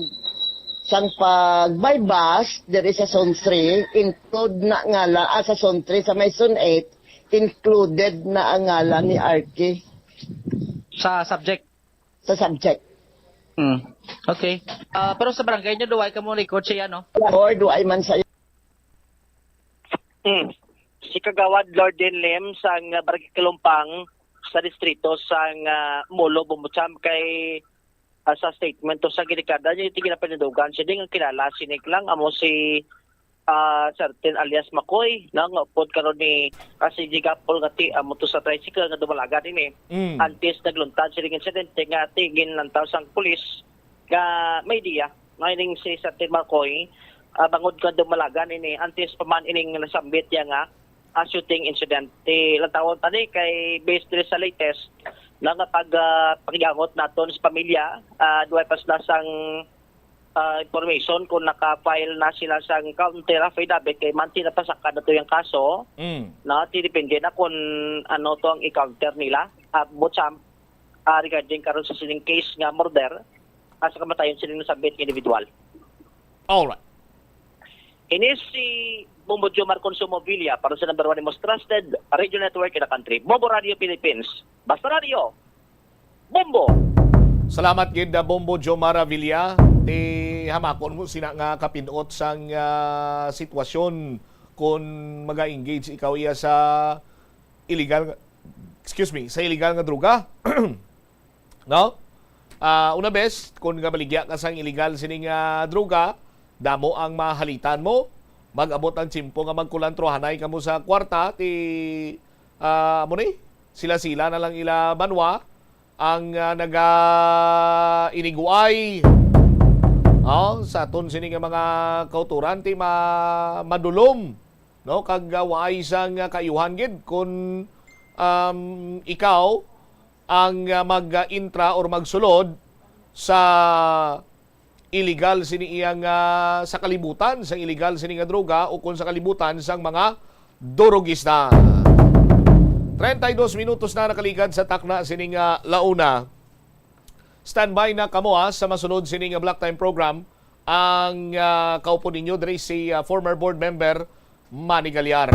sang pag buy bust diri sa Zone three, include na nga la, ah, sa Zone three, sa may Zone eight, included na ang ngalan ni Arky. Sa subject? Sa subject. Hmm. Okay. Ah, pero sa barangay nyo, duway ka mo record siya, no? Or duway man sa Hmm. Si Kagawad Lorden Lim sang Barangay Kalumpang sa distrito sang, ah, Molo, Bombocham kay, ah, sa statement to sa ginikada niya, iti ginapanindugan siya din ang kilala sining lang amo si, ah, certain alias Makoy, no, nga upod karon ni, ah, si Jigapol nga ti amo to sa tricycle nga dumalagan ini. Mm. Antes nagluntad sining insidente nga ti ginlantaw sang pulis nga may diya nga ining si certain Makoy, ah, bangod nga dumalagan ini antes pa man ining nasambit niya nga, ah, shooting incident. Ti lantawon tani kay based diri sa latest na nga pag, ah, pakigangot naton sa pamilya, ah, duway pa sila sang, ah, information kung naka-file na sila sang counter affidavit kay manti na pasaka na to yung kaso. Mm. Na ti depende na kung ano to ang i-counter nila. Ah, but sa, ah, regarding karon sa sining case nga murder, ah, sa kamatayon sining nasambit nga individual. Alright. Ini si Bombo Jomar Consumo Villa para sa number one most trusted radio network in the country, Bombo Radio Philippines. Basta Radio, Bombo! Salamat gid, uh, Bombo Jomar Villa. Ti hamakon mo sina nga kapinot sang, uh, sitwasyon kung maga-engage ikaw iya sa illegal, excuse me, sa illegal nga droga. No? Ah, una bes, kung nga maligya ka sang illegal sining, ah, droga, damo ang mahalitan mo. Mag-abot ang tiyempo nga magkulantrohanay kamo sa kwarta, ti, ah, amo ni, sila-sila na lang ila banwa ang, ah, naga-iniguay, oh, sa aton sini nga mga kauturan, ti ma-, madulom, no? Kag, ah, waay sang, ah, kaayuhan gid kun, um, ikaw ang, ah, mag-intra or magsulod sa illegal sini iyang, ah, sa kalibutan, sa illegal sini nga droga o kung sa kalibutan sang mga durogista. Treinta y dos minutos na nakaligad sa takna sini nga launa. Standby na kamo, ah, sa masunod sini nga Block Time program. Ang, ah, kaupo ninyo diri si, ah, former board member Manny Gallar.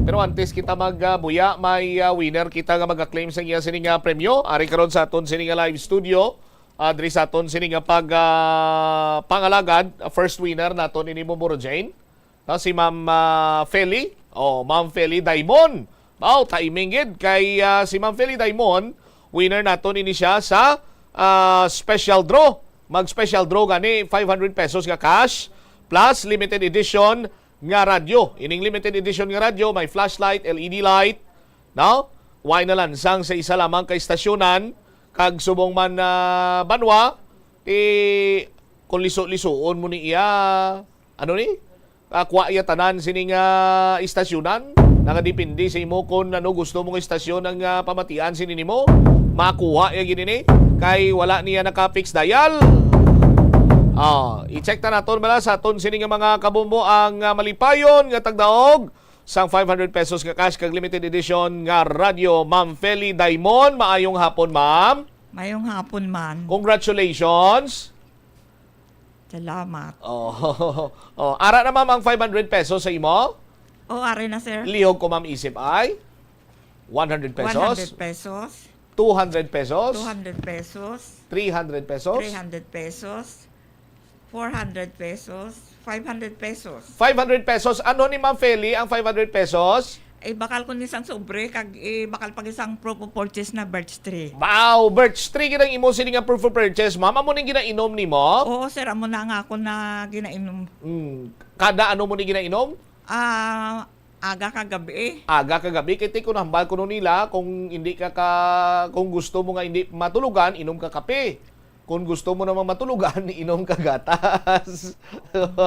Pero antes kita mag, ah, buya, may, ah, winner kita nga mag-claim sa iya sini nga premyo. Ari karon sa aton sini nga live studio, ah, diri sa aton sini nga pag, ah, pangalagad, ah, first winner naton ini, Bombo Jane. No, si Ma'am, ah, Feli. Oh, Ma'am Feli Daimon. Wow, timing gid kay, ah, si Ma'am Feli Daimon, winner naton ini siya sa, ah, special draw. Mag special draw gani, five hundred pesos nga cash plus limited edition nga radyo. Ining limited edition nga radyo may flashlight, L E D light, no? Way nalansang sa isa lamang ka istasyonan, kag subong man, ah, banwa, ti kung liso-lisuon mo ni iya, ano ni? Ah, kuha iya tanan sining, ah, istasyonan. Nagadepende sa imo kung ano gusto mong istasyon ang, ah, pamatian sini nimo. Makuha iya gid ini kay wala niya naka-fix dial. Ah, i-check ta naton bala sa aton sini nga mga kabombo ang, ah, malipayon nga tagdaog sang five hundred pesos nga cash kag limited edition nga radyo, Ma'am Feli Daimon. Maayong hapon, ma'am. Mayong hapon man. Congratulations. Salamat. Oh, oh, ara na, ma'am, ang five hundred pesos sa imo. Oh, ari na, sir. Lihog ko, ma'am, isip ay one hundred pesos. One hundred pesos. Two hundred pesos. Two hundred pesos. Three hundred pesos. Three hundred pesos. Four hundred pesos. Five hundred pesos. Five hundred pesos. Ano ni Ma'am Feli ang five hundred pesos? Ay, bakal ko ni isang sobre, kag, eh, bakal pag isang proof of purchase na birch tree. Wow, birch tree gid ang imo sini nga proof of purchase, ma'am. Amo ning ginainom nimo? Oo, sir, amo na nga ako na ginainom. Mm. Kada ano mo ni ginainom? Ah, aga ka gabi. Aga ka gabi. Kay ti, kung hambal kuno nila, kung hindi ka, ka, kung gusto mo nga hindi matulugan, inom ka kape. Kung gusto mo naman matulugan, inom ka gatas.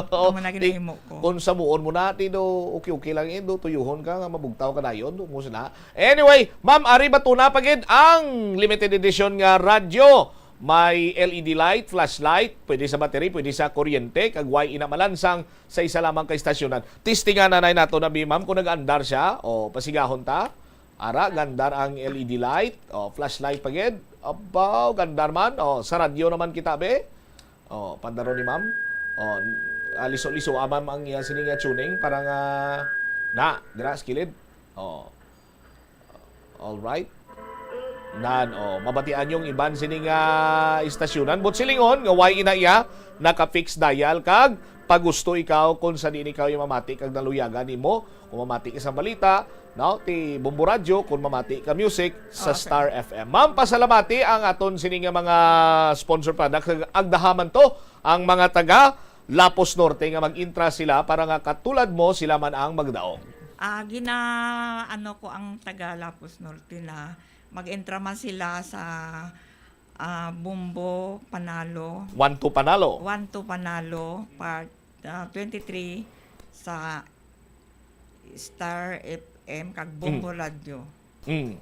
Amo na ginahimo ko. Kung samuon mo na, ti do, okay-okay lang, eh, do, tuyuhon ka nga mabugtaw ka dayon, do, mo sila. Anyway, ma'am, ari ba tuna pa gid ang limited edition nga radyo? May L E D light, flashlight, pwede sa battery, pwede sa kuryente, kag way ina malansang sa isa lamang ka istasyonan. Testingan na nay nato na, bi, ma'am, kung nag-andar siya. O, pasigahon ta. Ara, gandar ang L E D light. O, flashlight pa gid. Abaw, gandar man. O, sa radyo naman kita, be. O, pandaron ni ma'am. O, ah, liso-liso, ah, ma'am, ang iya sini nga tuning para nga na, dira sa kilid. O. All right. Nan, oh, mabatian yung iban sini nga istasyonan. But silingon nga way ina iya, naka-fix dial kag pagusto ikaw kung sa diin ikaw yung mamati kag naluyagan nimo. Kung mamati ka sa balita, no, ti Bombo Radyo, kung mamati ka music sa Okay. Star F M. Ma'am, pasalamati ang aton sini nga mga sponsor products. Agdahaman to ang mga taga Lapos Norte nga mag-intra sila para nga katulad mo sila man ang magdaog. Ah, gina-, ano ko ang taga Lapos Norte na mag-intra man sila sa, ah, Bombo Panalo. One to Panalo. One to Panalo, part, ah, twenty-three sa Star F M kag Bombo Mm. Radyo. Mm.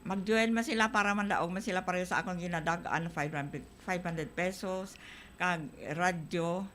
Mag-join man sila para mandaog man sila pareho sa akong ginadag-an, five hundred, five hundred pesos, kag radyo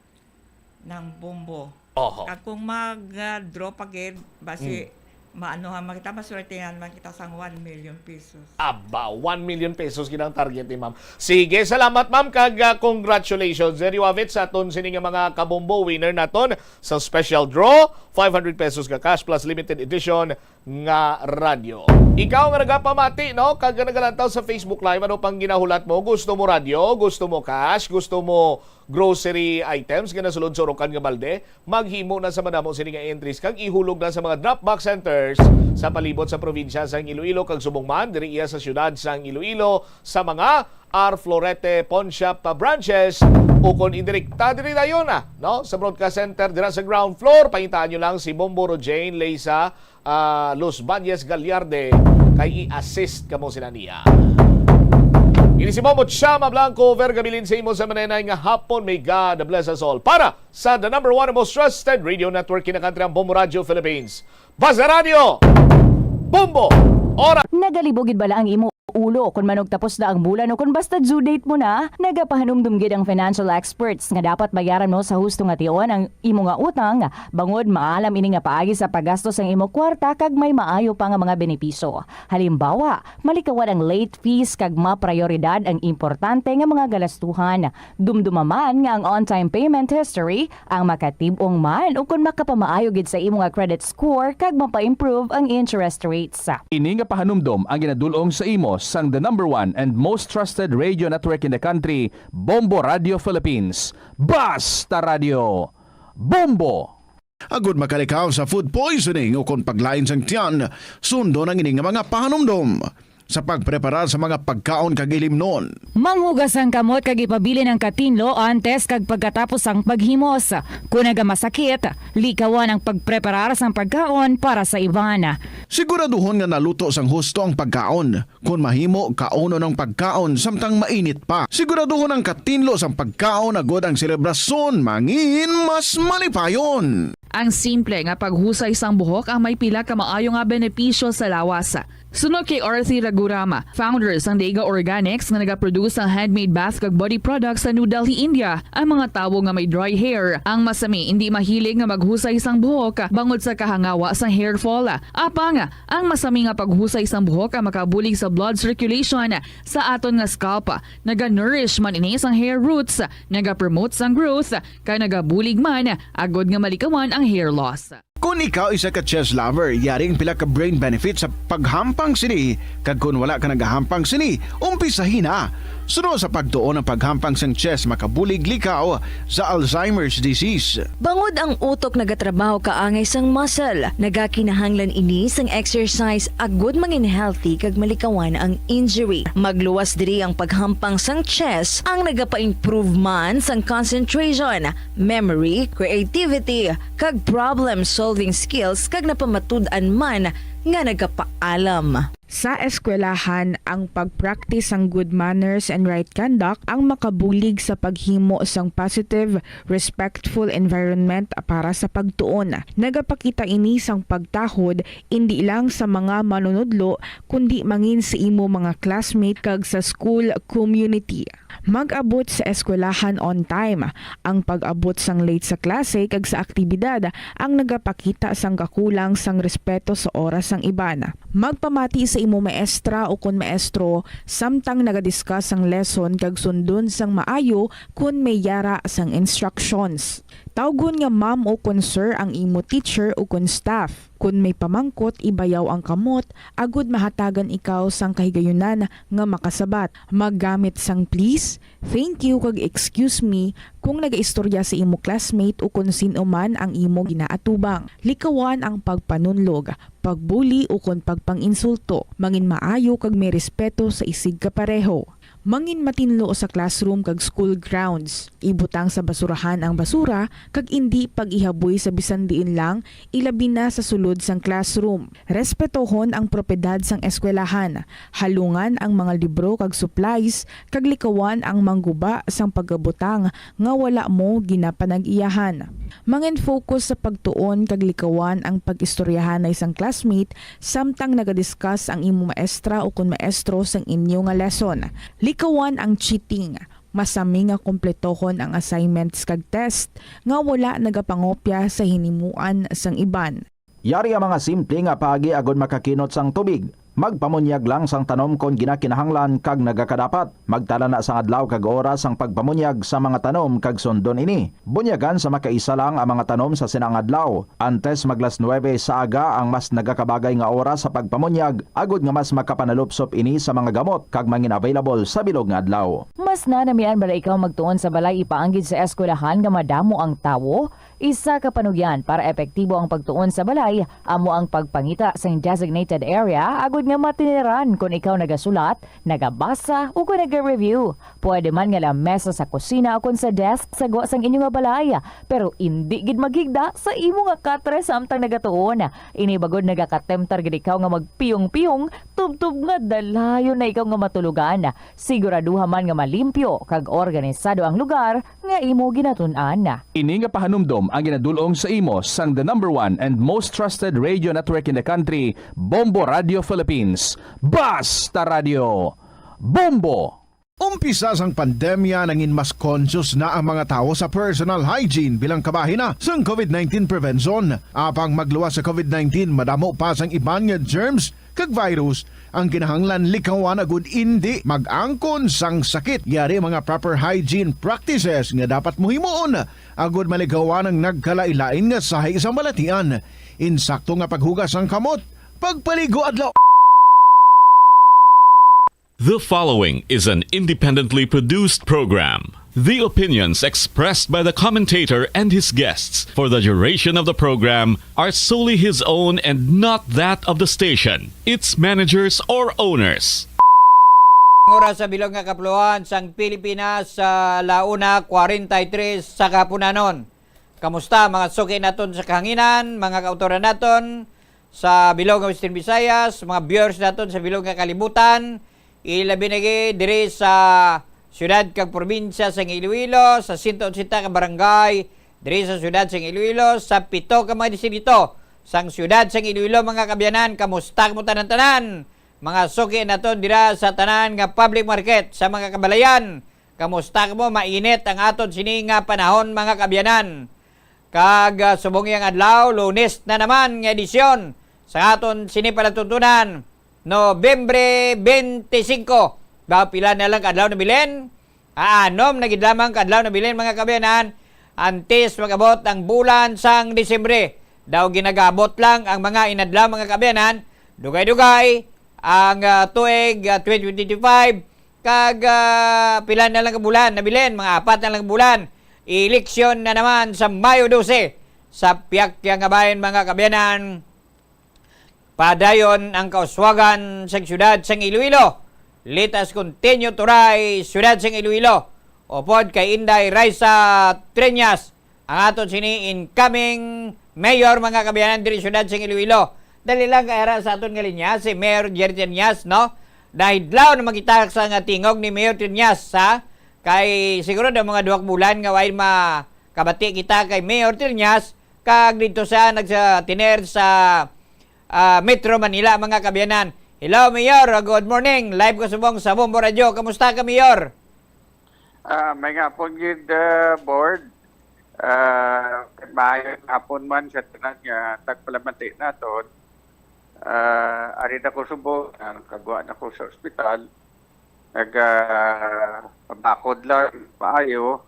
ng Bombo. Oho. Kag kung mag, ah, draw pa gid, basi Mm. maanuhan man kita, maswertehan man kita sang one million pesos. Aba, one million pesos gid ang target ni ma'am. Sige, salamat ma'am, kag, ah, congratulations. There you have it sa aton sini nga mga kabombo winner naton sa special draw, five hundred pesos ka cash plus limited edition nga radyo. Ikaw nga nagapamati, no? Kag nagalantaw sa Facebook Live, ano pang ginahulat mo? Gusto mo radyo? Gusto mo cash? Gusto mo grocery items nga nasulod sa urukan nga balde? Maghimo na sa madamo sini nga entries kag ihulog na sa mga drop box centers sa palibot sa probinsya sang Iloilo kag subong man diri iya sa siyudad sang Iloilo sa mga Arflorete Pawnshop branches, ukon indirekta diri dayon na, no, sa Broadcast Center dira sa ground floor. Pangitaan nyo lang si Bombo Rojane Leisa, ah, Los Bañez Gallarde, kay i-assist kamo sila niya. Ini si Bombo Chama Blanco Vergabilin sa imo sa manenay nga hapon. May God bless us all. Para sa the number one most trusted radio network in the country, ang Bombo Radio Philippines. Basta Radio, Bombo, Oras. Nagalibog gid bala ang imo ulo kon manugtapos na ang bulan o kon basta due date mo na? Nagapahanumdom gid ang financial experts nga dapat bayaran mo sa husto nga tion ang imo nga utang, bangod maalam ini nga paagi sa paggasto sang imo kwarta kag may maayo pa nga mga benepisyo. Halimbawa, malikawan ang late fees kag maprayoridad ang importante nga mga galastuhan. Dumduma man nga ang on-time payment history ang makatib-ong man ukon makapamaayo gid sa imo nga credit score kag mapa-improve ang interest rates. Ini nga pahanumdom ang ginadul-ong sa imo sang the number one and most trusted radio network in the country, Bombo Radio Philippines. Basta Radio, Bombo! Agud makalikaw sa food poisoning ukon paglain sang tiyan, sundon ang ini nga mga pahanumdom sa pagpreparar sa mga pagkaon kag ilimnon. Manghugas ang kamot kag ipabilin ang katinlo antes kag pagkatapos sang paghimos. Kon nagamasakit, likawan ang pagpreparar sang pagkaon para sa iban. Siguraduhon nga naluto sang husto ang pagkaon. Kon mahimo, kaunon ang pagkaon samtang mainit pa. Siguraduhon ang katinlo sang pagkaon agud ang selebrasyon mangin mas malipayon. Ang simple nga paghusay sang buhok ang may pila ka maayo nga benepisyo sa lawas. Suno kay Arthur Ragurama, founder sang Dega Organics nga nagaproduce sang handmade bath kag body products sa New Delhi, India, ang mga tawo nga may dry hair, ang masami indi mahilig nga maghusay sang buhok bangod sa kahangawa sang hair fall. Apang, ang masami nga paghusay sang buhok ang makabulig sa blood circulation sa aton nga scalp. Naga-nourish man ini sang hair roots, nagapromote sang growth, kag nagabulig man agud nga malikawan ang hair loss. Kon ikaw isa ka chess lover, yari ang pila ka brain benefits sa paghampang sini, kag kon wala ka nagahampang sini, umpisahi na. Suno sa pagtuon ang paghampang sang chess makabulig likaw sa Alzheimer's disease. Bangod ang utok nagatrabaho kaangay sang muscle, nagakinahanglan ini sang exercise agud mangin healthy kag malikawan ang injury. Magluwas diri ang paghampang sang chess, ang nagapa-improve man sang concentration, memory, creativity, kag problem-solving skills, kag napamatud-an man nga nagapaalam. Sa eskwelahan, ang pag-practice sang good manners and right conduct ang makabulig sa paghimo sang positive, respectful environment para sa pagtuon. Nagapakita ini sang pagtahod indi lang sa mga manunudlo, kundi mangin sa imo mga classmate kag sa school community. Mag-abot sa eskwelahan on time. Ang pag-abot sang late sa klase kag sa aktibidad ang nagapakita sang kakulang sang respeto sa oras sang iban. Magpamati sa imo maestra ukon maestro samtang naga-discuss sang lesson kag sundon sang maayo kon may yara sang instructions. Tawgon nga ma'am ukon sir ang imo teacher ukon staff. Kon may pamangkot, ibayaw ang kamot agud mahatagan ikaw sang kahigayunan nga makasabat. Maggamit sang please, thank you, kag excuse me kung nagaistorya sa imo classmate o kon sin-o man ang imo ginaatubang. Likawan ang pagpanunlog, pagbuli, o kon pagpang-insulto. Mangin maayo kag may respeto sa isigkapareho. Mangin matinlo sa classroom kag school grounds. Ibutang sa basurahan ang basura kag indi pag-ihaboy sa bisan diin lang, ilabi na sa sulod sang classroom. Respetohon ang propiedad sang eskwelahan. Halungan ang mga libro kag supplies, kag likawan ang mangguba sang pagabutang nga wala mo ginapanag-iyahan. Mangin-focus sa pagtuon kag likawan ang pag-istoryahanay sang classmate samtang nagadiskas ang imo maestra o kon maestro sang inyo nga lesson. Likawan ang cheating. Masami nga kompletohon ang assignments kag test nga wala nagapangopya sa hinimuan sang iban. Yari ang mga simple nga paagi agod makakinot sang tubig. Magpamunyag lang sang tanom kon ginakinahanglan kag nagakadapat. Magtala na sang adlaw kag oras sang pagpamunyag sa mga tanom kag sundon ini. Bunyagan sa makaisa lang ang mga tanom sa sina nga adlaw. Antes maglas nuwebe sa aga ang mas nagakabagay nga oras sa pagpamunyag, agod nga mas makapanalupsop ini sa mga gamot kag mangin-available sa bilog nga adlaw. Mas nanamian bala ikaw magtuon sa balay ipaanggid sa eskwelahan nga madamo ang tawo? Isa ka panugyan para epektibo ang pagtuon sa balay amo ang pagpangita sang designated area agud nga matiniran kon ikaw nagasulat, nagabasa, o kon naga-review. Pwede man nga lamesa sa kusina o kon sa desk sa gwa sang inyo nga balay, pero indi gid maghigda sa imo nga katre samtang nagatuon. Ini bagod nagakatemtar gid ikaw nga magpiyong-piyong, tubtob nga dalayon na ikaw nga matulogan. Siguraduha man nga malimpyo kag organisado ang lugar nga imo ginatun-an. Ini nga pahanumdom ang ginadul-ong sa imo sang the number one and most trusted radio network in the country, Bombo Radio Philippines. Basta Radio, Bombo! Umpisa sang pandemya, nangin mas conscious na ang mga tawo sa personal hygiene bilang kabahin na sang covid nineteen prevention. Apang magluwas sa covid nineteen, madamo pa sang iban nga germs kag virus ang kinahanglan likawan agud indi mag-angkon sang sakit. Yari mga proper hygiene practices nga dapat mo himuon agud malikawan ang nagkalain-lain nga sahi sang balatian. Insakto nga paghugas sang kamot, pagpaligo adlaw. The following is an independently produced program. The opinions expressed by the commentator and his guests for the duration of the program are solely his own and not that of the station, its managers, or owners. Oras sa bilog nga kapluan sang Pilipinas sa la una kwarenta y tres sa kahapunanon. Kamusta, mga suki naton sa kahanginan, mga kautoran naton sa bilog nga Western Visayas, mga viewers naton sa bilog nga kalibutan, ilabi na gid diri sa siyudad kag probinsya sang Iloilo, sa sento otsenta ka barangay diri sa siyudad sang Iloilo, sa pito ka mga distrito sang siyudad sang Iloilo, mga kaabyanan. Kamusta kamo tanan-tanan? Mga suki naton dira sa tanan nga public market sa mga kabalayan. Kamusta kamo? Mainit ang aton sini nga panahon, mga kaabyanan. Kag, ah, subong yang adlaw, Lunes na naman nga edisyon sa aton sini palatuntunan, Nobyembre twenty-five. Daw pila na lang ka adlaw nabilin? Aanom na gid lamang ka adlaw nabilin, mga kaabyanan, antes mag-abot ang bulan sang Disyembre. Daw ginagabot lang ang mga inadlaw, mga kaabyanan. Dugay-dugay ang, ah, tuig, ah, twenty twenty-five, kag, ah, pila na lang ka bulan nabilin, mga apat na lang ka bulan, eleksyon na naman sa Mayo dose. Sa pihak kang bahin, mga kaabyanan, padayon ang kauswagan sang siyudad sang Iloilo. Let us continue to rise, siyudad sang Iloilo. Upod kay Inday Raisa Treñas, ang aton sini incoming mayor, mga kaabyanan, diri siyudad sang Iloilo. Dali lang kay ara sa aton nga linya si Mayor Jerry Treñas, no? Nahidlaw na man kita sa nga tingog ni Mayor Treñas, ha? Kay siguro daw mga duha ka bulan nga way makabati kita kay Mayor Treñas, kag didto siya nagsa-, tiner sa, ah, Metro Manila, mga kaabyanan. Hello, Mayor. Good morning. Live ko subong sa Bombo Radio. Kamusta ka, Mayor? Ah, may nga po gid, ah, board. Ah, maayo nga hapon man sa tanan nga tagpalamati naton. Ah, ari na ko subong, ah, kagwa na ko sa ospital. Nag, ah, pabakod lang, maayo.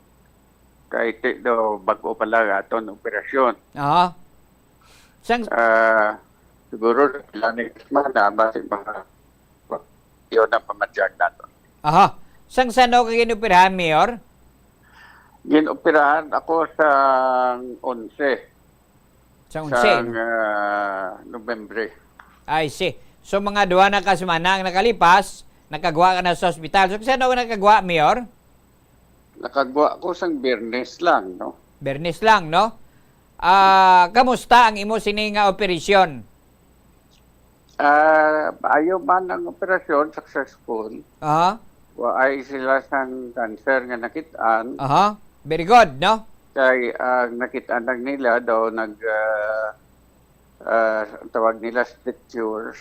Kay ti-, do, bag-o pa lang aton operasyon. Ah. Sang Ah, siguro sa ilang next month na, basi mga, yun ang pamadyag nato. Aha. Sang san-o ka ginoperahan, Mayor? Ginoperahan ako sa onse. Sang onse, sang, no? Ah, Nobyembre. I see. So, mga duha na ka semana ang nakalipas, nakagwa ka na sa ospital. So, san-o ka nakagwa, Mayor? Nakagwa ko sang Biyernes lang, no? Biyernes lang, no? Ah, kamusta ang imo sini nga operasyon? Ah, maayo man ang operasyon, successful. Aha. Waay sila sang cancer nga nakit-an. Aha. Very good, no? Kay ang nakit-an lang nila daw nag, ah, ah, tawag nila strictures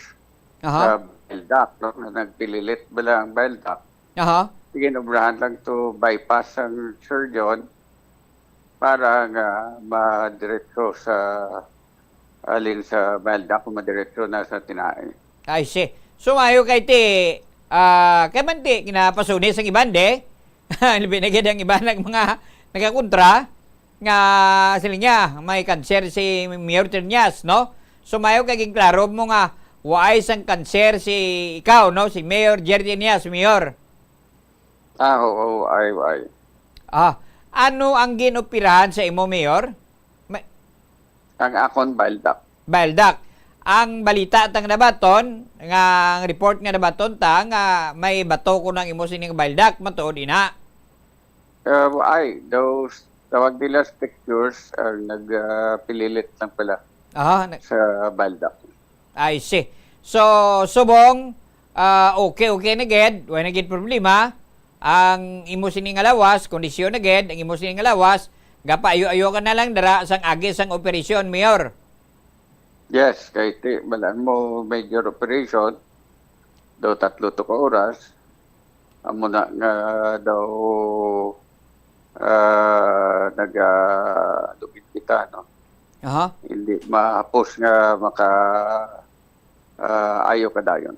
Aha. sa bile duct, no? Nga nagpililit bala ang bile duct. Aha. Sige, obrahan lang to bypass ang surgeon para nga madiretso sa, alin sa bile duct, kung madiretso na sa tinai. I see. So, maayo kay ti, ah, kay man ti, kinapasuni sang iban, de. Labi na gid ang iban nga mga nagakontra nga sila niya, may kanser si Mayor Triñas, no? So, maayo kay ginklaro mo nga waay sang kanser si ikaw, no? Si Mayor Jerry Triñas, Mayor. Ah, oo, ay, ay. Ah, ano ang ginoperahan sa imo, Mayor? May Ang akon bile duct. Bile duct. Ang balita tang nabaton, nga ang report nga nabaton ta, nga may bato ko nang imo sining bile duct, matuod ina? Eh, ay, those, tawag nila strictures, ang nag, ah, pililit lang pala Aha, na- sa bile duct. I see. So, subong, ah, okay, okay na gid, wala na gid problema. Ang imo sini nga lawas, kondisyon na gid, ang imo sini nga lawas, gapaayo-ayo ka na lang dira sang agi sang operasyon, Mayor. Yes, kay ti, balaan mo major operation, daw tatlo to ka oras. Amo na nga daw, ah, nagalugid kita, no? Aha. Hindi mahapos nga maka, ah, ayo ka dayon.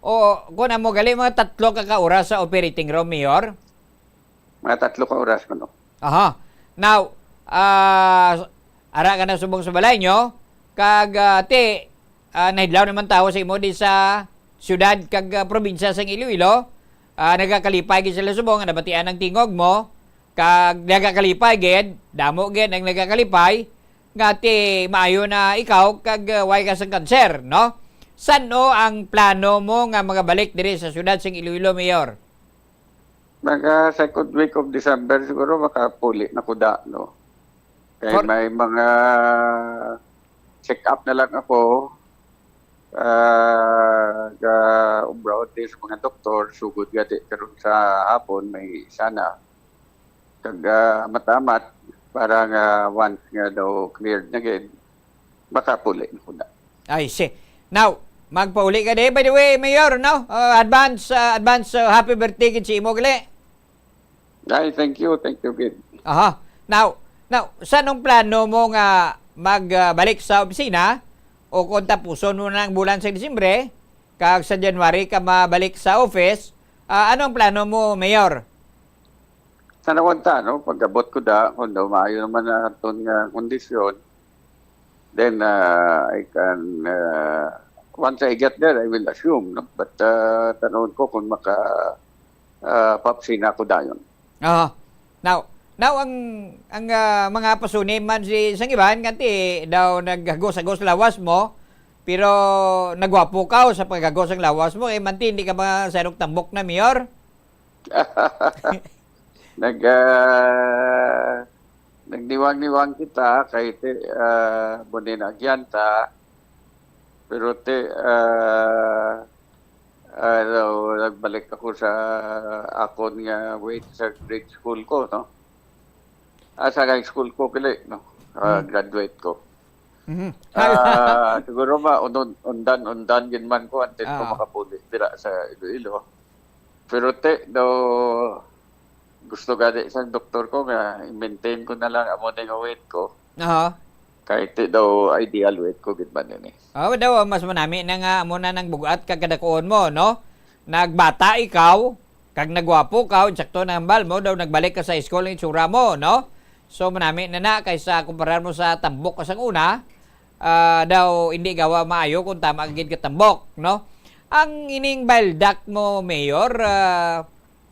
O, kung amo gali, mga tatlo ka, ka oras sa operating room, Mayor? Mga tatlo ka oras, kuno. Aha. Now, ah, ara ka na subong sa balay nyo, kag, ah, ti, ah, nahidlaw naman tawo sa imo di sa siyudad kag, ah, probinsya sang Iloilo. Ah, nagakalipay gid sila subong nga nabatian ang tingog mo, kag nagakalipay gid, damo gid ang nagakalipay nga ti maayo na ikaw kag, ah, way ka sang kanser, no? San-o ang plano mo nga magabalik diri sa siyudad sang Iloilo, Mayor? Mga second week of December siguro makapuli na ko da, no? Kay For may mga check-up na lang ako, ah, ga-umrahon din sa mga doktor, sugod gati karon sa hapon, may sana. Kag, ah, matamat, para nga once nga daw cleared na gid, makapuli na ko na. I see. Now, magpauli ka di, by the way, Mayor, no? Uh, advance, uh, advance, uh, happy birthday gid sa imo gali. Ay, thank you, thank you gid. Aha. Now, now, san-o ang plano mo nga magbalik sa opisina? O kung tapuson mo na ang bulan sa Disyembre, kag sa January ka mabalik sa office, ah, ano ang plano mo, Mayor? Sa nawanta, no? Pag-abot ko da, kung daw maayo naman na aton nga kondisyon, then, ah, I can, ah, once I get there, I will assume, no? But, ah, tanawon ko kung maka, ah, papsina ko dayon. Ah, now, now ang, ang, ah, mga pasuni man si sang iban, kanti daw naghagos-hagos lawas mo, pero nagwapo ka sa paghagos ang lawas mo, eh, manti hindi ka ba sarok tambok na, Mayor? Nag, ah, nagniwang-niwang kita kay ti, ah, bunin agyan ta. Pero ti, ah, ano, nagbalik ako sa akon nga weight sa grade school ko, no? Ah, sa high school ko, kili, no? Ah, Hmm. graduate ko. Mhm. Ah, siguro ba, undan, undan, undan gid man ko until ko Ah. makapuli dira sa Iloilo. Pero ti, daw, gusto gani sang doktor ko nga i-maintain ko na lang amo ni nga weight ko. Aha. Kay ti daw ideal weight ko gid man ini. Ah, daw, mas manami na nga amo na nang bug-at kag kadakuon mo, no? Nagbata ikaw, kag nagwapo ka, insakto na hambal mo, daw nagbalik ka sa school ang itsura mo, no? So, manami na na kaysa kumparar mo sa tambok ka sang una. ah, daw hindi gawa maayo kung tama gid katambok, no? Ang ining bile duct mo, Mayor, ah,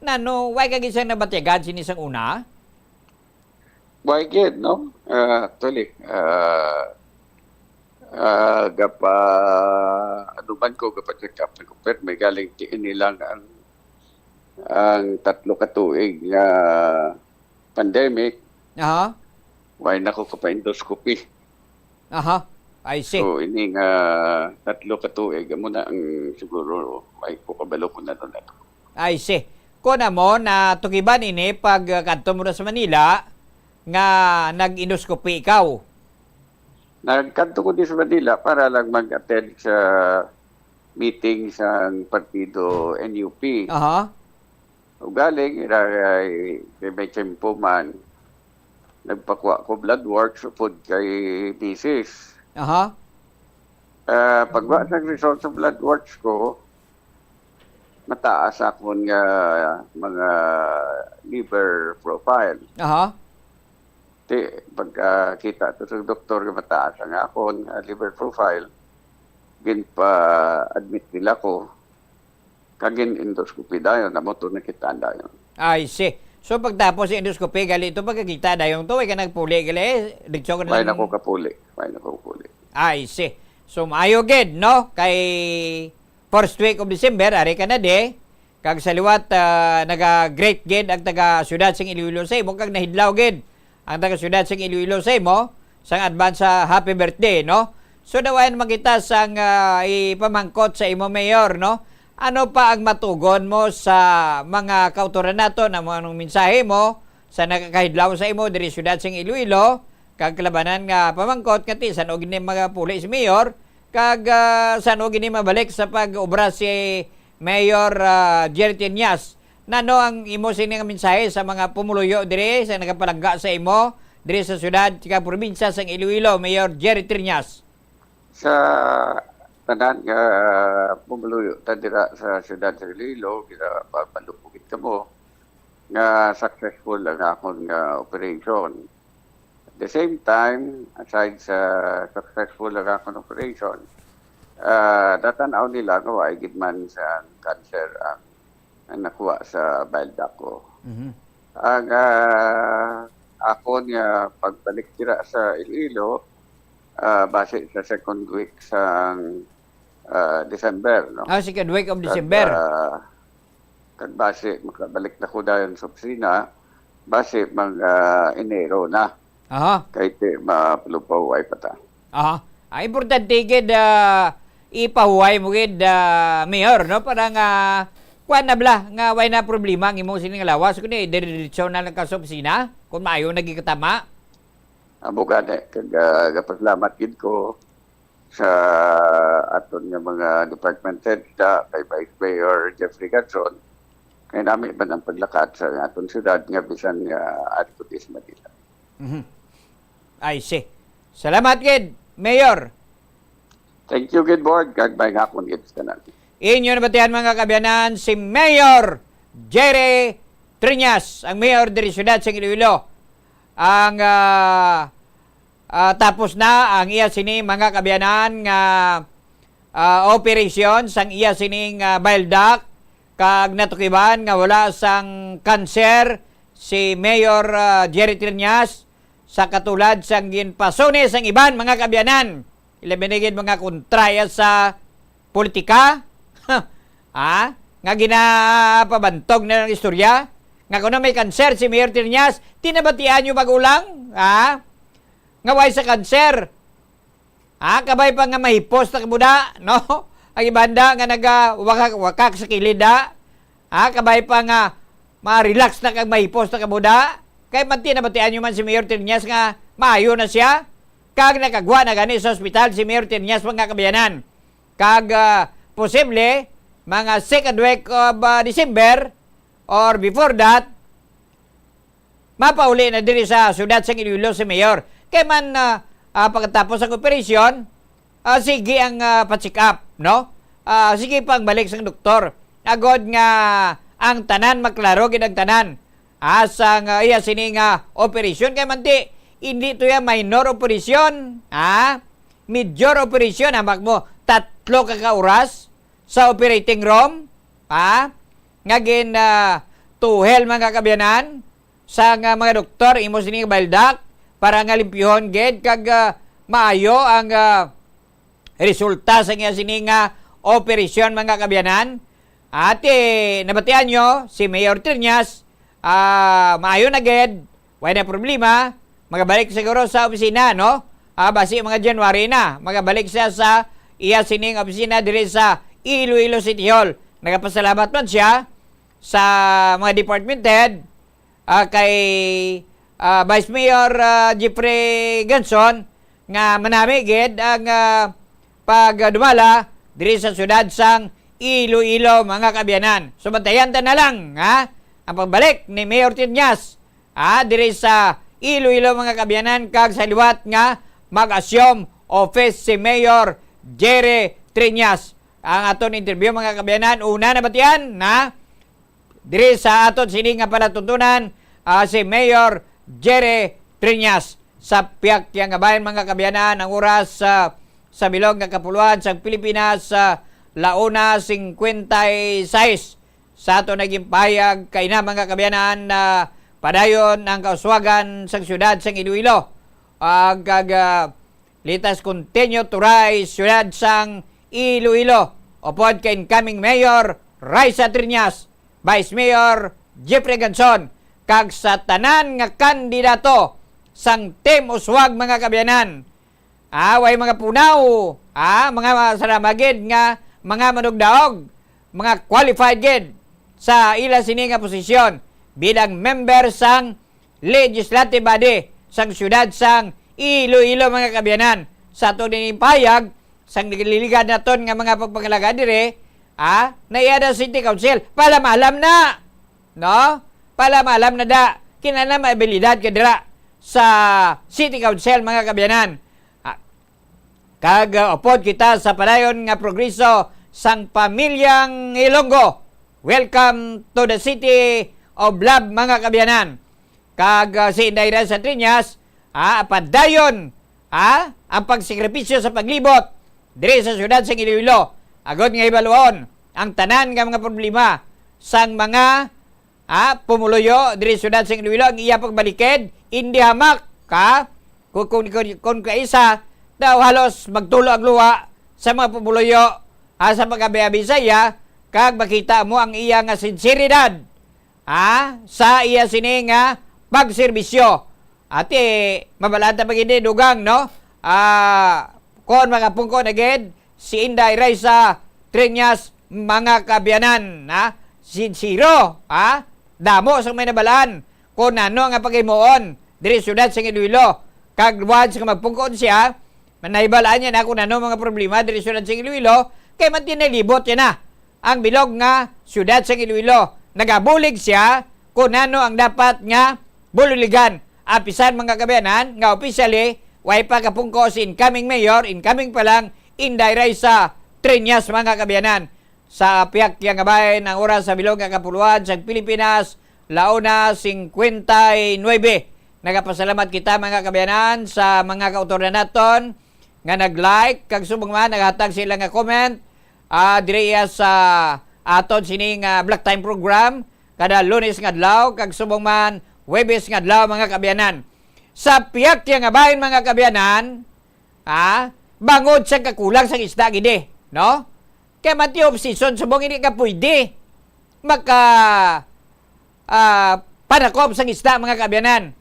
nano, way ka gid siya nabatyagan sini sang una? Why gid, no? Ah, actually, ah, ah, gapa-, ano man ko, gapa-check up na ko, pero may galing ti-, ini lang ang, ang tatlo ka tuig nga pandemic, Aha. Why na ko kapa-endoscopy? Aha. I see. So, ini nga tatlo ka tuig, amo na ang siguro, ay ko kabalo kung ano na to. I see. Kuna mo, natukiban ini pag, uh, kadto mo na sa Manila nga nag-endoscopy ikaw? Nagkadto ko di sa Manila para lang mag-attend sa meeting sang partido N U P. Aha. Ugaling, ira-, ay, may, may tiyempo man, nagpakuha ko blood work sa food kay misis. Aha. Ah, pagwa sa result sa blood works ko, mataas akon nga mga liver profile. Aha. Ti, pagkakita to sa doktor nga mataas ang akon nga liver profile, ginpa-admit nila ko. Kag gin-endoscopy dayon, amo to nakita dayon. I see. So, pagtapos sa endoscopy, gali ito, pagkakita dayon to, way ka nagpuli, gali, diretso ka na May lang nako kapuli. May nako kapuli. I see. So, maayo gid, no? Kay first week of December, ari ka na di. Kag sa liwat, ah, naga-greet gid ang taga siyudad sing Iloilo sa imo, kag nahidlaw gid ang taga siyudad sing Iloilo sa imo, sang advance sa happy birthday, no? So, dawayan man kita sang, ah, ipamangkot sa imo, Mayor, no? Ano pa ang matugon mo sa mga kautoran nato? Amo anong mensahe mo sa nakakahidlaw sa imo diri siyudad sing Iloilo, kag kalabanan nga pamangkot nga ti san-o gid ni magapuli si Mayor, kag, ah, san-o gid ni mabalik sa pag-obra si Mayor, ah, Jerry Triñas? Nano ang imo sini nga mensahe sa mga pumuluyo diri sa nagapalangga sa imo diri sa siyudad kag probinsya sang Iloilo, Mayor Jerry Triñas? Sa tanan nga pumuluyo ta dira sa siyudad sa Iloilo, ginapapalupugit kamo nga successful ang akon nga operation. At the same time, aside sa successful ang akon operation, ah, natan-aw nila nga wa gid man sa cancer ang, ang nakuha sa bile duct ko. Mhm. Ang, ah, akon nga pagbalik dira sa Iloilo, ah, base sa second week sang, ah, December, no? Ah, second week of Kag, December. ah, kag base, makabalik na ko dayon sa opisina, base mag, ah, Enero na. Aha. Kay ti, mapalupaw ay pa ta. Aha. Ah, importante gid, ah, ipahuway mo gid, ah, Mayor, no? Para nga, kuwan na bala, nga way na problema ang imong sining lawas, kundi diretso na lang ka sa opisina, kung maayo na gid katama. Amo gani, kag, ah, gapasalamat gid ko sa aton nga mga department heads da, kay Vice Mayor Jeffrey Garzon, kay nami man ang paglakat sa aton syudad nga bisan nga adto di sa Manila. Mhm. I see. Salamat gid, Mayor. Thank you gid, Board, kag may hapon gid sa tanan. Inyo nabatian, mga kaabyanan, si Mayor Jerry Triñas, ang mayor diri siyudad sa Iloilo. Ang, ah, ah, tapos na ang iya sini, mga kaabyanan, nga, ah, operasyon sang iya sining, ah, bile duct, kag natukiban nga wala sang kanser si Mayor, ah, Jerry Triñas, sa katulad sang ginpasuni sang iban, mga kaabyanan. Ilabi na gid mga kontraya sa politika. Ha? Nga ginapabantog na ang istorya. Nga kuno may kanser si Mayor Triñas, tinabatian nyo, magulang? Ha? Nga way sa kanser. Ha? Kabay pa nga mahipos na kabuda, no? Ang ibanda nga nagawakak-wakak sa kilid, ha? Ha? Kabay pa nga ma-relax na kag mahipos na kabuda. Kay manti nabatian nyo man si Mayor Triñas nga maayo na siya. Kag nakagwa na gani sa ospital si Mayor Triñas, mga kaabyanan. Kag, ah, posible, mga second week of, ah, December or before that, mapauli na diri sa siyudad sang Iloilo si Mayor. Kay man, ah, ah, pagkatapos ang operasyon, ah, sige ang, ah, pa-check up, no? Ah, sige pa ang balik sang doktor. Agod nga ang tanan, maklaro gid ang tanan. Ah, sa nga iya sini nga operasyon, kay manti, hindi to ya minor operasyon, ha? major operation, hamak mo, tatlo ka, ka oras sa operating room, ha? Nga gin, ah, tuhel, mga kaabyanan, sa nga mga doktor, imo sini nga bile duct, para nga limpyuhon gid kag, ah, maayo ang, ah, resulta sa iya sini nga operasyon, mga kaabyanan. At, eh, nabatian nyo, si Mayor Triñas, ah, maayo na gid, wala na problema, magabalik siguro sa opisina, no? Ah, basi mga January na, magabalik siya sa iya sining opisina diri sa Iloilo City Hall. Nagapasalamat man siya sa mga department head, ah, kay, ah, Vice Mayor, ah, Jeffrey Ganson nga manami gid ang, ah, pagdumala diri sa siyudad sang Iloilo, mga kaabyanan. So, bantayan ta na lang, ha, ang pagbalik ni Mayor Triñas, ha, diri sa Iloilo, mga kaabyanan, kag sa liwat nga mag-assume office si Mayor Jerry Triñas. Ang aton interview, mga kaabyanan, una nabatian na diri sa aton sini nga palatuntunan, ah, si Mayor Jerry Triñas. Sa pihak niya nga bahin, mga kaabyanan, ang oras, ah, sa bilog nga kapuluan sa Pilipinas, ah, la una cincuenta y seis. Sa aton naging pahayag kaina, mga kaabyanan, na padayon ang kauswagan sang siyudad sang Iloilo. Ah, kag, ah, let us continue to rise, siyudad sang Iloilo. Upod kay incoming Mayor Raisa Triñas, Vice Mayor Jeffrey Ganson, kag sa tanan nga kandidato sang Team Uswag, mga kaabyanan. Ah, way mga punaw, ah, mga saramagid nga mga manugdaog, mga qualified gid sa ila sini nga posisyon bilang member sang legislative body sang siyudad sang Iloilo, mga kaabyanan. Sa aton ini pahayag, sang nagaliligad naton nga mga pagpangalaga diri, ah, naiya na City Council, palamalam na, no? Palamalam na da, kinahanglan may abilidad ka dira sa City Council, mga kaabyanan. Ah, kag, ah, upod kita sa padayon nga progreso sang pamilyang Ilonggo. Welcome to the city of love, mga kaabyanan. Kag, ah, si Inday Raisa Triñas, ah, padayon, ah, ang pagsakripisyo sa paglibot diri sa siyudad sang Iloilo, agod nga hibaluon ang tanan nga mga problema sang mga, ah, pumuluyo diri sa siyudad sang Iloilo. Ang iya pagbalikid, indi hamak, ha? Kung, kung, kung, kung kaisa, daw halos magtulo ang luha sa mga pumuluyo, ah, sa pag-abi-abi sa iya, kag makita mo ang iya nga sinseridad, ah, sa iya sini nga pagserbisyo. Ati, mabalata pa gid ni Dugang, no? Ah, kon mga pungko na gid, si Inday Raisa Triñas, mga kaabyanan, ha? Sincero, ha? Damo sang may nabalaan kung ano nga paghimuon diri sa siyudad sang Iloilo. Kag once nga magpungko siya, nahibalaan niya na kung ano mga problema diri sa siyudad sang Iloilo, kay mantinilibot niya na ang bilog nga siyudad sang Iloilo. Nagabulig siya kung ano ang dapat nga bululigan. Apisan, mga kaabyanan, nga opisyali, way pa kapungko si incoming mayor, incoming pa lang, Inday Raisa Triñas, mga kaabyanan. Sa pihak niya nga bahin, ang oras sa bilog nga kapuluan sa Pilipinas, la una cincuenta y nueve. Nagapasalamat kita, mga kaabyanan, sa mga kautoran naton nga nag-like, kag subong man naghatag sila nga comment, ah, diri iya sa aton sini nga Black Time program, kada Lunes nga adlaw, kag subong man Huwebes nga adlaw, mga kaabyanan. Sa pihak niya nga bahin, mga kaabyanan, ah, bangod sa kakulang sang isda gid, eh, no? Kay manti off season, subong hindi ka pwede maka, ah, panakop sang isda, mga kaabyanan,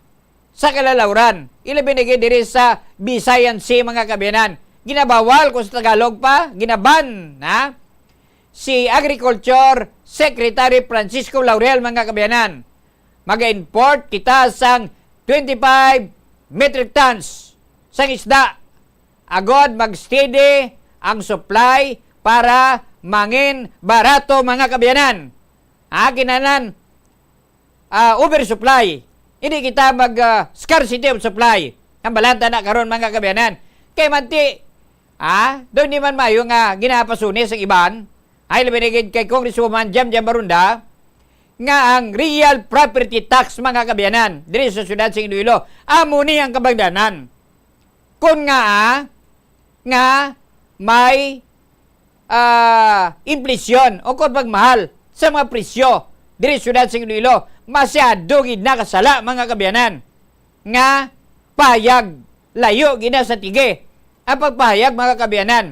sa kalalawran. Ilabi na gid diri sa Visayan Sea, mga kaabyanan. Ginabawal, kung sa Tagalog pa, ginaban, ha? Si Agriculture Secretary Francisco Laurel, mga kaabyanan. Mag-import kita sang twenty-five metric tons sang isda. Agod mag-steady ang supply para mangin barato, mga kaabyanan. Ha, kinahanglan, ah, oversupply. Hindi kita mag, ah, scarcity of supply. Ang balanta na karon, mga kaabyanan. Kay manti, ah, daw di man maayo nga ginapasunis ang iban. Ay, labi na gid kay Congresswoman Jam Jam Barunda nga ang real property tax, mga kaabyanan, diri sa siyudad sa Iloilo, amo ni ang kabangdanan. Kun nga, ah, nga may, ah, inflation o kon pagmahal sa mga presyo diri sa siyudad sa Iloilo. Masyado gid na kasala, mga kaabyanan, nga pahayag, layo gid na sa tigi ang pagpahayag, mga kaabyanan.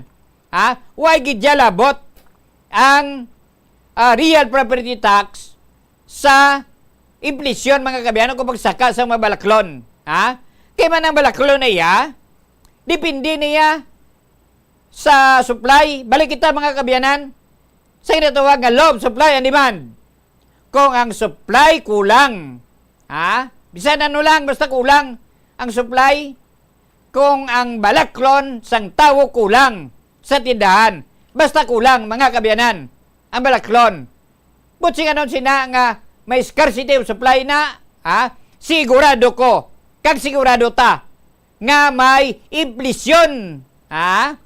Ha? Wa gid dya labot ang, ah, real property tax sa inflation, mga kaabyanan, kung pagsaka sa mga balaklon. Ha? Kay man ang balaklon na iya, depende niya sa supply. Balik kita, mga kaabyanan, sa ginatawag nga law of supply and demand. Kung ang supply kulang, ha? Bisan ano lang, basta kulang ang supply, kung ang balaklon sang tawo kulang sa tindahan, basta kulang, mga kaabyanan, ang balaklon. Buot silingon sina nga may scarcity of supply na, ha? Sigurado ko, kag sigurado ta, nga may inflation, ha?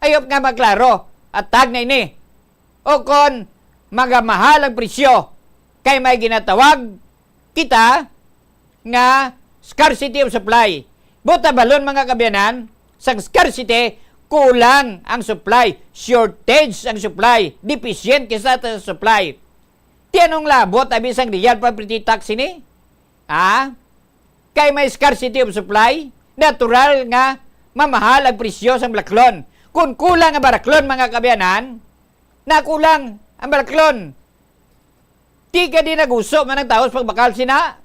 I hope nga maklaro at tag na ini. O kon magamahal ang presyo, kay may ginatawag kita nga scarcity of supply. Buot ta balon, mga kaabyanan, sang scarcity, kulang ang supply, shortage ang supply, deficient kita sa supply. Ti anong labot abi sang real property tax ini? Ha? Kay may scarcity of supply, natural nga mamahal ang presyo sang balaklon. Kung kulang ang balaklon, mga kaabyanan, nakulang ang balaklon. Ti kay di naguso man ang tawo sa pagbakal sina.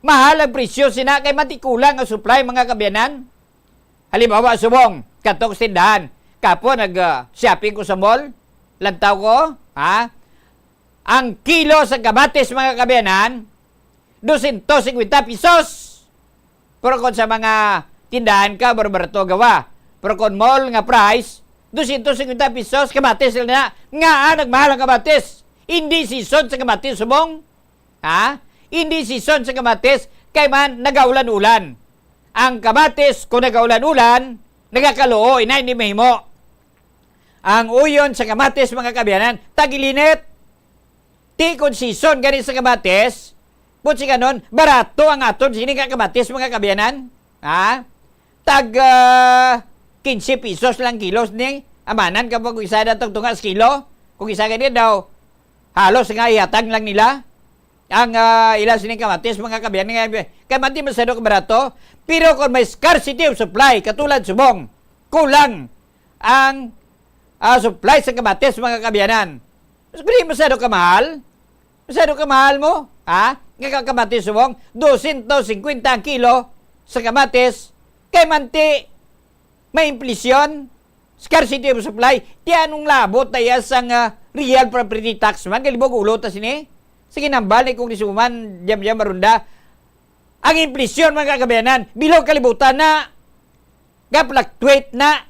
Mahal ang presyo sina kay man ti kulang ang supply, mga kaabyanan. Halimbawa, subong, kadto ko sa tindahan. Kapo nag, ah, shopping ko sa mall. Lantaw ko, ha? Ang kilo sa kamatis, mga kaabyanan, dosyentos singkwenta pesos. Pero kung sa mga tindahan ka, barato gawa. Pero kung mall nga price, dosyentos singkwenta pesos, kamatis lang na. Ngaa nagmahal ang kamatis? Hindi season sa kamatis, subong. Ha? Hindi season sa kamatis, kay man nagaulan-ulan. Ang kamatis, kung nagaulan-ulan, nagakaluoy na, hindi mahimo. Ang uyon sa kamatis, mga kaabyanan, tag-ilinit. Ti kon season gani sa kamatis, buot silingon, barato ang aton sini nga kamatis, mga kaabyanan. Ha? Tag, ah, quince pesos lang kilos ni. Amanan ka pa kung isa na tong tunga sa kilo. Kung isa gani daw, halos nga ihatag lang nila ang, ah, ila sining kamatis, mga kaabyanan, nga kay man ti masyado ka barato. Pero kung may scarcity of supply, katulad subong, kulang ang, ah, supply sa kamatis, mga kaabyanan. Mas gani masyado ka mahal? Masyado ka mahal mo? Ha? Nga ka kamatis subong, dosyentos singkwenta ang kilo sa kamatis. Kay man ti may inflation, scarcity of supply. Ti anong labot na iya sang, ah, real property tax man? Kalibog ulo ta sini. Sige, nambal ni Congresswoman Yam Yam Maronda. Ang inflation, mga kaabyanan, bilog kalibutan na. Ga-fluctuate na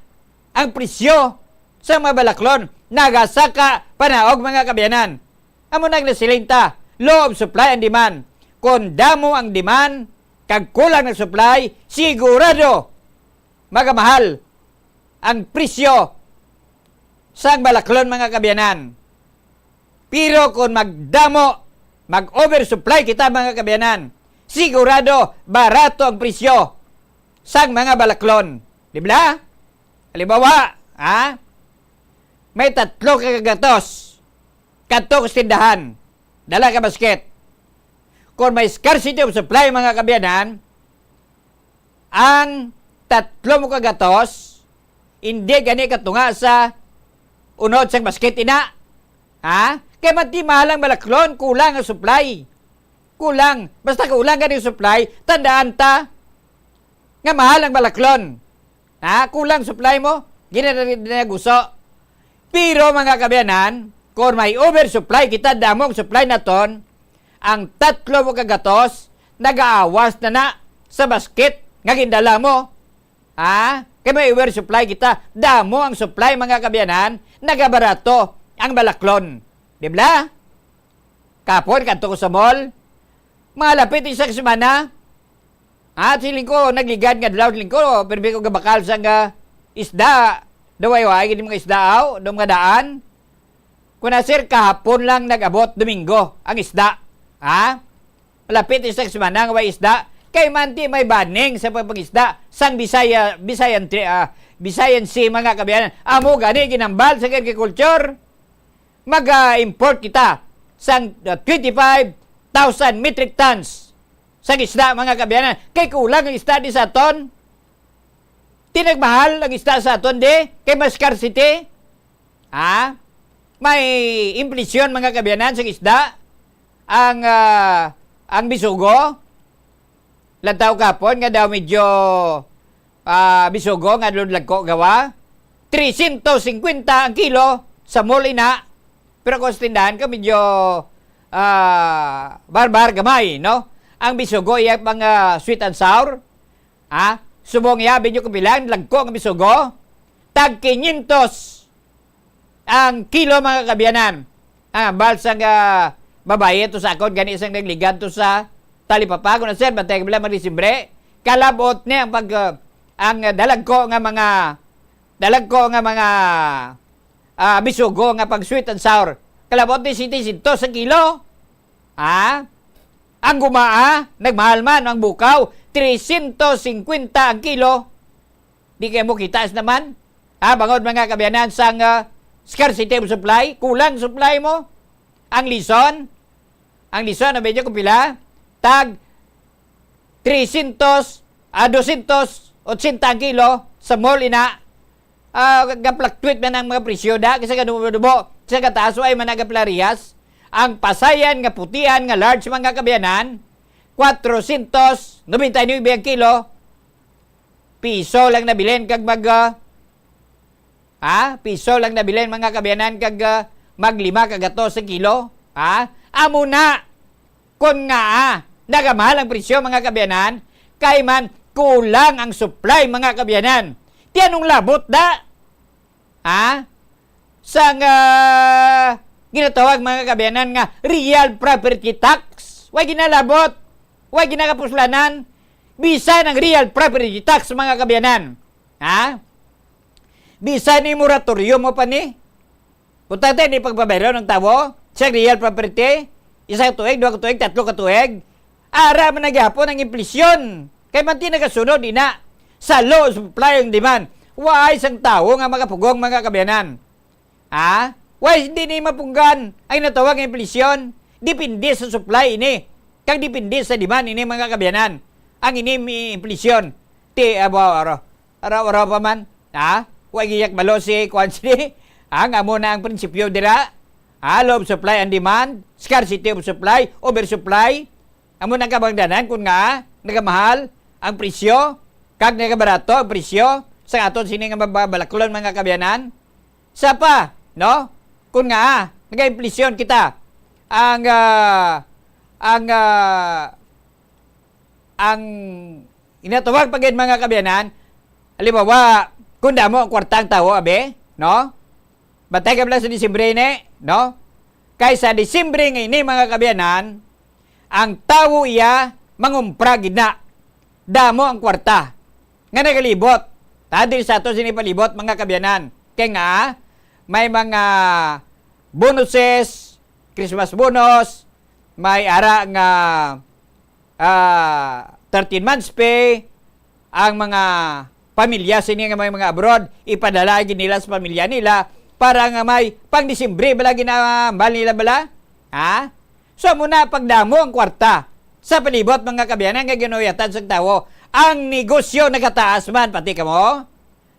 ang presyo sa mga balaklon. Nagasaka panaog, mga kaabyanan. Amo nang nasiling ta, law of supply and demand. Kung damo ang demand, kag kulang ang supply, sigurado magamahal ang presyo sang balaklon, mga kaabyanan. Pero kung magdamo, mag-oversupply kita, mga kaabyanan, sigurado barato ang presyo sang mga balaklon. Di ba? Halimbawa, ha? May tatlo ka kagatos. Kadto ka sa tindahan. Dala ka basket. Kung may scarcity of supply, mga kaabyanan, ang tatlo mo kagatos, hindi gani katunga sa unod sang basket ina. Ha? Kay man ti mahal ang balaklon, kulang ang supply. Kulang. Basta kulang gani ang supply, tandaan ta nga mahal ang balaklon. Ha? Kulang supply mo, gina-, ginaguso. Pero, mga kaabyanan, kung may oversupply kita, damo ang supply naton, ang tatlo mo kagatos, nagaawas na na sa basket nga gindala mo. Ha? Kay may oversupply kita, damo ang supply, mga kaabyanan, nagabarato ang balaklon. Di ba? Kapon, kadto ko sa mall, mga lapit isang semana, ha, siling ko, nagligad nga adlaw, siling ko, pirmi ko gabakal sang, ah, isda. Daw ay, ay, gini mga isda, aw, daw mga daan. Kuna, sir, kahapon lang nag-abot, Domingo, ang isda. Ha? Malapit isang semana nga way isda. Kay man ti may banning sa pagpangisda sang Bisaya, Bisayan, tri- ah, Bisayan Sea, mga kaabyanan. Amo gani ginhambal sa agriculture. Mag-import kita sang, ah, twenty-five thousand metric tons sa isda, mga kaabyanan. Kay kulang ang isda di sa aton. Ti nagmahal ang isda sa aton di. Kay mas scarcity. Ha? May inflation, mga kaabyanan, sa isda. Ang, ah, ang bisugo. Lantaw kahapon nga daw medyo, ah, bisugo nga lagko gawa. Trescientos cincuenta ang kilo sa mall ina. Pero kung sa tindahan ka, medyo, ah, barbar gamay, no? Ang bisugo, iya pang, ah, sweet and sour. Ha? Subong iya, medyo kabilang, lagko ang bisugo. Tag quinientos ang kilo, mga kaabyanan. Ah, hambal sang, ah, babayi to sa akon, gani sang nagligan to sa talipapa. Kuno, sir, bantay ka bala mag-Disyembre. Kalabot ni ang pag, ah, ang dalagko nga mga, dalagko nga mga, ah, bisugo nga pag sweet and sour. Kalabot ni siyete siyentos sa kilo. Ha? Ang gumaa, nagmahal man ang bukaw, trescientos cincuenta ang kilo. Di kay mo kita sa naman? Ha, bangod, mga kaabyanan, sang, ah, scarcity of supply, kulang supply mo. Ang lison, ang lison, ang medyo kung pila, tag trescientos, ah, dosyentos otsenta ang kilo sa mall ina. Ah, ga-fluctuate man ang mga presyo da, kasi kadubo-dubo, sa kataas, ay man nagaplarihas. Ang pasayan nga putian nga large, mga kaabyanan, kwatrosyentos nobenta y nuebe ang kilo. Piso lang nabilin kag mag, ah, ha? Piso lang nabilin, mga kaabyanan, kag, ah, maglima ka gatos sa kilo. Ha? Amo na. Kun nga, ah, nagamahal ang presyo, mga kaabyanan, kay man kulang ang supply, mga kaabyanan. Ti anong labot da? Ha? Sang, ah, ginatawag, mga kaabyanan, nga real property tax. Way ginalabot. Way ginakapuslanan. Bisan ang real property tax, mga kaabyanan. Ha? Bisan ni moratorium mo pa ni. Kung tatay ni pagpabayron ang tawo sa real property, isa ka tuig, duha ka tuig, tatlo ka tuig, ara man na gihapon ang inflation. Kay man ti nagasunod ina sa law of supply and demand. Waay sang tawo nga makapugong, mga kaabyanan. Ha? Why hindi ni mapunggan ang natawag nga inflation? Depende sa supply ini. Kag depende sa demand ini, mga kaabyanan. Ang ini mi-, inflation. Ti, abo, aro. Aro, aro pa man. Ha? Wa giyak balo si kuan sini. Ha? Nga mo na ang prinsipyo dira. Ha? Law of supply and demand. Scarcity of supply. Oversupply. Amo nang kabangdanan kun nga nagamahal ang presyo kag nagabarato ang presyo sa aton sini nga mababalaklon, mga kaabyanan. Sa pa, no? Kun nga, ah, nagainflasyon kita, ang, ah, ang, ah, ang ginatawag pa gid, mga kaabyanan, halimbawa, kung damo ang kwarta ang tawo, abi, no? Bantay ka bala sa Disyembre ini, no? Kay sa Disyembre nga ini, mga kaabyanan, ang tawo iya mangumpra gid na. Damo ang kwarta nga nagalibot. Ta, diri sa ato sini palibot, mga kaabyanan. Kay nga, may mga bonuses, Christmas bonus, may ara nga, ah, thirteen months pay, ang mga pamilya sini nga may mga abroad, ipadala gid nila sa pamilya nila para nga may pang Disyembre bala ginahambal nila bala? Ha? So, amo na pagdamo ang kwarta sa palibot, mga kaabyanan, nga ginuyatan sa tawo. Ang negosyo nagataas man, pati kamo?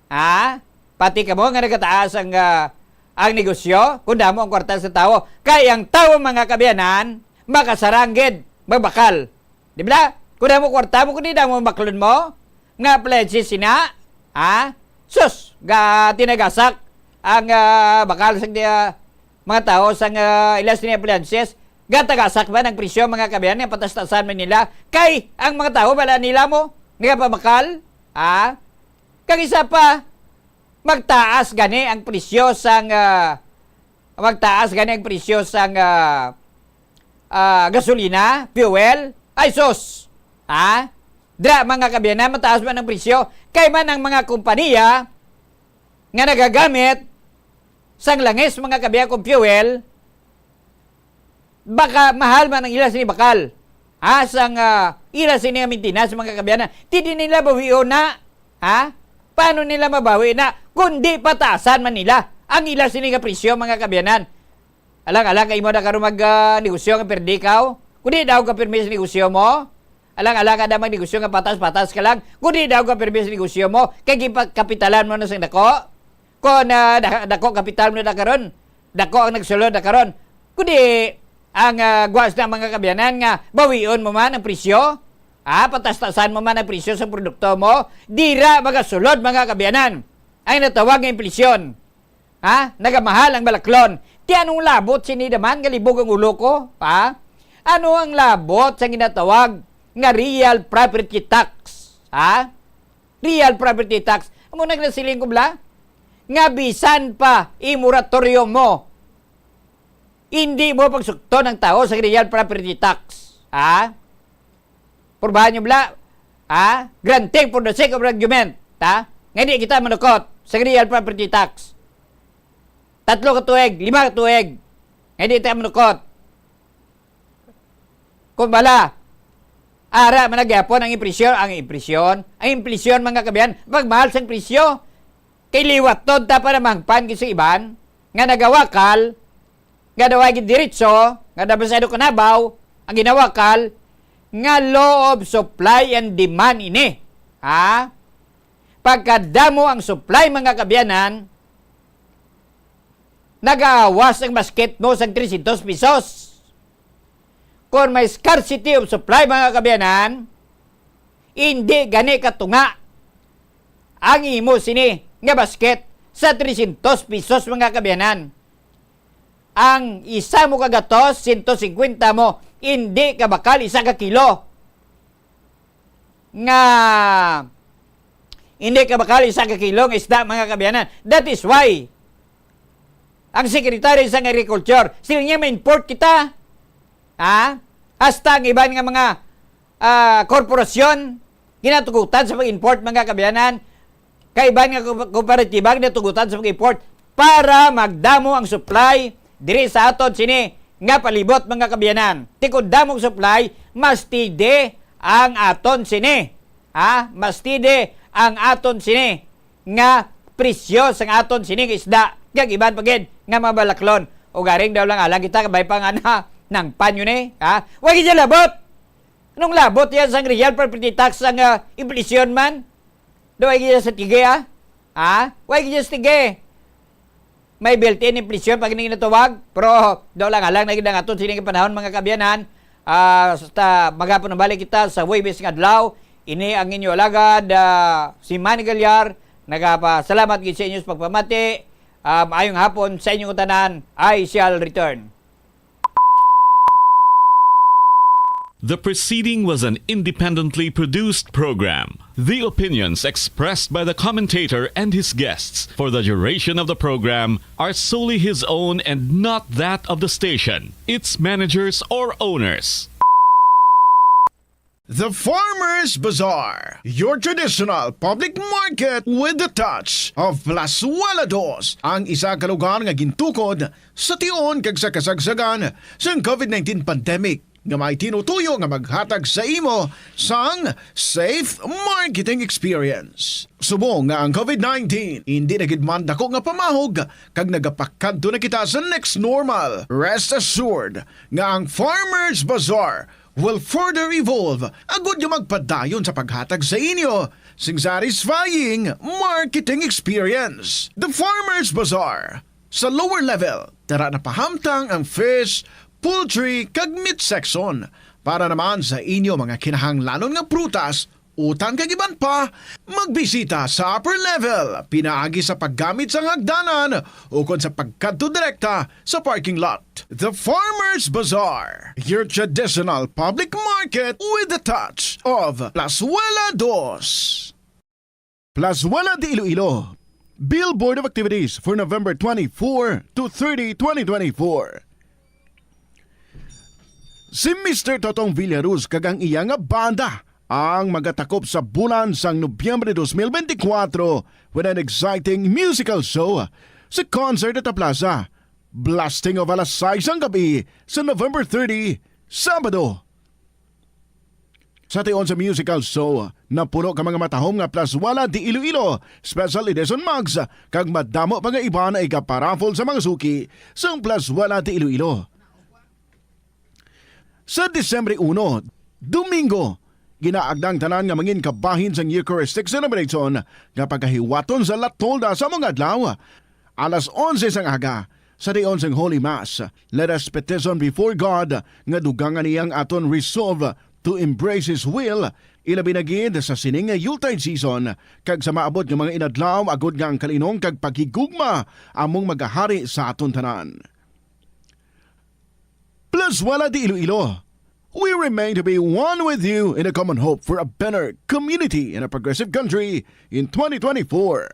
Ha? Pati kamo nga nagataas ang, ah, ang negosyo, kung damo ang kwarta sa tawo. Kay ang tawo, mga kaabyanan, makasaranggid, magbakal. Di ba? Kung damo kwarta mo, kung di damo baklon mo, nga pledges sina, ha? Sus, ga tinagasak ang, ah, bakal sa, ah, mga tawo sa, ah, ilas ni appliances. Gatagasak man ang presyo, mga kaabyanan, nga patas-tasan man nila. Kay ang mga tawo, bala nila mo, nagapabakal, ha? Kag isa pa, magtaas gani ang presyo sang, ah, magtaas gani ang presyo sang, ah, ah, gasolina, fuel. Ay, sus! Ha? Dira, mga kaabyanan, mataas man ang presyo. Kay man ang mga kompanya nga nagagamit sang langis, mga kaabyanan, kung fuel, baka mahal man ang ila sini bakal. Ha, sang, ah, Ila sini nga maintenance, mga kaabyanan. Ti di nila bawion na. Ha? Paano nila mabawi na? Kundi pataasan man nila ang ila sini nga presyo, mga kaabyanan. Alang-alang ka imo na karon mag, ah, negosyo nga perdi ka, o? Kundi daw ka pirmi sa negosyo mo? Alang-alang ka na magnegosyo nga patas-patas ka lang? Kundi daw ka pirmi sa negosyo mo? Kay gipakapitalan mo na sang dako? Kung, ah, da-, dako kapital mo na karon, dako ang nagsulod na karon. Kundi ang, ah, guas na, mga kaabyanan, nga bawion mo man ang presyo? Ah, patastasan mo man ang presyo sa produkto mo? Dira magasulod, mga kaabyanan, ang natawag nga inflasyon. Ha? Nagamahal ang balaklon. Ti anong labot sini daman nga libog ang ulo ko? Ha? Ano ang labot sa ginatawag nga real property tax? Ha? Real property tax. Amo nang nasiling ko, bala, nga bisan pa i-moratorium mo, hindi mo pagsukton ang tao sa real property tax. Ha? Purbahan nyo, bala? Ha? Granting for the sake of argument, ha? Nga di kita manukot sa real property tax. Tatlo ka tuig, lima ka tuig, nga di kita manukot. Kung bala, ara man na gyapon ang impresyon, ang impresyon, ang impresyon, mga kaabyanan, pagmahal sang presyo. Kay liwat to, ta pa namangpan gid sa iban nga nagawakal, nga daw ay diretso, nga daw sa kanabaw, ang ginawakal nga law of supply and demand ini. Ha? Pagkadamo ang supply, mga kaabyanan, nagaawas ang basket mo sang trescientos pesos. Kung may scarcity of supply, mga kaabyanan, hindi gani katunga ang imo sini nga basket sa trescientos pesos, mga kaabyanan. Ang isa mo ka gatos, sento singkwenta mo, hindi ka bakal isa ka kilo. Nga hindi ka bakal isa ka kilo nga isda, mga kaabyanan. That is why ang Secretary sa Agriculture, sila niya ma-import kita. Ha? Hasta ang iban nga mga, ah, korporasyon, ginatugutan sa pag-import, mga kaabyanan. Kay iban nga ko-, kooperatiba, ginatugutan sa pag-import para magdamo ang supply diri sa aton sini nga palibot, mga kaabyanan. Ti kon damo ang supply, mas tidi ang aton sini. Ha? Mas tidi ang aton sini nga presyo sang aton sining isda, kag iban pa gid nga mga balaklon. Ugaring daw lang alang kita, kabay pa nga na, nang panyo ni, ha? Wa gid siya labot. Anong labot yan sang real property tax ang, ah, inflation man? Daw ay gid sa tige, ah? Ha? Wa gid sa tige. May built-in inflation pag ning natawag, pero daw lang alang na gid ang aton sining panahon, mga kaabyanan. Ah, sa magapon balik kita sa Huwebes nga adlaw. Ini ang inyo alagad, ah, si Manny Galyar. Nagapasalamat gid sa inyo sa pagpamati. Ah, maayong hapon sa inyong tanan. I shall return. The preceding was an independently produced program. The opinions expressed by the commentator and his guests for the duration of the program are solely his own and not that of the station, its managers, or owners. The Farmers Bazaar, your traditional public market with the touch of Plazuela Dos, ang isa ka lugar nga gintukod sa tion kag sa kasagsagan sang COVID nineteen pandemic, nga may tinutuyo nga maghatag sa imo sang safe marketing experience. Subong nga ang COVID nineteen hindi na gid man dako nga pamahog kag nagapakadto na kita sa next normal, rest assured nga ang Farmers Bazaar will further evolve agud nga magpadayon sa paghatag sa inyo sing satisfying marketing experience. The Farmers Bazaar, sa lower level, tara na pahamtang ang fish, poultry, kag meat section. Para naman sa inyo mga kinahanglanon nga prutas, utan kag iban pa, magbisita sa upper level, pinaagi sa paggamit sang hagdanan ukon sa pagkadto direkta sa parking lot. The Farmers Bazaar, your traditional public market with the touch of Plazuela Dos. Plazuela de Iloilo. Billboard of activities for November twenty-four to thirty, twenty twenty-four. Si Mister Totong Villaruz kag ang iya nga banda ang magatakop sa bulan sang Nobyembre dos mil benti kwatro with an exciting musical show sa Concert at the Plaza. Blasting of alas sais sang gabi sa November thirty, Sabado. Sa tion sa musical show, napuno ka mga matahom nga Plus Wala di Iloilo Special Edition mugs, kag madamo pa nga iban ay gaparaffle sa mga suki sang Plus Wala di Iloilo. Sa Disyembre uno, Domingo, ginaagda ang tanan nga mangin kabahin sang Eucharistic Celebration nga pagahiwaton sa La Tolda sa mga adlaw. Alas onse sang aga, sa tion sang Holy Mass, let us petition before God nga dugangan niya ang aton resolve to embrace His will, ilabi na gid sa sining nga Yuletide season, kag sa maabot nga mga inadlaw, agod nga ang kalinong kag paghigugma among magahari sa aton tanan. Plus Wala di Iloilo. We remain to be one with you in a common hope for a better community and a progressive country in twenty twenty-four.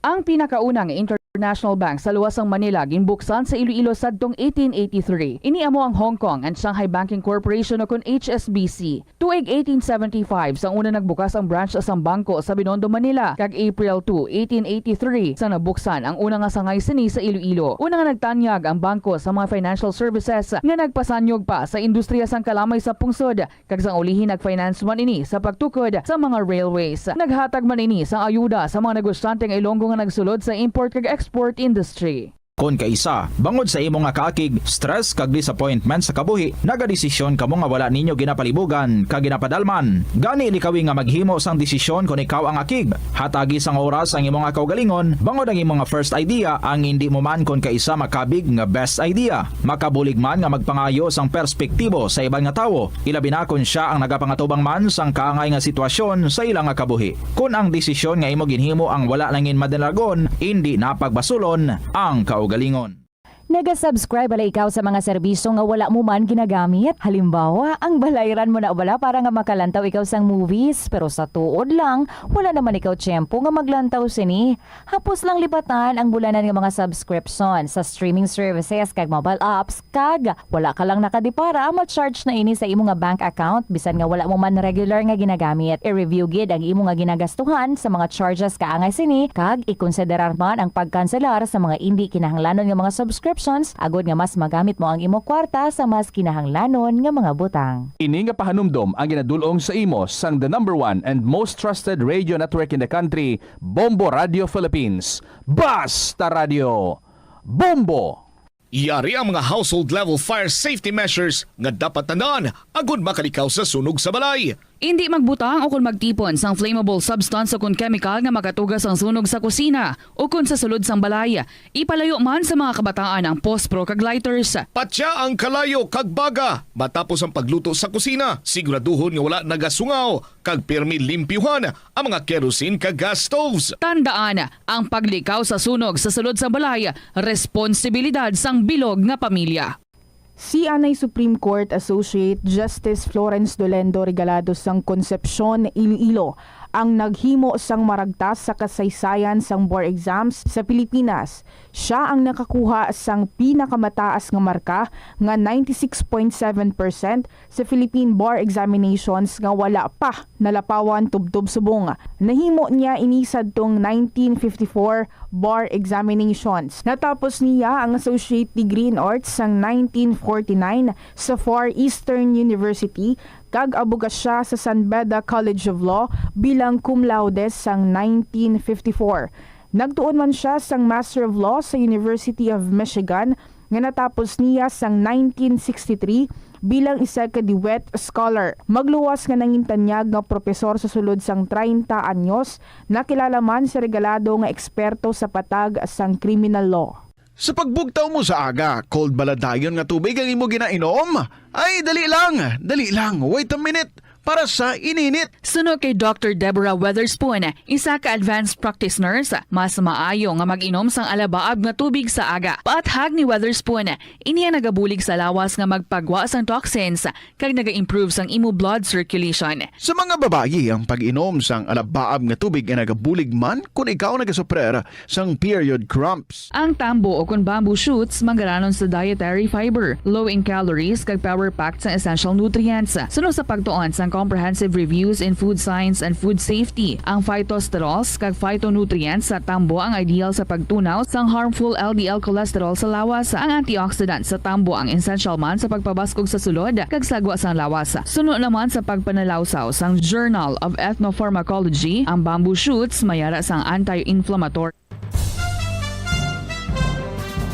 Ang pinakauna nga international bank sa luwas sang Manila ginbuksan sa Iloilo sadtong eighteen eighty-three. Ini amo ang Hong Kong and Shanghai Banking Corporation, o kon H S B C. Tuig eighteen seventy-five sang una nagbukas ang branch sang bangko sa Binondo, Manila, kag April two, eighteen eighty-three sang nabuksan ang una nga sangay sini sa Iloilo. Una nga nagtanyag ang bangko sa mga financial services nga nagpasanyog pa sa industriya sang kalamay sa pungsod, kag sang ulihi nag-finance man ini sa pagtukod sa mga railways. Naghatag man ini sang ayuda sa mga negosyante nga Ilonggo nga nagsulod sa import kag export industry. Kon kaisa, bangod sa imo nga kaakig, stress kag disappointment sa kabuhi, nagadesisyon kamo nga wala ninyo ginapalibugan kag ginapadalman. Gani, likawi nga maghimo sang desisyon kon ikaw ang akig. Hatagi sang oras ang imo nga kaugalingon, bangod ang imo nga first idea ang indi mo man kon kaisa makabig nga best idea. Makabulig man nga magpangayo sang perspektibo sa iban nga tawo, ilabi na kon sia ang nagapangatubang man sang kaangay nga sitwasyon sa ila nga kabuhi. Kon ang desisyon nga imo ginhimo ang wala nangin madalagon, indi na pagbasulon ang kaugalingon. Naga-subscribe bala ikaw sa mga serbisyo nga wala mo man ginagamit? Halimbawa, ang balayran mo na bala para nga makalantaw ikaw sang movies, pero sa tuod lang, wala naman ikaw tiyempo nga maglantaw sini. Hapos lang lipatan ang bulanan nga mga subscription sa streaming services kag mobile apps, kag wala ka lang nakadipara, ma-charge na ini sa imo nga bank account bisan nga wala mo man regular nga ginagamit. I-review gid ang imo nga ginagastuhan sa mga charges kaangay sini, kag ikonsiderar man ang pagkanselar sa mga indi kinahanglanon nga mga subscriptions agod nga mas magamit mo ang imo kwarta sa mas kinahanglanon nga mga butang. Ini nga pahanumdom ang ginadul-ong sa imo sang the number one and most trusted radio network in the country, Bombo Radio Philippines. Basta Radio Bombo! Yari ang mga household level fire safety measures nga dapat tandaan agud makalikaw sa sunog sa balay. Indi magbutang o kon magtipon sang flammable substance o kon chemical nga makatuga sang sunog sa kusina o kon sa sulod sang balay. Ipalayo man sa mga kabataan ang pospro kag lighters. Patya ang kalayo kag baga matapos ang pagluto sa kusina. Siguraduhon nga wala nagasungaw kag pirmi limpyuhan ang mga kerosene kag gas stoves. Tandaan, ang paglikaw sa sunog sa sulod sang balay, responsibilidad sang bilog nga pamilya. Si anay Supreme Court Associate Justice Florence Dolendo Regalado sang Concepcion, Iloilo, ang naghimo sang maragtas sa kasaysayan sang bar exams sa Pilipinas. Siya ang nakakuha sang pinakamataas nga marka nga ninety-six point seven percent sa Philippine Bar Examinations nga wala pa nalapawan tubtob subong. Nahimo niya ini sadtong nineteen fifty-four bar examinations. Natapos niya ang associate degree in arts sang nineteen forty-nine sa Far Eastern University, kag abogasya sa San Beda College of Law bilang cum laude sang nineteen fifty-four. Nagtuon man sia sang Master of Law sa University of Michigan, nga natapos niya sang nineteen sixty-three bilang isa ka DeWitt Scholar. Magluwas nga nangintanyag nga propesor sa sulod sang treinta anyos, nakilala man si Regalado nga eksperto sa patag sang criminal law. Sa pagbugtaw mo sa aga, cold bala dayon nga tubig ang imo ginainom? Ay, dali lang, dali lang, wait a minute, para sa ininit. Suno kay Doctor Deborah Weatherspoon, isa ka advanced practice nurse, mas maayo nga mag-inom sang alabaab nga tubig sa aga. Paathag ni Weatherspoon, ini ang nagabulig sa lawas nga magpagwa sang toxins kag naga-improve sang imo blood circulation. Sa mga babayi, ang pag-inom sang alabaab nga tubig ay nagabulig man kon ikaw nagasuprer sang period cramps. Ang tambo o kon bamboo shoots manggaranon sa dietary fiber, low in calories, kag power-packed sang essential nutrients. Suno sa pagtuon sang comprehensive reviews in food science and food safety. Ang phytosterols kag phytonutrients sa tambo ang ideal sa pagtunaw sang harmful L D L cholesterol sa lawas. Ang antioxidant sa tambo ang essential man sa pagpabaskog sa sulod kag sagwa sang lawas. Suno naman sa pagpanalawsaw sang Journal of Ethnopharmacology, ang bamboo shoots may ara sang anti-inflammatory.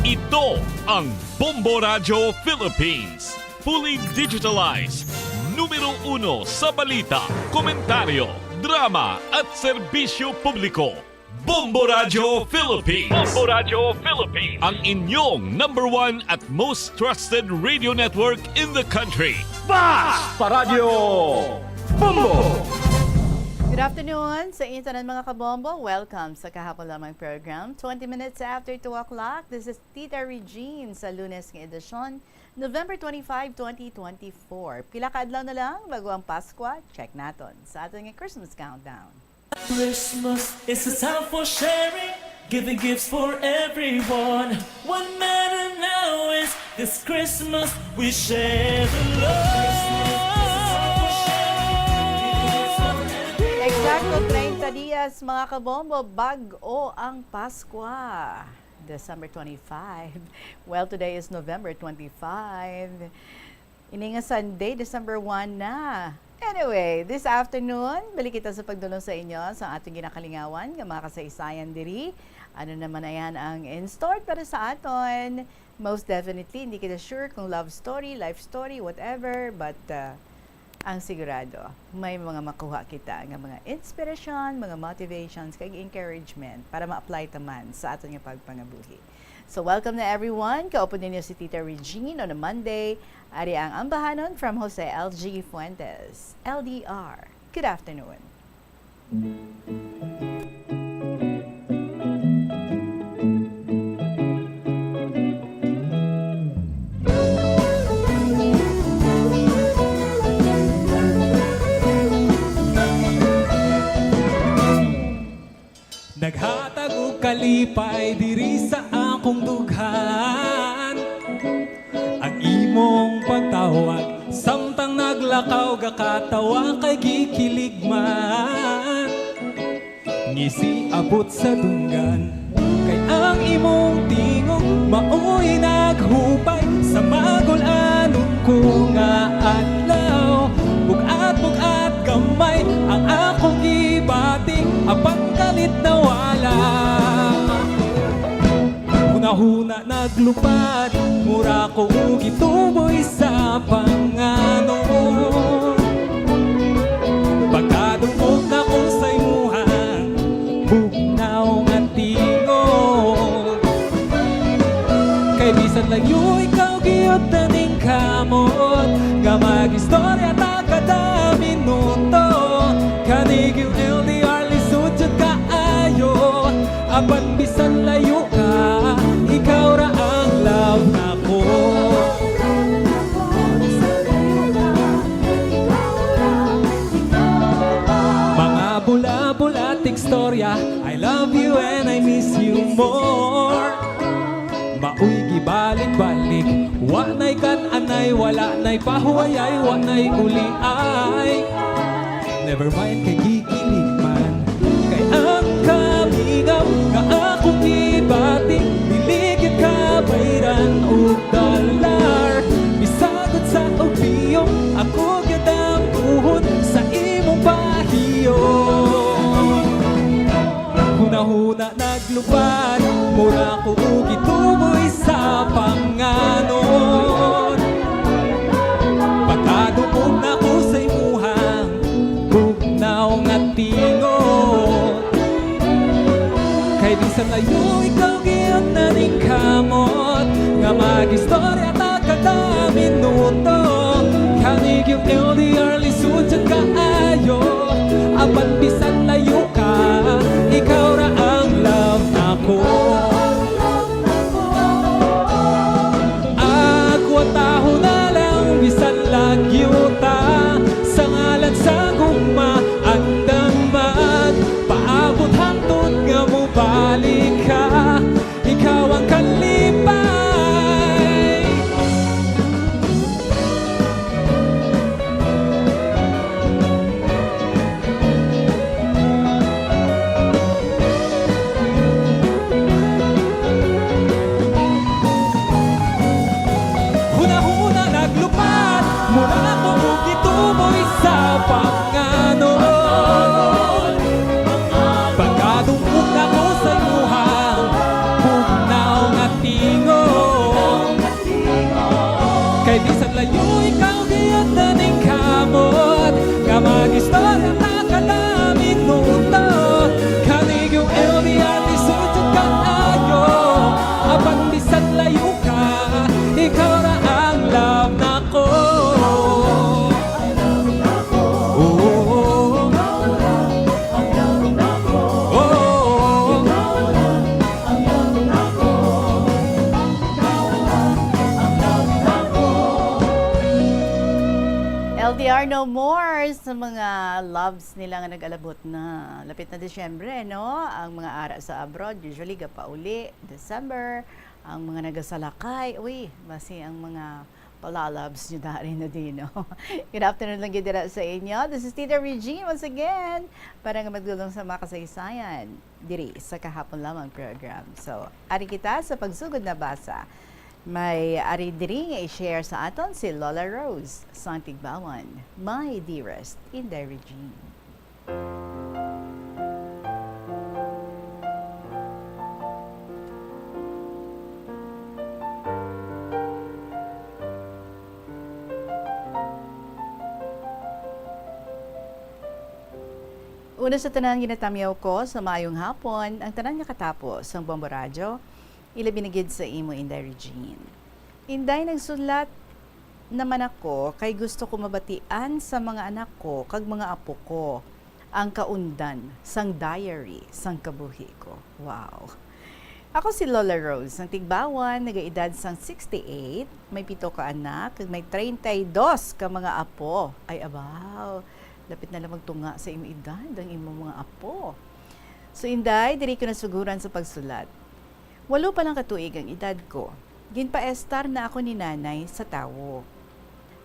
Ito ang Bombo Radyo Philippines. Fully digitalized. Numero uno sa balita, komentaryo, drama at serbisyo publiko. Bombo Radyo Philippines. Bombo Radyo Philippines. Ang inyong number one at most trusted radio network in the country. Basta Radyo Bombo! Good afternoon sa inyo tanan, mga kabombo. Welcome sa Kahapon Lamang program. Twenty minutes after two o'clock, this is Tita Regine sa Lunes nga edisyon, November twenty-five, twenty twenty-four. Pila ka adlaw na lang bago ang Paskwa? Check naton sa aton nga Christmas countdown. Christmas is a time for sharing, giving gifts for everyone. What matter now is this Christmas we share the love. Eksakto treinta dias, mga kabombo, bag-o ang Paskwa. December twenty-five. Well, today is November twenty-five. Ini nga Sunday, December one na. Anyway, this afternoon, balik kita sa pagdulong sa inyo sa ating ginakalingawan nga mga kasaysayan diri. Ano naman ayan ang in store para sa aton? Most definitely, hindi kita sure kung love story, life story, whatever, but, uh, ang sigurado, may mga makuha kita nga mga inspirasyon, mga motivations, kag encouragement para ma-apply ta man sa aton nga pagpangabuhi. So, welcome na everyone. Kaupod ninyo si Tita Regine on a Monday. Ari ang ambahanon from Jose L G Fuentes, L D R. Good afternoon. Naghatag og kalipay diri sa akong dughan. Ang imong pagtawag, samtang naglakaw gakatawa kay gikilig man. Ngisi abot sa dunggan, kay ang imong tingog maoy naghupay sa magul-anon ko nga adlaw. Bug-at-bug-at gamay ang akong gibati, apan kalit nawala. Hunahuna naglupad, mura ko gituboy sa panganon. Pagkadungog nako sa imuhang bugnaw nga tingog. Kay bisan layo ikaw, gihap na ning kamot nga mag-istorya ta kada minuto. Kani gyud L D R, lisod jud kaayo. Apan bisan layo ka, ikaw ra ang love nako. Mga bula-bula, tigstorya, I love you and I miss you more. Maoy gibalik-balik, wa na'y kan-anay, wala na'y pahuwayay, wa na'y uliay. Never mind kay gikilig man, kay ang kamingaw nga akong gibati, dili gyud kabayran og dollar. Bisag unsa og biyong, ako gyud ang buhon sa imong bahiyo. Hunahuna naglupad, mura ko gituboy sa panganon. Pagkadungog nako sa imuhang bugnaw nga tingog. Kay bisan layo ikaw, gihap na ning kamot nga mag-istorya ta kada minuto. Kani gyud L D R, lisod jud kaayo. Apan bisan layo ka, ikaw ra ang love nako. Agwataho na lang bisan lagyo ta, sa ngalan sa gugma, andam magpaabot hangtod nga mobalik ka. Ikaw ang kalipay. Sa mga loves nila nga nag-alabot na, lapit na Disyembre, no? Ang mga ara sa abroad, usually gapauli, December. Ang mga nagasalakay, uy, basi ang mga palalabs nyo dari na din, no? Good afternoon lang gid dira sa inyo. This is Tita Regine once again para nga magdulong sa mga kasaysayan diri sa Kahapon Lamang program. So, ari kita sa pagsugod na basa. May ari diri nga i-share sa aton si Lola Rose sang Tigbawan, my dearest Inday Regine. Una sa tanan, ginatamyaw ko sa maayong hapon ang tanan nga katapo sang Bombo Radyo, ilabi na gid sa imo, Inday Regine. Inday, nagsulat naman ako kay gusto ko mabatian sa mga anak ko kag mga apo ko ang kaundan sang diary sang kabuhi ko. Wow. Ako si Lola Rose, ang Tigbawan, nagaedad sang sixty-eight, may pito ka anak, kag may treinta y dos ka mga apo. Ay, abaw, lapit na lang magtunga sa imo edad ang imo mga apo. So, Inday, diri ko nasuguran sa pagsulat. Walo pa lang ka tuig ang edad ko, ginpaestar na ako ni Nanay sa tawo.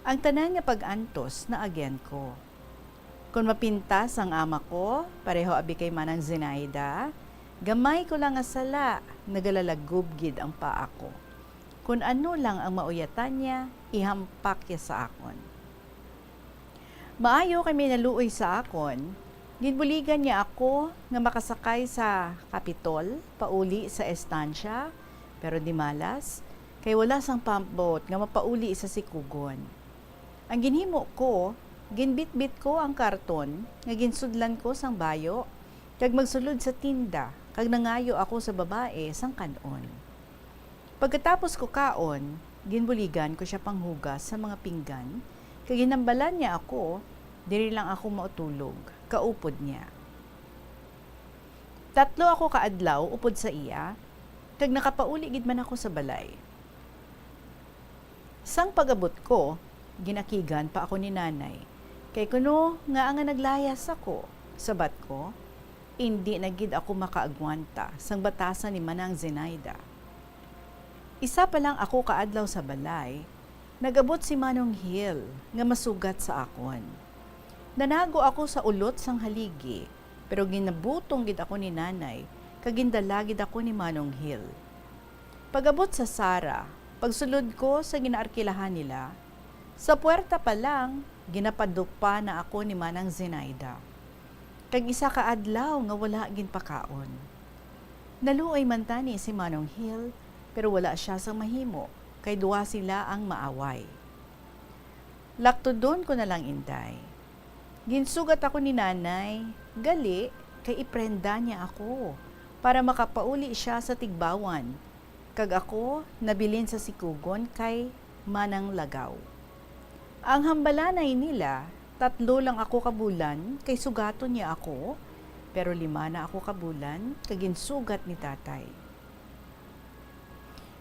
Ang tanan nga pag-antos naagyan ko. Kon mapintas ang ama ko, pareho abi kay Manang Zenaida, gamay ko lang nga sala, nagalalagub gid ang paa ko. Kon ano lang ang mauyatan niya, ihampak niya sa akon. Maayo kay may naluoy sa akon, ginbuligan niya ako nga makasakay sa Capitol pauli sa estansya, pero di malas, kay wala sang pump boat nga mapauli sa Sikugon. Ang ginhimo ko, ginbitbit ko ang karton nga ginsudlan ko sang bayo, kag magsulod sa tinda, kag nangayo ako sa babae sang kan-on. Pagkatapos ko kaon, ginbuligan ko sia panghugas sa mga pinggan, kag ginhambalan niya ako, diri lang ako mautulog, kaupod niya. Tatlo ako ka adlaw upod sa iya, kag nakapauli gid man ako sa balay. Sang pag-abot ko, ginakigan pa ako ni Nanay, kay kuno nga nga naglayas ako, sabat ko, indi na gid ako makaagwanta sang batasan ni Manang Zenaida. Isa pa lang ako ka adlaw sa balay, nag-abot si Manong Hill nga masugat sa akon. Nanago ako sa ulot sang haligi, pero ginabutong gid ako ni Nanay, kag gindala gid ako ni Manong Hill. Pag-abot sa sara, pagsulod ko sa ginaarkilahan nila, sa puwerta pa lang, ginapadupa na ako ni Manang Zenaida. Kag isa ka adlaw nga wala ginpakaon. Naluoy man tani si Manong Hill, pero wala sia sang mahimo, kay duha sila ang maaway. Laktudon ko na lang, Inday. Ginsugat ako ni Nanay, gali kay iprenda niya ako para makapauli sia sa Tigbawan, kag ako nabilin sa Sikugon kay Manang Lagaw. Ang hambalanay nila, tatlo lang ako ka bulan kay sugaton niya ako, pero lima na ako ka bulan kag ginsugat ni Tatay.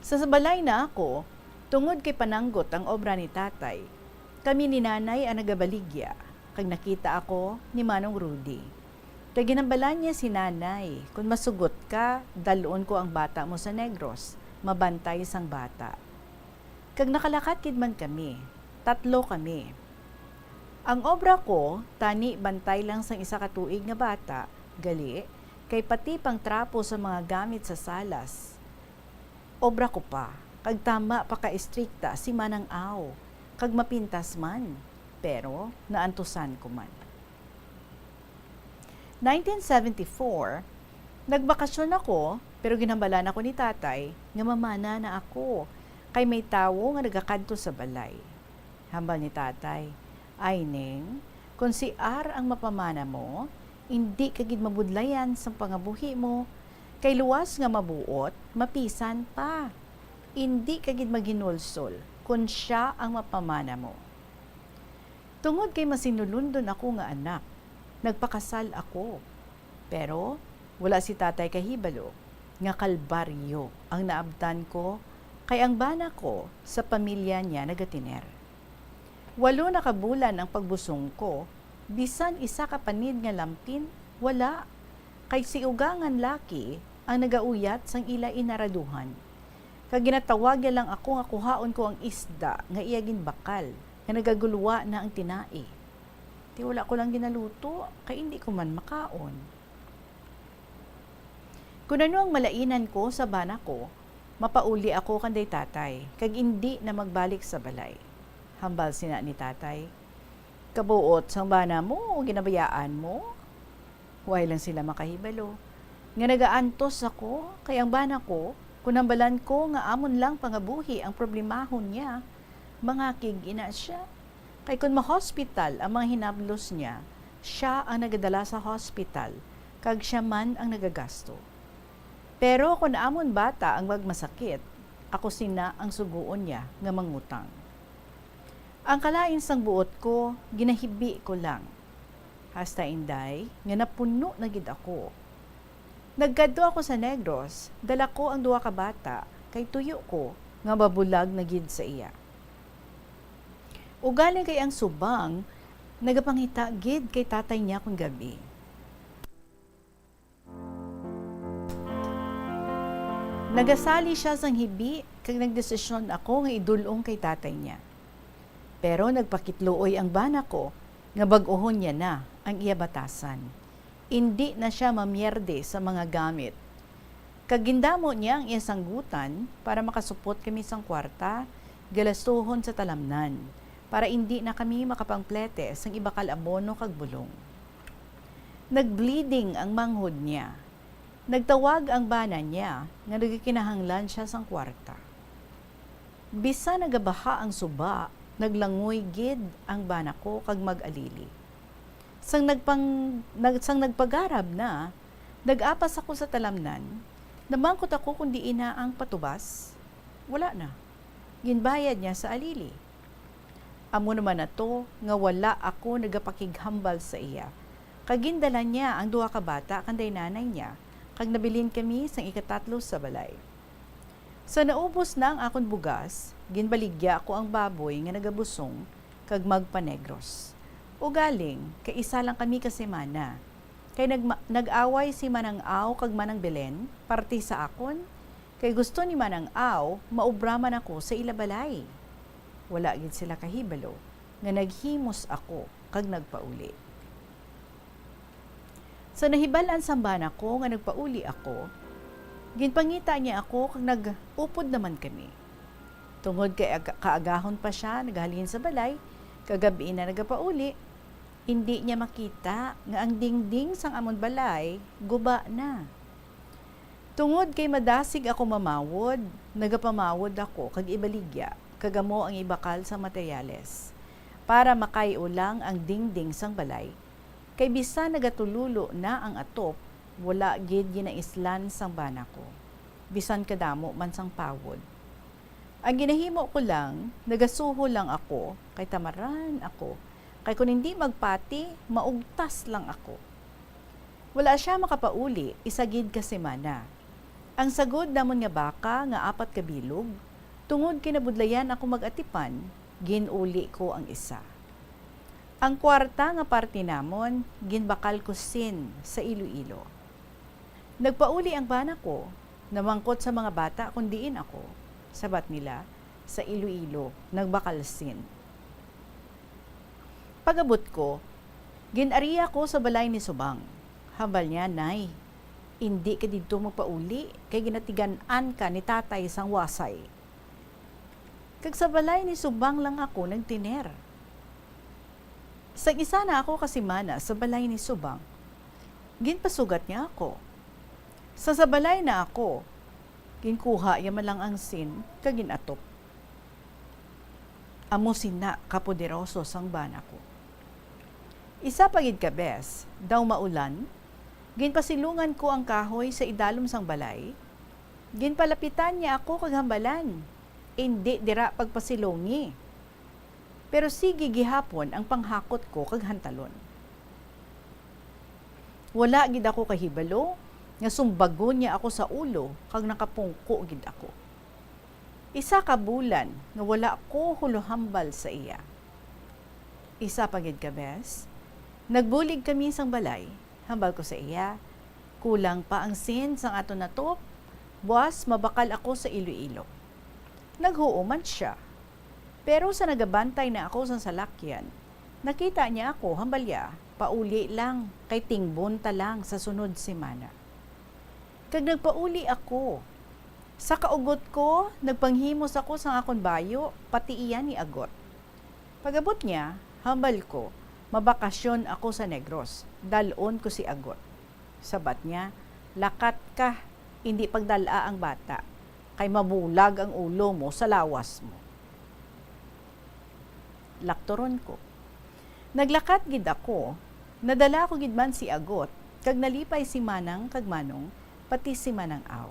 Sa, sa balay na ako, tungod kay pananggot ang obra ni Tatay, kami ni Nanay ang nagabaligya, kag nakita ako ni Manong Rudy. Kag ginhambalan niya si Nanay, "Kon masugot ka, dal-on ko ang bata mo sa Negros, mabantay sang bata." Kag nakalakat gid man kami, tatlo kami. Ang obra ko, tani bantay lang sang isa ka tuig nga bata, gali, kay pati pang trapo sa mga gamit sa salas, obra ko pa, kag tama pa ka istrikta si Manang Aw, kag mapintas man, pero naantusan ko man. Nineteen seventy-four, nagbakasyon ako, pero ginhambalan ako ni Tatay nga mamana na ako, kay may tawo nga nagakadto sa balay. Hambal ni Tatay, "Ay, Neng, kon si R ang mapamana mo, indi ka gid mabudlayan sang pangabuhi mo, kay luwas nga mabuot, mapisan pa. Indi ka gid maghinulsol kon sia ang mapamana mo." Tungod kay masinulundon ako nga anak, nagpakasal ako. Pero wala si Tatay kahibalo nga kalbaryo ang naabtan ko, kay ang bana ko sa pamilya niya nagatiner. Walo na ka bulan ang pagbusong ko, Bisan isa ka panid nga lampin, wala, kay si ugangan laki ang nagauyat sang ila inaraduhan. Kag ginatawag niya lang ako nga kuhaon ko ang isda nga iya ginbakal, nga nagagulwa na ang tinai. Ti wala ko lang ginaluto, kay indi ko man makaon. Kun ano ang malainan ko sa bana ko, mapauli ako kanday tatay, kag indi na magbalik sa balay. Hambal sina ni tatay, "Kabuot sang bana mo, ginabayaan mo?" Way lang sila makahibalo nga nagaantos ako, kay ang bana ko, kun hambalan ko nga amon lang pangabuhi ang problemahon niya, mangakig ina siya. Kay kun ma-hospital ang mga hinablos niya, sia ang nagadala sa hospital, kag sia man ang nagagasto. Pero kun amon bata ang magmasakit, ako sina ang sugoon niya nga mangutang. Ang kalain sang buot ko, ginahibi ko lang. Hasta inday nga napuno na gid ako. Nagkadto ako sa Negros, dala ko ang duha ka bata, kay tuyo ko nga mabulag na gid sa iya. Ugaling kay ang subang nagapangita gid kay tatay niya kon gab-i. Nagasali sia sang hibi kag nagdesisyon ako nga idul-ong kay tatay niya. Pero nagpakitluoy ang bana ko nga bag-ohon niya na ang iya batasan. Indi na sia mamierde sa mga gamit. Kag gindamo niya ang iya sanggutan para makasupot kami sang kwarta, galastuhon sa talamnan, para indi na kami makapangplete sang ibakal abono kag bulong. Nag-bleeding ang manghod niya. Nagtawag ang bana niya nga nagakinahanglan sia sang kwarta. Bisan nagabaha ang suba, naglangoy gid ang bana ko kag mag-alili. Sang nagpang-, nag-, sang nagpagarab na, nag-apas ako sa talamnan, namangkot ako kon diin na ang patubas. Wala na. Ginbayad niya sa alili. Amo naman na to nga wala ako nagapakighambal sa iya, kag gindala niya ang duha ka bata kanday nanay niya, kag nabilin kami sang ikatatlo sa balay. Sa naubos na ang akon bugas, ginbaligya ko ang baboy nga nagabusong kag magpanegros. Ugaling, kay isa lang kami ka semana, kay nagma-, nag-away si Manang Aw kag Manang Belen parte sa akon, kay gusto ni Manang Aw maubra man ako sa ila balay. Wala gid sila kahibalo nga naghimos ako kag nagpauli. Sa nahibal-an sang bana ko nga nagpauli ako, ginpangita niya ako kag nag-upod naman kami. Tungod kay aga-, kaagahon pa sia naghalin sa balay, kag gab-i na nagapauli, indi niya makita nga ang dingding sang amon balay guba na. Tungod kay madasig ako mamawod, nagapamawod ako kag ibaligya, kag amo ang ibakal sang materyales, para makay-o lang ang dingding sang balay. Kay bisan nagatulolo na ang atop, wala gid ginaislan sang bana ko, bisan kadamo man sang pawod. Ang ginahimo ko lang, nagasuhol lang ako, kay tamaran ako, kay kon indi magpati, maugtas lang ako. Wala sia makapauli isa gid ka semana. Ang sagod namon nga baka nga apat ka bilog, tungod kay nabudlayan ako mag-atipan, gin-uli ko ang isa. Ang kuwarta nga parti namon, ginbakal ko sin sa Iloilo. Nagpauli ang bana ko, namangkot sa mga bata kon diin ako. Sabat nila, "Sa Iloilo, nagbakal sin." Pag-abot ko, gin-ari ako sa balay ni Subang. Hambal niya, "Nay, indi ka didto magpauli, kay ginatigan-an ka ni Tatay sang wasay." Kag sa balay ni Subang lang ako nagtener. Sang isa na ako ka semana sa balay ni Subang, ginpasugat niya ako. Sa, sa balay na ako, ginkuha niya man lang ang sin kag gin-atop. Amo sina kapoderoso sang bana ko. Isa pa gid ka bes, daw maulan, ginpasilungan ko ang kahoy sa idalom sang balay. Ginpalapitan niya ako kag hambalan, "Indi dira pagpasilungi." Pero sige gihapon ang panghakot ko kag hantalon. Wala gid ako kahibalo nga sumbagon niya ako sa ulo kag nakapungko gid ako. Isa ka bulan nga wala ko huluhambal sa iya. Isa pa gid ka bes, Nagbulig kami sang balay. Hambal ko sa iya, "Kulang pa ang sin sang aton natop. Buas mabakal ako sa Iloilo." Naghuo man sia. Pero sa nagabantay na ako sang salakyan, nakita niya ako, hambal niya, "Pauli lang, kay tingbon ta lang sa sunod semana." Kag nagpauli ako. Sa kaugot ko, nagpanghimos ako sang akon bayo, pati iya niagot. Pag-abot niya, hambal ko, "Mabakasyon ako sa Negros, dal-on ko si Agot." Sabat niya, "Lakat ka, indi pagdal-a ang bata, kay mabulag ang ulo mo sa lawas mo." Lakturon ko. Naglakat gid ako, nadala ko gid man si Agot, kag nalipay si Manang kag Manong, pati si Manang Aw.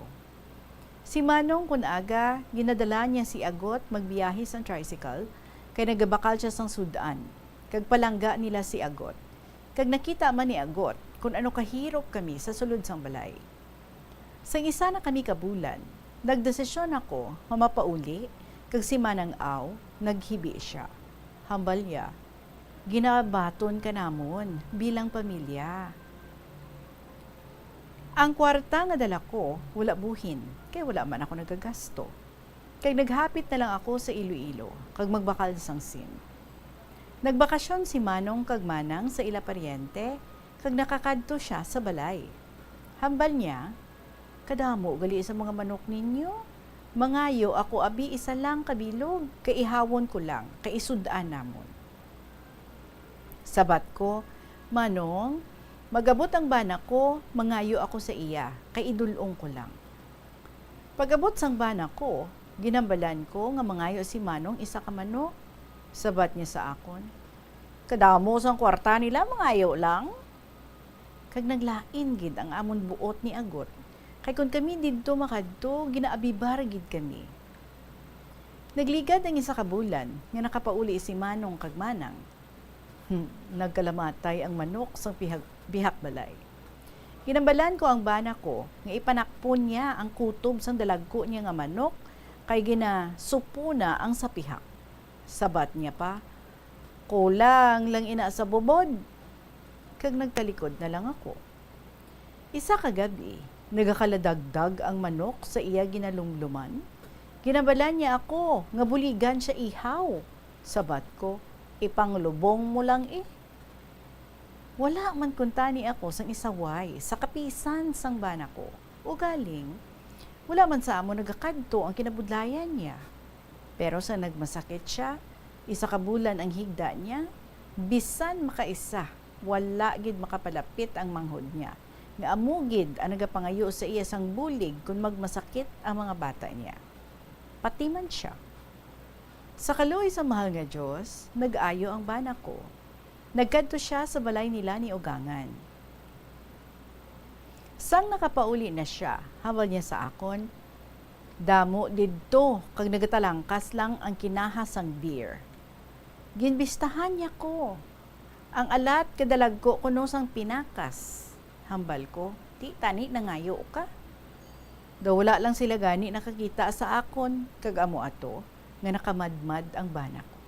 Si Manong, kun aga, ginadala niya si Agot magbiyahe sang tricycle, kay nagabakal sia sang sud-an, kag palangga nila si Agot. Kag nakita man ni Agot kun ano kahirop kami sa sulod sang balay. Sang isa na kami ka bulan, nagdesisyon ako nga mapauli, kag si Manang Aw, naghibi sia. Hambal niya, "Ginabaton ka namon bilang pamilya." Ang kwarta nga dala ko, wala buhin, kay wala man ako nagagasto. Kag naghapit na lang ako sa Iloilo, kag magbakal sang sin. Nagbakasyon si Manong kag Manang sa ila paryente, kag nakakadto sia sa balay. Hambal niya, "Kadamo gali sa mga manok ninyo. Mangayo ako abi isa lang ka bilog, kay ihawon ko lang, kay isud-an namon." Sabat ko, "Manong, mag-abot ang bana ko, mangayo ako sa iya, kay idul-ong ko lang." Pag-abot sang bana ko, ginhambalan ko nga mangayo si Manong isa ka manok. Sabat niya sa akon, "Kadamo sang kwarta nila, mangayo lang." Kag naglain gid ang amon buot ni Agot, kay kon kami didto makadto, ginaabibar gid kami. Nagligad ang isa ka bulan nga nakapauli si Manong kag Manang. Hmm, nagkalamatay ang manok sang pihag-, bihak balay. Ginhambalan ko ang bana ko nga ipanakpon niya ang kutob sang dalagko niya nga manok, kay ginasupo na ang sa pihak. Sabat niya pa, "Kulang lang ina sa bubod." Kag nagtalikod na lang ako. Isa ka gab-i, nagakaladagdag ang manok sa iya ginalumluman. Ginhambalan niya ako nga buligan sia ihaw. Sabat ko, "Ipanglubong mo lang, eh." Wala man kuntani ako sang isaway sa kapisan sang bana ko. Ugaling, wala man sa amon nagakadto ang kinabudlayan niya. Pero sa nagmasakit sia, isa ka bulan ang higda niya, bisan makaisa, wala gid makapalapit ang manghod niya, nga amo gid ang nagapangayo sa iya sang bulig kon magmasakit ang mga bata niya. Pati man sia. Sa kaluoy sa mahal nga Dios, nag-ayo ang bana ko. Nagkadto sia sa balay nila ni Ugangan. Sang nakapauli na sia, hambal niya sa akon, "Damo didto kag nagatalangkas lang ang kinaha sang beer." Ginbistahan niya ko. "Ang alat kadalagko kuno sang pinakas," hambal ko, "ti tani nangayo ka." Daw wala lang sila gani nakakita sa akon, kag amo ato nga nakamadmad ang bana ko.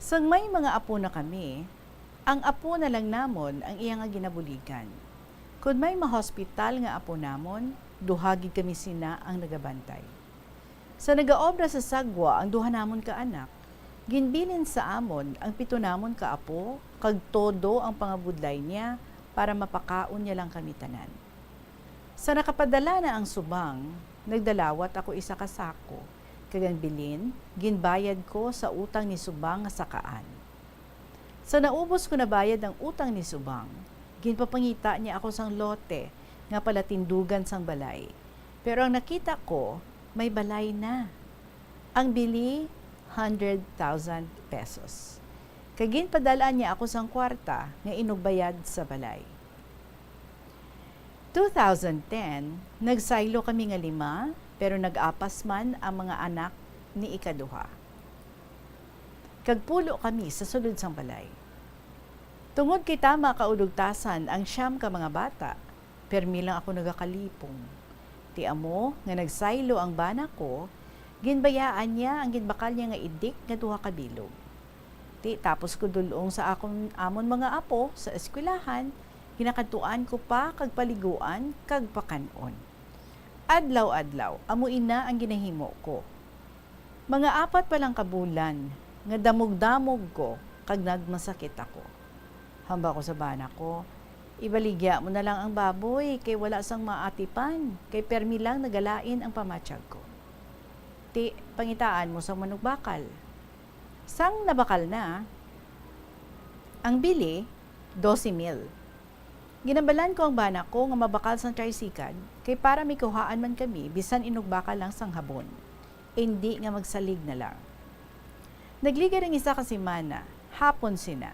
Sang may mga apo na kami, ang apo na lang namon ang iya nga ginabuligan. Kon may mahospital nga apo namon, duha gid kami sina ang nagabantay. Sa nagaobra sa sagwa ang duha namon ka anak, ginbilin sa amon ang pito namon ka apo kag todo ang pangabudlay niya para mapakaon niya lang kami tanan. Sa nakapadala na ang subang, nagdalawat ako isa ka sako, kag ang bilin ginbayad ko sa utang ni subang nga sakaan. Sa naubos ko nabayad ang utang ni subang, ginpapangita niya ako sang lote nga palatindugan sang balay. Pero ang nakita ko, may balay na. Ang bili, hundred thousand pesos. Kag ginpadal-an niya ako sang kwarta nga inugbayad sa balay. Two thousand ten, nagsaylo kami nga lima, pero nag-apas man ang mga anak ni ikaduha. Kag pulo kami sa sulod sang balay. Tungod kay tama ka udugtasan ang siyam ka mga bata, permi lang ako nagakalipong. Ti amo nga nagsaylo ang bana ko, ginbayaan niya ang ginbakal niya nga idik nga duha ka bilog. Ti tapos ko dul-ong sa akon amon mga apo sa eskwelahan, ginakadtuan ko pa kag paliguan kag pakan-on. Adlaw-adlaw, amo ina ang ginahimo ko. Mga apat pa lang ka bulan nga damog-damog ko kag nagmasakit ako. Hambal ko sa bana ko, "Ibaligya mo na lang ang baboy kay wala sang maatipan, kay permi lang nagalain ang pamatyag ko." Ti, pangitaan mo sang manugbakal. Sang nabakal na, ang bili, dose mil. Ginambalan ko ang bana ko nga mabakal sang tricycad, kay para may kuhaan man kami, bisan inugbakal lang sang habon. Indi nga magsalig na lang. Nagligad ang isa ka semana, hapon sina.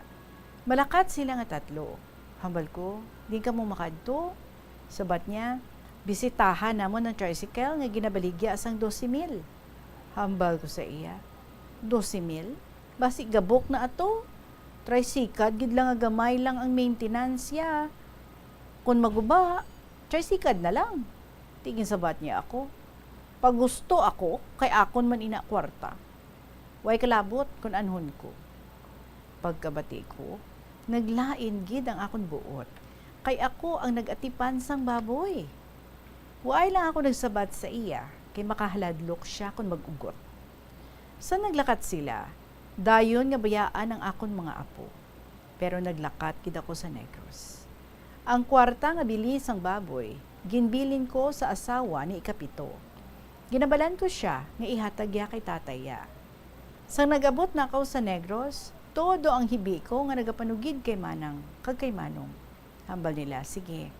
Malakat sila nga tatlo. Hambal ko, "Di kamo makadto?" Sabat niya, "Bisitahan namon ang tricycle nga ginabaligya sang dose mil." Hambal ko sa iya, "Dose mil? Basi gabok na ato. Tricycad gid lang nga gamay lang ang maintenance ya. Kon maguba, tricycad na lang." Ti ginsabat niya ako, "Pagusto ako, kay akon man ina kwarta. Way kalabot kon anhon ko." Pagkabati ko, naglain gid ang akon buot, kay ako ang nag-atipan sang baboy. Waay lang ako nagsabat sa iya, kay makahaladlok sia kon mag-ugot. Sa naglakat sila, dayon nga bayaan ang akon mga apo. Pero naglakat gid ako sa Negros. Ang kwarta nga bili sang baboy, ginbilin ko sa asawa ni ikapito. Ginabalan ko sia nga ihatag ya kay tatay ya. Sang nag-abot na ako sa Negros, todo ang hibi ko nga nagapanugid kay Manang kag kay Manong. Hambal nila, "Sige,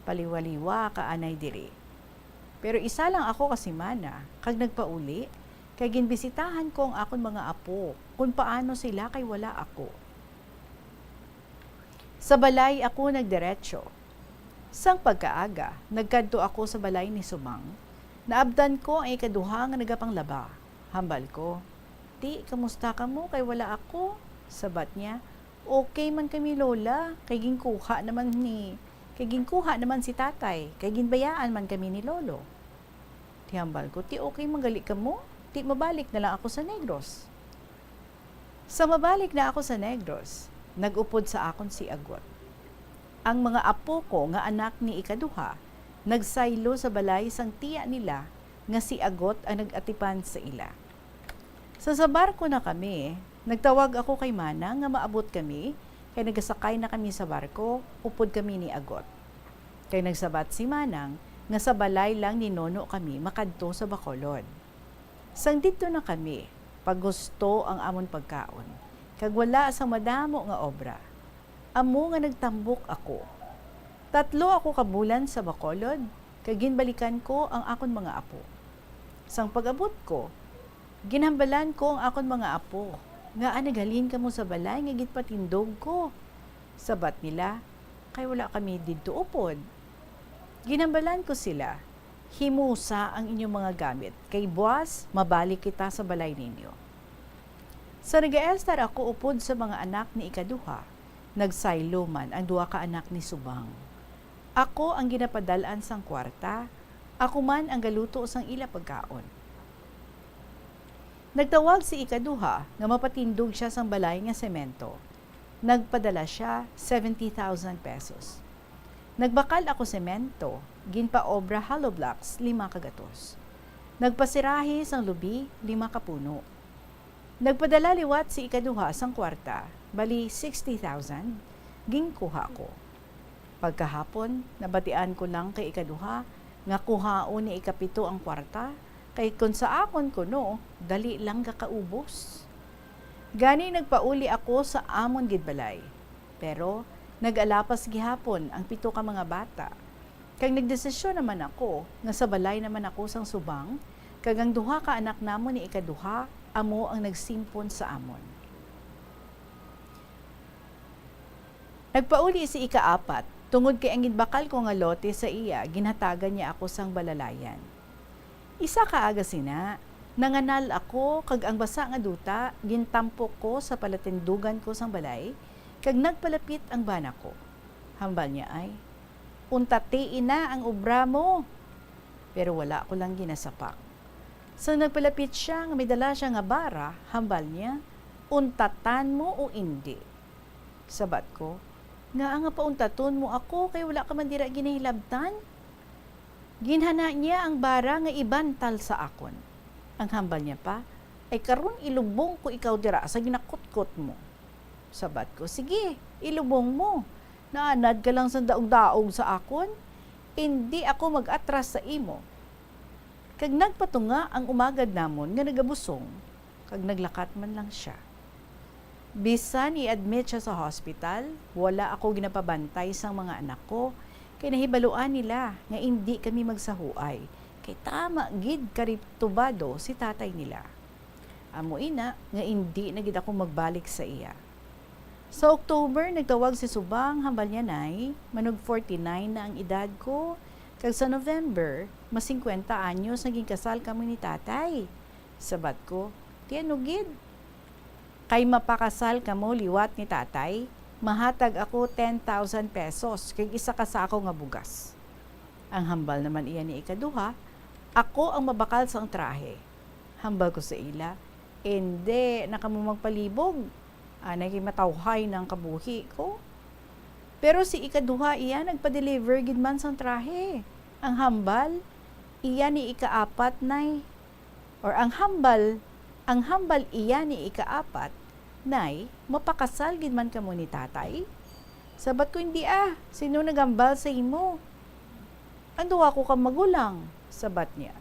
paliwaliwa ka anay diri." Pero isa lang ako ka semana, kag nagpauli, kay ginbisitahan ko ang akon mga apo, kon paano sila kay wala ako. Sa balay ako nagdiretso. Sang pagkaaga, nagkadto ako sa balay ni Subang. Naabtan ko ang ikaduha nga nagapanglaba. Hambal ko, "Ti, kamusta kamo kay wala ako?" Sabat niya, "Okay man kami, Lola, kay ginkuha naman ni, kay ginkuha naman si Tatay, kay ginbayaan man kami ni Lolo." Ti hambal ko, "Ti okay man gali kamo? Ti mabalik na lang ako sa Negros." Sa mabalik na ako sa Negros, nag-upod sa akon si Agot. Ang mga apo ko nga anak ni ikaduha nagsaylo sa balay sang tiya nila nga si Agot ang nag-atipan sa ila. Sa, sa barko na kami, nagtawag ako kay Manang nga maabot kami, kay nagasakay na kami sa barko upod kami ni Agot. Kay nagsabat si Manang nga sa balay lang ni Nono kami makadto sa Bacolod. Sang didto na kami, pagusto ang amon pagkaon, kag wala sang madamo nga obra. Amo nga nagtambok ako. Tatlo ako ka bulan sa Bacolod, kag ginbalikan ko ang akon mga apo. Sang pag-abot ko, ginhambalan ko ang akon mga apo, "Ngaa naghalin kamo sa balay nga ginpatindog ko?" Sabat nila, "Kay wala kami didto upod." Ginhambalan ko sila, "Himusa ang inyong mga gamit, kay buas mabalik kita sa balay ninyo." Sa nagaestar ako upod sa mga anak ni ikaduha, nagsaylo man ang duha ka anak ni Subang. Ako ang ginapadal-an sang kwarta, ako man ang galuto sang ila pagkaon. Nagtawag si ikaduha nga mapatindog sia sang balay nga semento. Nagpadala sia seventy thousand pesos. Nagbakal ako semento, ginpaobra hollow blocks, lima ka gatos. Nagpasirahi sang lubi, lima ka puno. Nagpadala liwat si ikaduha sang kwarta, bali sixty thousand, ginkuha ko. Pagkahapon, nabatian ko lang kay ikaduha nga kuhaon ni ikapito ang kwarta, kay kon sa akon kuno, dali lang gakaubos. Gani nagpauli ako sa amon gid balay. Pero nag-alapas gihapon ang pito ka mga bata, kag nagdesisyon naman ako nga sa balay naman ako sang Subang, kag ang duha ka anak namon ni ikaduha amo ang nagsimpon sa amon. Nagpauli si ikaapat, tungod kay ang ginbakal ko nga lote sa iya, ginhatagan niya ako sang balalayan. Isa ka aga sina, nanganal ako, kag ang basa nga duta gintampok ko sa palatindugan ko sang balay, kag nagpalapit ang bana ko. Hambal niya ay, "Unta tii na ang obra mo." Pero wala ko lang ginasapak. Sang nagpalapit sia nga may dala sia nga bara, hambal niya, untatan mo o indi?" Sabat ko, "Ngaa nga pauntaton mo ako kay wala ka man dira ginahilabtan?" Ginhana niya ang bara nga ibantal sa akon. Ang hambal niya pa, "Ay karon ilubong ko ikaw dira sa ginakutkot mo." Sabat ko, "Sige, ilubong mo. Naanad ka lang sa daog-daog sa akon. Indi ako mag-atras sa imo." Kag nagpatunga ang umagad namon nga nagabusong, kag naglakat man lang sia. Bisan i-admit sia sa hospital, wala ako ginapabantay sang mga anak ko, kay nahibaluan nila nga indi kami magsahuay, kay tama gid ka ritubado si tatay nila. Amo ina nga indi na gid ako magbalik sa iya. Sa October, nagtawag si Subang, hambal niya, "Nay, manog forty-nine na ang edad ko, kag sa November, mas singkwenta anyos nga ginkasal kamo ni tatay." Sabat ko, "Ti ano gid? Kay mapakasal kamo liwat ni tatay, mahatag ako ten thousand pesos kag isa ka sako nga bugas." Ang hambal naman iya ni ikaduha, "Ako ang mabakal sang trahe." Hambal ko sa ila, "Indi na kamo magpalibog. Anay kay matawhay na ang kabuhi ko." Pero si ikaduha iya nagpa-deliver gid man sang trahe. Ang hambal iya ni ikaapat, nay. Or ang hambal, ang hambal iya ni ikaapat, "Nay, mapakasal gid man kamo ni tatay?" Sabat ko, "Indi ah, sino naghambal sa imo? Ang duha ko ka magulang," sabat niya.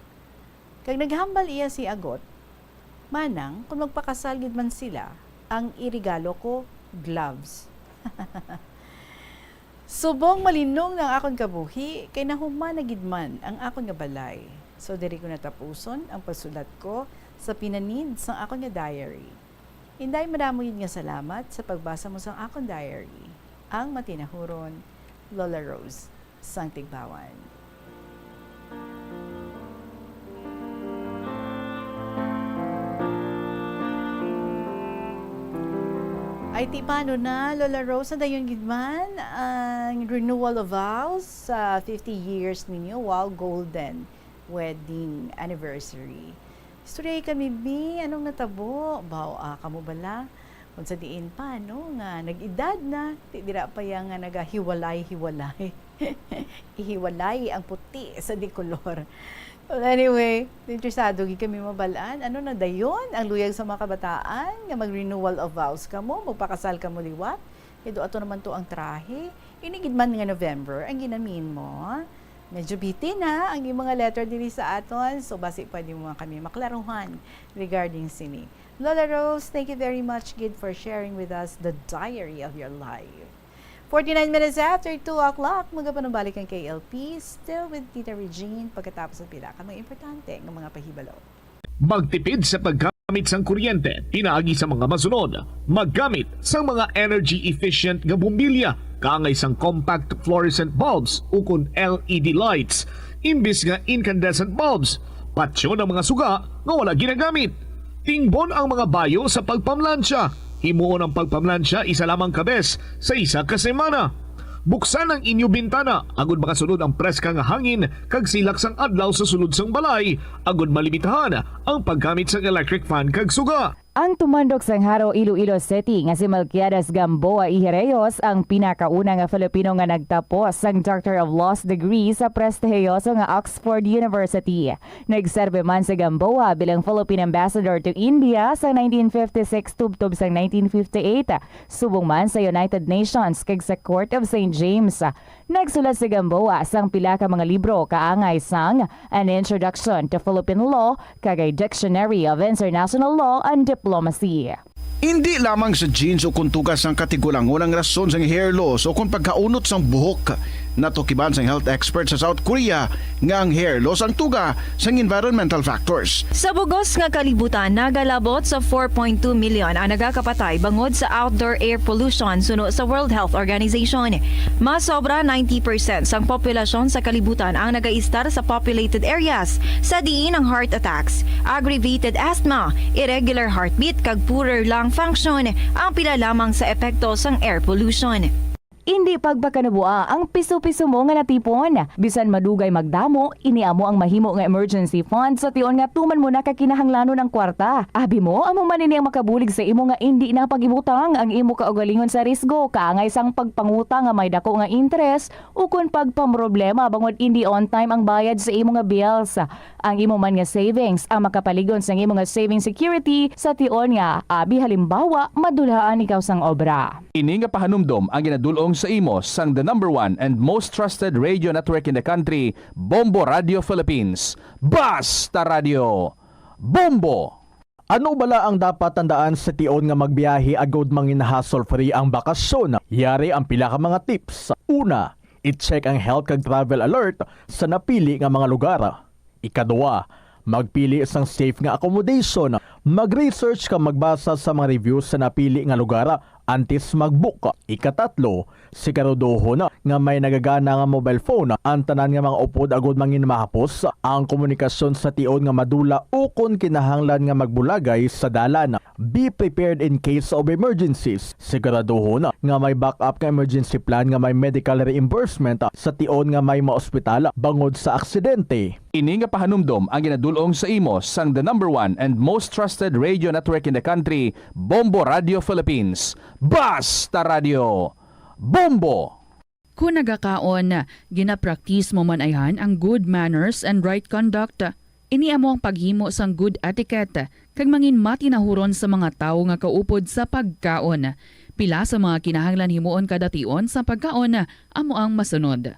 Kag naghambal iya si Agot, "Manang, kung magpakasal gid man sila, ang iregalo ko, gloves." Subong malinong na ang akon kabuhi, kay nahuman na gid man ang akon nga balay. So, diri ko natapuson ang pagsulat ko sa pinanid sang akon nga diary. Inday, madamo gid nga salamat sa pagbasa mo sang akon diary. Ang matinahuron, Lola Rose, sang Tigbawan. Ay, ti paano na, Lola Rose? Dayon gid man ang renewal of vows sa fifty years ninyo. Wow, golden wedding anniversary. Istoryahi kami, bi. Anong natabo? Baw, ah, kamo bala? Kung sa diin pa, no, nga nag-edad na, ti dira pa ya nga nagahiwalay-hiwalay. Ihiwalay ang puti sa dikolor. Well, anyway, interesado gid kami mabal-an. Ano na dayon ang luyag sa mga kabataan nga mag-renewal of vows kamo, magpakasal kamo liwat? Kay do ato naman to ang trahe. Ini gid man nga November ang ginamin mo. Medyo bitin na ang iyong mga letter diri sa aton, so basi pwede mo kami maklaruhan regarding sini. Lola Rose, thank you very much gid for sharing with us the diary of your life. Forty-nine minutes after two o'clock, magapanumbalik ang K L P, still with Tita Regine, pagkatapos ang pila ka mga importante nga mga pahibalo. Magtipid sa paggamit sang kuryente pinaagi sa mga masunod. Maggamit sang mga energy efficient nga bombilya, kaangay sang compact fluorescent bulbs ukon L E D lights, imbis nga incandescent bulbs. Patyon ang mga suga nga wala ginagamit. Tingbon ang mga bayo sa pagpamlansya. Himuon ang pagpamlansya isa lamang ka bes sa isa ka semana. Buksan ang inyo bintana agud makasulod ang preska nga hangin kag silak sang adlaw sa sulod sang balay, agud malimitahan ang paggamit sang electric fan kag suga. Ang tumandok sang Jaro, Iloilo City nga si Melquiades Gamboa Ijereyos ang pinakauna nga Filipino nga nagtapos sang Doctor of Laws degree sa prestihiyoso nga Oxford University. Nagserbi man si Gamboa bilang Philippine Ambassador to India sa nineteen fifty-six tubtob sang nineteen fifty-eight, subong man sa United Nations kag sa Court of Saint James. Nagsulat si Gamboa sang pila ka mga libro kaangay sang An Introduction to Philippine Law kag A Dictionary of International Law and Diplomacy. Indi lamang sa genes o kon tuga sang katigulangon ang rason sang hair loss o kon pagkaunot sang buhok. Natukiban sang health expert sa South Korea nga ang hair loss ang tuga sang environmental factors. Sa bugos nga kalibutan, nagalabot sa four point two million ang nagakapatay bangod sa outdoor air pollution, suno sa World Health Organization. Mas sobra ninety percent sang populasyon sa kalibutan ang nagaistar sa populated areas, sa diin ang heart attacks, aggravated asthma, irregular heartbeat, kag poorer lung function ang pila lamang sa epekto sang air pollution. Indi pagpakanabua ang piso-piso mo nga natipon. Bisan madugay magdamo, ini amo ang mahimo nga emergency fund sa tion nga tuman mo na ka kinahanglanon ang kwarta. Abi mo, amo man ini ang makabulig sa imo nga indi na pag-ibutang ang imo kaugalingon sa risgo, kaangay sang pagpangutang nga may dako nga interes, ukon pagpamroblema bangod indi on time ang bayad sa imo nga bills. Ang imo man nga savings ang makapaligon sang imo nga saving security sa tion nga, abi halimbawa, madulhaan ikaw sang obra. Ini nga pahanumdom ang ginadul-ong sa imo sang the number one and most trusted radio network in the country, Bombo Radio Philippines. Basta Radio, Bombo! Ano bala ang dapat tandaan sa tion nga magbiyahe agod mangin hassle-free ang bakasyon? Yari ang pila ka mga tips. Una, i-check ang health kag travel alert sa napili nga mga lugar. Ikadua, magpili sang safe nga accommodation. Mag-research kag magbasa sa mga reviews sa napili nga lugar antes mag-book. Ikatatlo, siguraduhon nga may nagagana nga mobile phone ang tanan nga mga upod agod mangin mahapos ang komunikasyon sa tion nga madula ukon kinahanglan nga magbulagay sa dalan. Be prepared in case of emergencies. Siguraduhon nga may backup nga emergency plan nga may medical reimbursement sa tion nga may maospital bangod sa aksidente. Ini nga pahanumdom ang ginadul-ong sa imo sang the number one and most trusted radio network in the country, Bombo Radio Philippines. Basta Radio, Bombo! Kon nagakaon, ginapraktis mo man ayhan ang good manners and right conduct. Ini amo ang paghimo sang good etiquette kag mangin matinahuron sa mga tawo nga kaupod sa pagkaon. Pila sa mga kinahanglan himuon kada tion sa pagkaon amo ang masunod.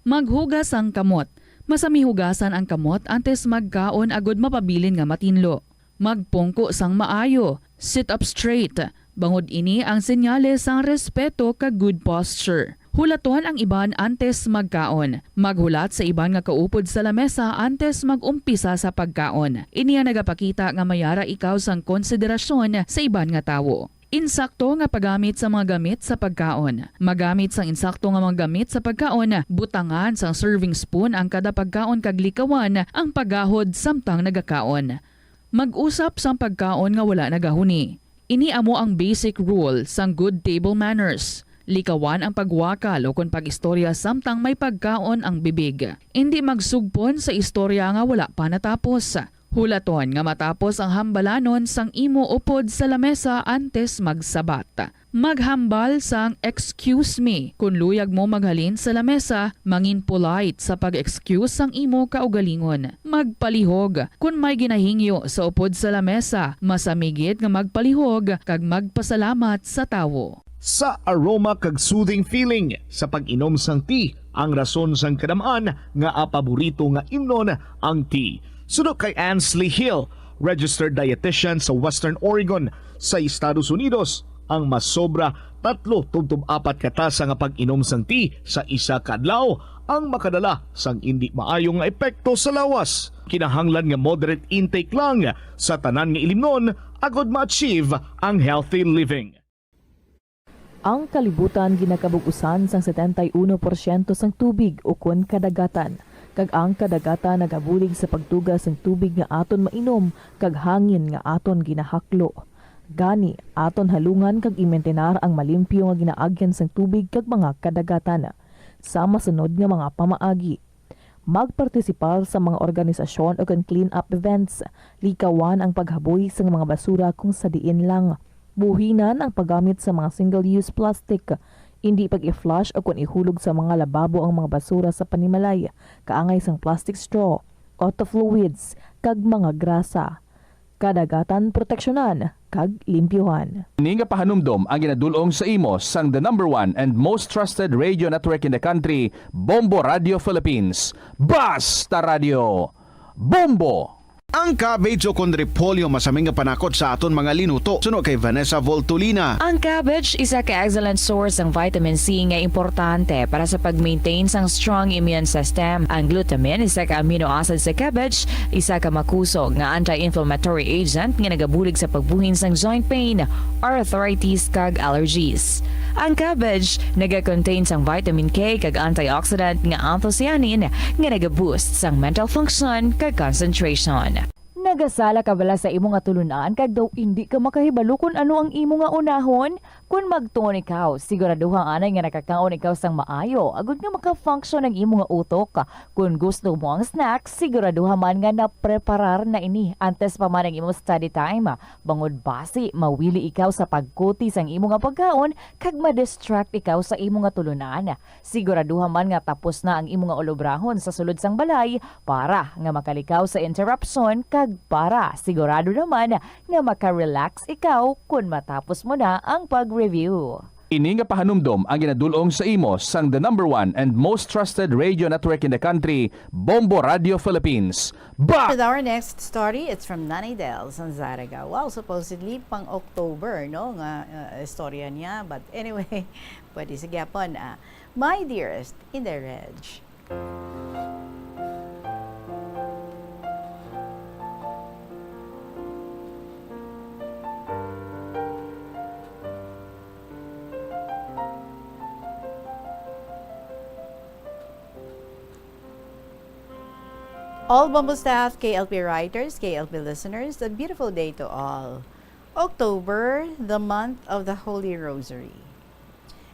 Maghugas sang kamot. Masami hugasan ang kamot antes magkaon agud mapabilin nga matinlo. Magpungko sang maayo, sit up straight, bangod ini ang senyales sang respeto kag good posture. Hulaton ang iban antes magkaon. Maghulat sa iban nga kaupod sa lamesa antes mag-umpisa sa pagkaon. Ini ang nagapakita nga may ara ikaw sang konsiderasyon sa iban nga tawo. Insakto nga paggamit sa mga gamit sa pagkaon. Magamit sang insakto nga mga gamit sa pagkaon, butangan sang serving spoon ang kada pagkaon kag likawan ang paggahod samtang nagakaon. Mag-usap sang pagkaon nga wala nagahuni. Ini amo ang basic rule sang good table manners. Likawan ang pagwakal ukon pag-istorya samtang may pagkaon ang bibig. Indi magsugpon sa istorya nga wala pa natapos. Hulaton nga matapos ang hambalanon sang imo upod sa lamesa antes magsabat. Maghambal sang "Excuse me" kon luyag mo maghalin sa lamesa. Mangin polite sa pag-excuse sang imo kaugalingon. Magpalihog. Kon may ginahingyo sa upod sa lamesa, masami gid nga magpalihog kag magpasalamat sa tawo. Sa aroma kag soothing feeling sa pag-inom sang tea, ang rason sang kadam-an nga paborito nga imnon ang tea. Suno kay Ansley Hill, registered dietitian sa Western Oregon sa Estados Unidos, ang masobra tatlo tubtob apat ka tasa nga pag-inom sang tea sa isa ka adlaw ang makadala sang indi maayo nga epekto sa lawas. Kinahanglan nga moderate intake lang sa tanan nga ilimnon agud ma-achieve ang healthy living. Ang kalibutan ginakabug-usan sang setenta y uno porsyento sang tubig ukon kadagatan, kag ang kadagatan nagabulig sa pagtuga sang tubig nga aton mainom kag hangin nga aton ginahaklo. Gani, aton halungan kag imintinar ang malimpyo nga ginaagyan sang tubig kag mga kadagatan. Sa masunod nga mga pamaagi, magpartisipar sa mga organisasyon ukon clean-up events. Likawan ang paghaboy sang mga basura kung sa diin lang. Buhinan ang paggamit sa mga single-use plastic. Indi pag-i-flush ukon ihulog sa mga lababo ang mga basura sa panimalay, kaangay sang plastic straw, auto fluids, kag mga grasa. Kadagatan proteksyonan kag limpyuhan. Ini nga pahanumdom ang ginadul-ong sa imo sang the number one and most trusted radio network in the country, Bombo Radio Philippines. Basta Radio, Bombo! Ang cabbage o kon repolyo masami nga panakot sa aton mga linuto, suno kay Vanessa Voltolina. Ang cabbage isa ka excellent source sang vitamin C nga importante para sa pag-maintain sang strong immune system. Ang glutamine, isa ka amino acid sa cabbage, isa ka makusog nga anti-inflammatory agent nga nagabulig sa pagbuhin sang joint pain, arthritis, kag allergies. Ang cabbage naga-contain sang vitamin K kag antioxidant nga anthocyanin nga naga-boost sang mental function kag concentration. Nagasala ka bala sa imo nga tulun-an kag daw indi ka makahibalo kon ano ang imo nga unahon? Kon magtuon ikaw, siguraduha anay nga nakakaon ikaw sang maayo, agud nga maka-function ang imo nga utok. Kon gusto mo ang snack, siguraduha man nga napreparar na ini antes pa man ang imo study time, bangod basi mawili ikaw sa pagkuti sang imo nga pagkaon kag ma-distract ikaw sa imo nga tulunan. Siguraduha man nga tapos na ang imo nga ulobrahon sa sulod sang balay para nga makalikaw sa interruption kag para sigurado naman nga maka-relax ikaw kon matapos mo na ang pag-review. Ini nga pahanumdom ang ginadul-ong sa imo sang the number one and most trusted radio network in the country, Bombo Radio Philippines. Ba! With our next story, it's from Nanay Del Sanzaraga. Wow, supposedly pang October, no, nga, uh, istorya niya. But anyway, pwede sa gyapon, ah. My dearest, in the Reg. All Bombo staff, K L P writers, K L P listeners, a beautiful day to all. October, the month of the Holy Rosary.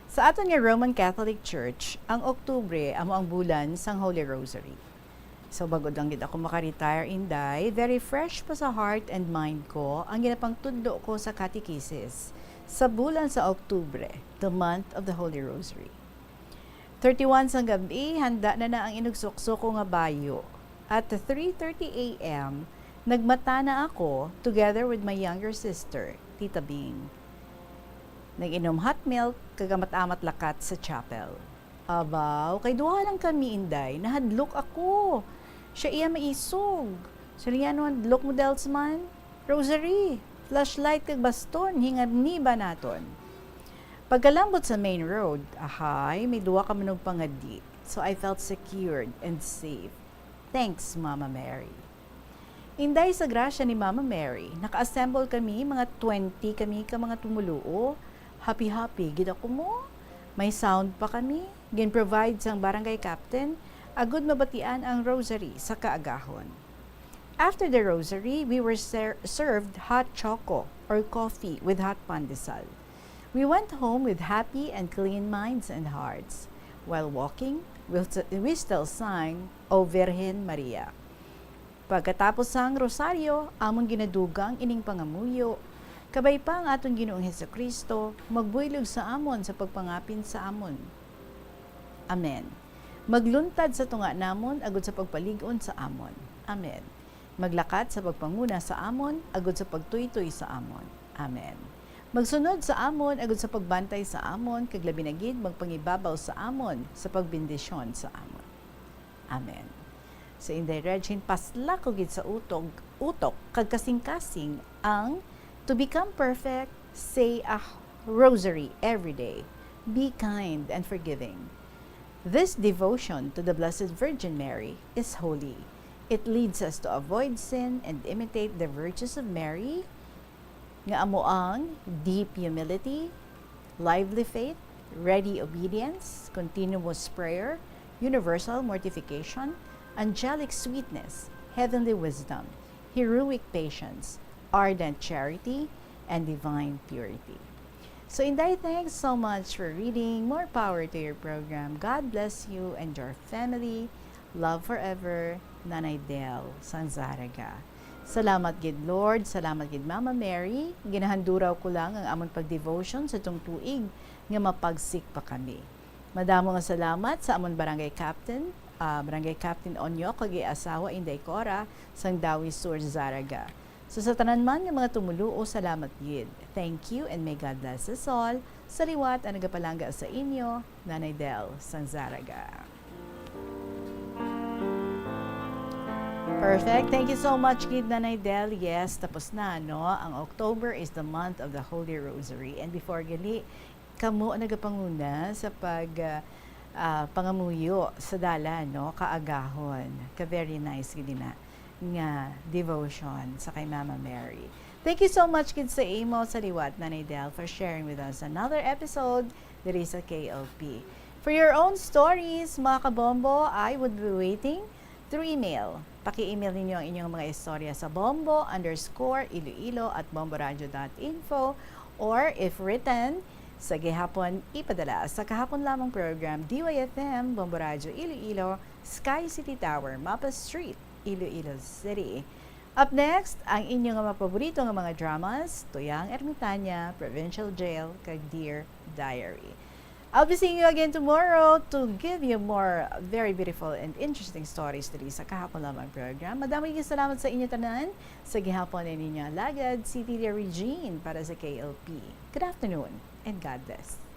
Sa aton nga Roman Catholic Church, ang Oktubre amo ang bulan sang Holy Rosary. So, bag-o lang gid ako maka-retire, Inday, very fresh pa sa heart and mind ko ang ginapangtudlo ko sa catechesis sa bulan sa Oktubre, the month of the Holy Rosary. Thirty-one sang gab-i, handa na na ang inugsuksok ko nga bayo. At three thirty A M, nagmata na ako together with my younger sister, Tita Bing. Nag-inom hot milk kag amat-amat lakat sa chapel. Abaw, kay duha lang kami, Inday, nahadlok ako. Siya iya maisog. Siya niya, "Ano hadlok mo, Delsman?" "Rosary, flashlight kag baston, hinganiba naton." Pagkalambot sa main road, ahay, may duha ka manugpangadi. So I felt secured and safe. Thanks, Mama Mary. Inday, sa grasya ni Mama Mary, naka-assemble kami, mga twenty kami ka mga tumuluo. Happy-happy gid ako mo. May sound pa kami. Gin-provide sang barangay captain, agud mabatian ang rosary sa kaagahon. After the rosary, we were ser-, served hot choco or coffee with hot pandesal. We went home with happy and clean minds and hearts. While walking, we st-, we still sang, "O Virgen Maria." Pagkatapos sang rosaryo, amon ginadugang ining pangamuyo, "Kabay pa ang aton Ginoong Jesu-Cristo, magbuylog sa amon sa pagpangapin sa amon. Amen. Magluntad sa tunga namon agud sa pagpalig-on sa amon. Amen. Maglakat sa pagpanguna sa amon agud sa pagtuytoy sa amon. Amen. Magsunod sa amon agud sa pagbantay sa amon, kag labi na gid magpangibabaw sa amon sa pagbendisyon sa amon. Amen." So, Inday Regine, paslak ko gid sa utog, utok kag kasing-kasing ang, "To become perfect, say a rosary every day. Be kind and forgiving." This devotion to the Blessed Virgin Mary is holy. It leads us to avoid sin and imitate the virtues of Mary, nga amo ang deep humility, lively faith, ready obedience, continuous prayer, universal mortification, angelic sweetness, heavenly wisdom, heroic patience, ardent charity, and divine purity. So, Inday, thanks so much for reading. More power to your program. God bless you and your family. Love forever, Nanay Del Sanzaraga. Salamat gid, Lord. Salamat gid, Mama Mary. Ginahanduraw ko lang ang amon pag-devotion sa tong tuig nga mapagsik pa kami. Madamo nga salamat sa amon barangay captain, ah, Barangay Captain Onyok kag iya asawa, Inday Cora, sang Dawi Sur, Zaraga. So, sa tanan man nga mga tumuluo, salamat gid. Thank you and may God bless us all. Sa liwat ang nagapalangga sa inyo, Nanay Del sang Zaraga. Perfect. Thank you so much gid, Nanay Del. Yes, tapos na, no? Ang October is the month of the Holy Rosary. And before gali, kamo ang nagapanguna sa pag, ah, ah, pangamuyo sa dalan, no? Kaagahon. Ka very nice gid na nga devotion sa kay Mama Mary. Thank you so much gid sa imo, sa liwat, Nanay Del, for sharing with us another episode diri sa K L P. For your own stories, mga kabombo, I would be waiting through email. Paki-email ninyo ang inyong mga istorya sa bombo underscore iloilo at bomboradio dot info, or if written, Sa gihapon, ipadala sa kahapon lamang program, D Y F M, Bombo Radyo Iloilo, Sky City Tower, Mapa Street, Iloilo City. Up next, ang inyo nga mga paborito nga mga dramas, Tuyang Ermitaña, Provincial Jail, kag Dear Diary. I'll be seeing you again tomorrow to give you more very beautiful and interesting stories diri sa kahapon lamang program. Madamo nga salamat sa inyo tanan. Sa gihapon, ang inyo alagad, si Tilia Regine para sa K L P. Good afternoon and God bless.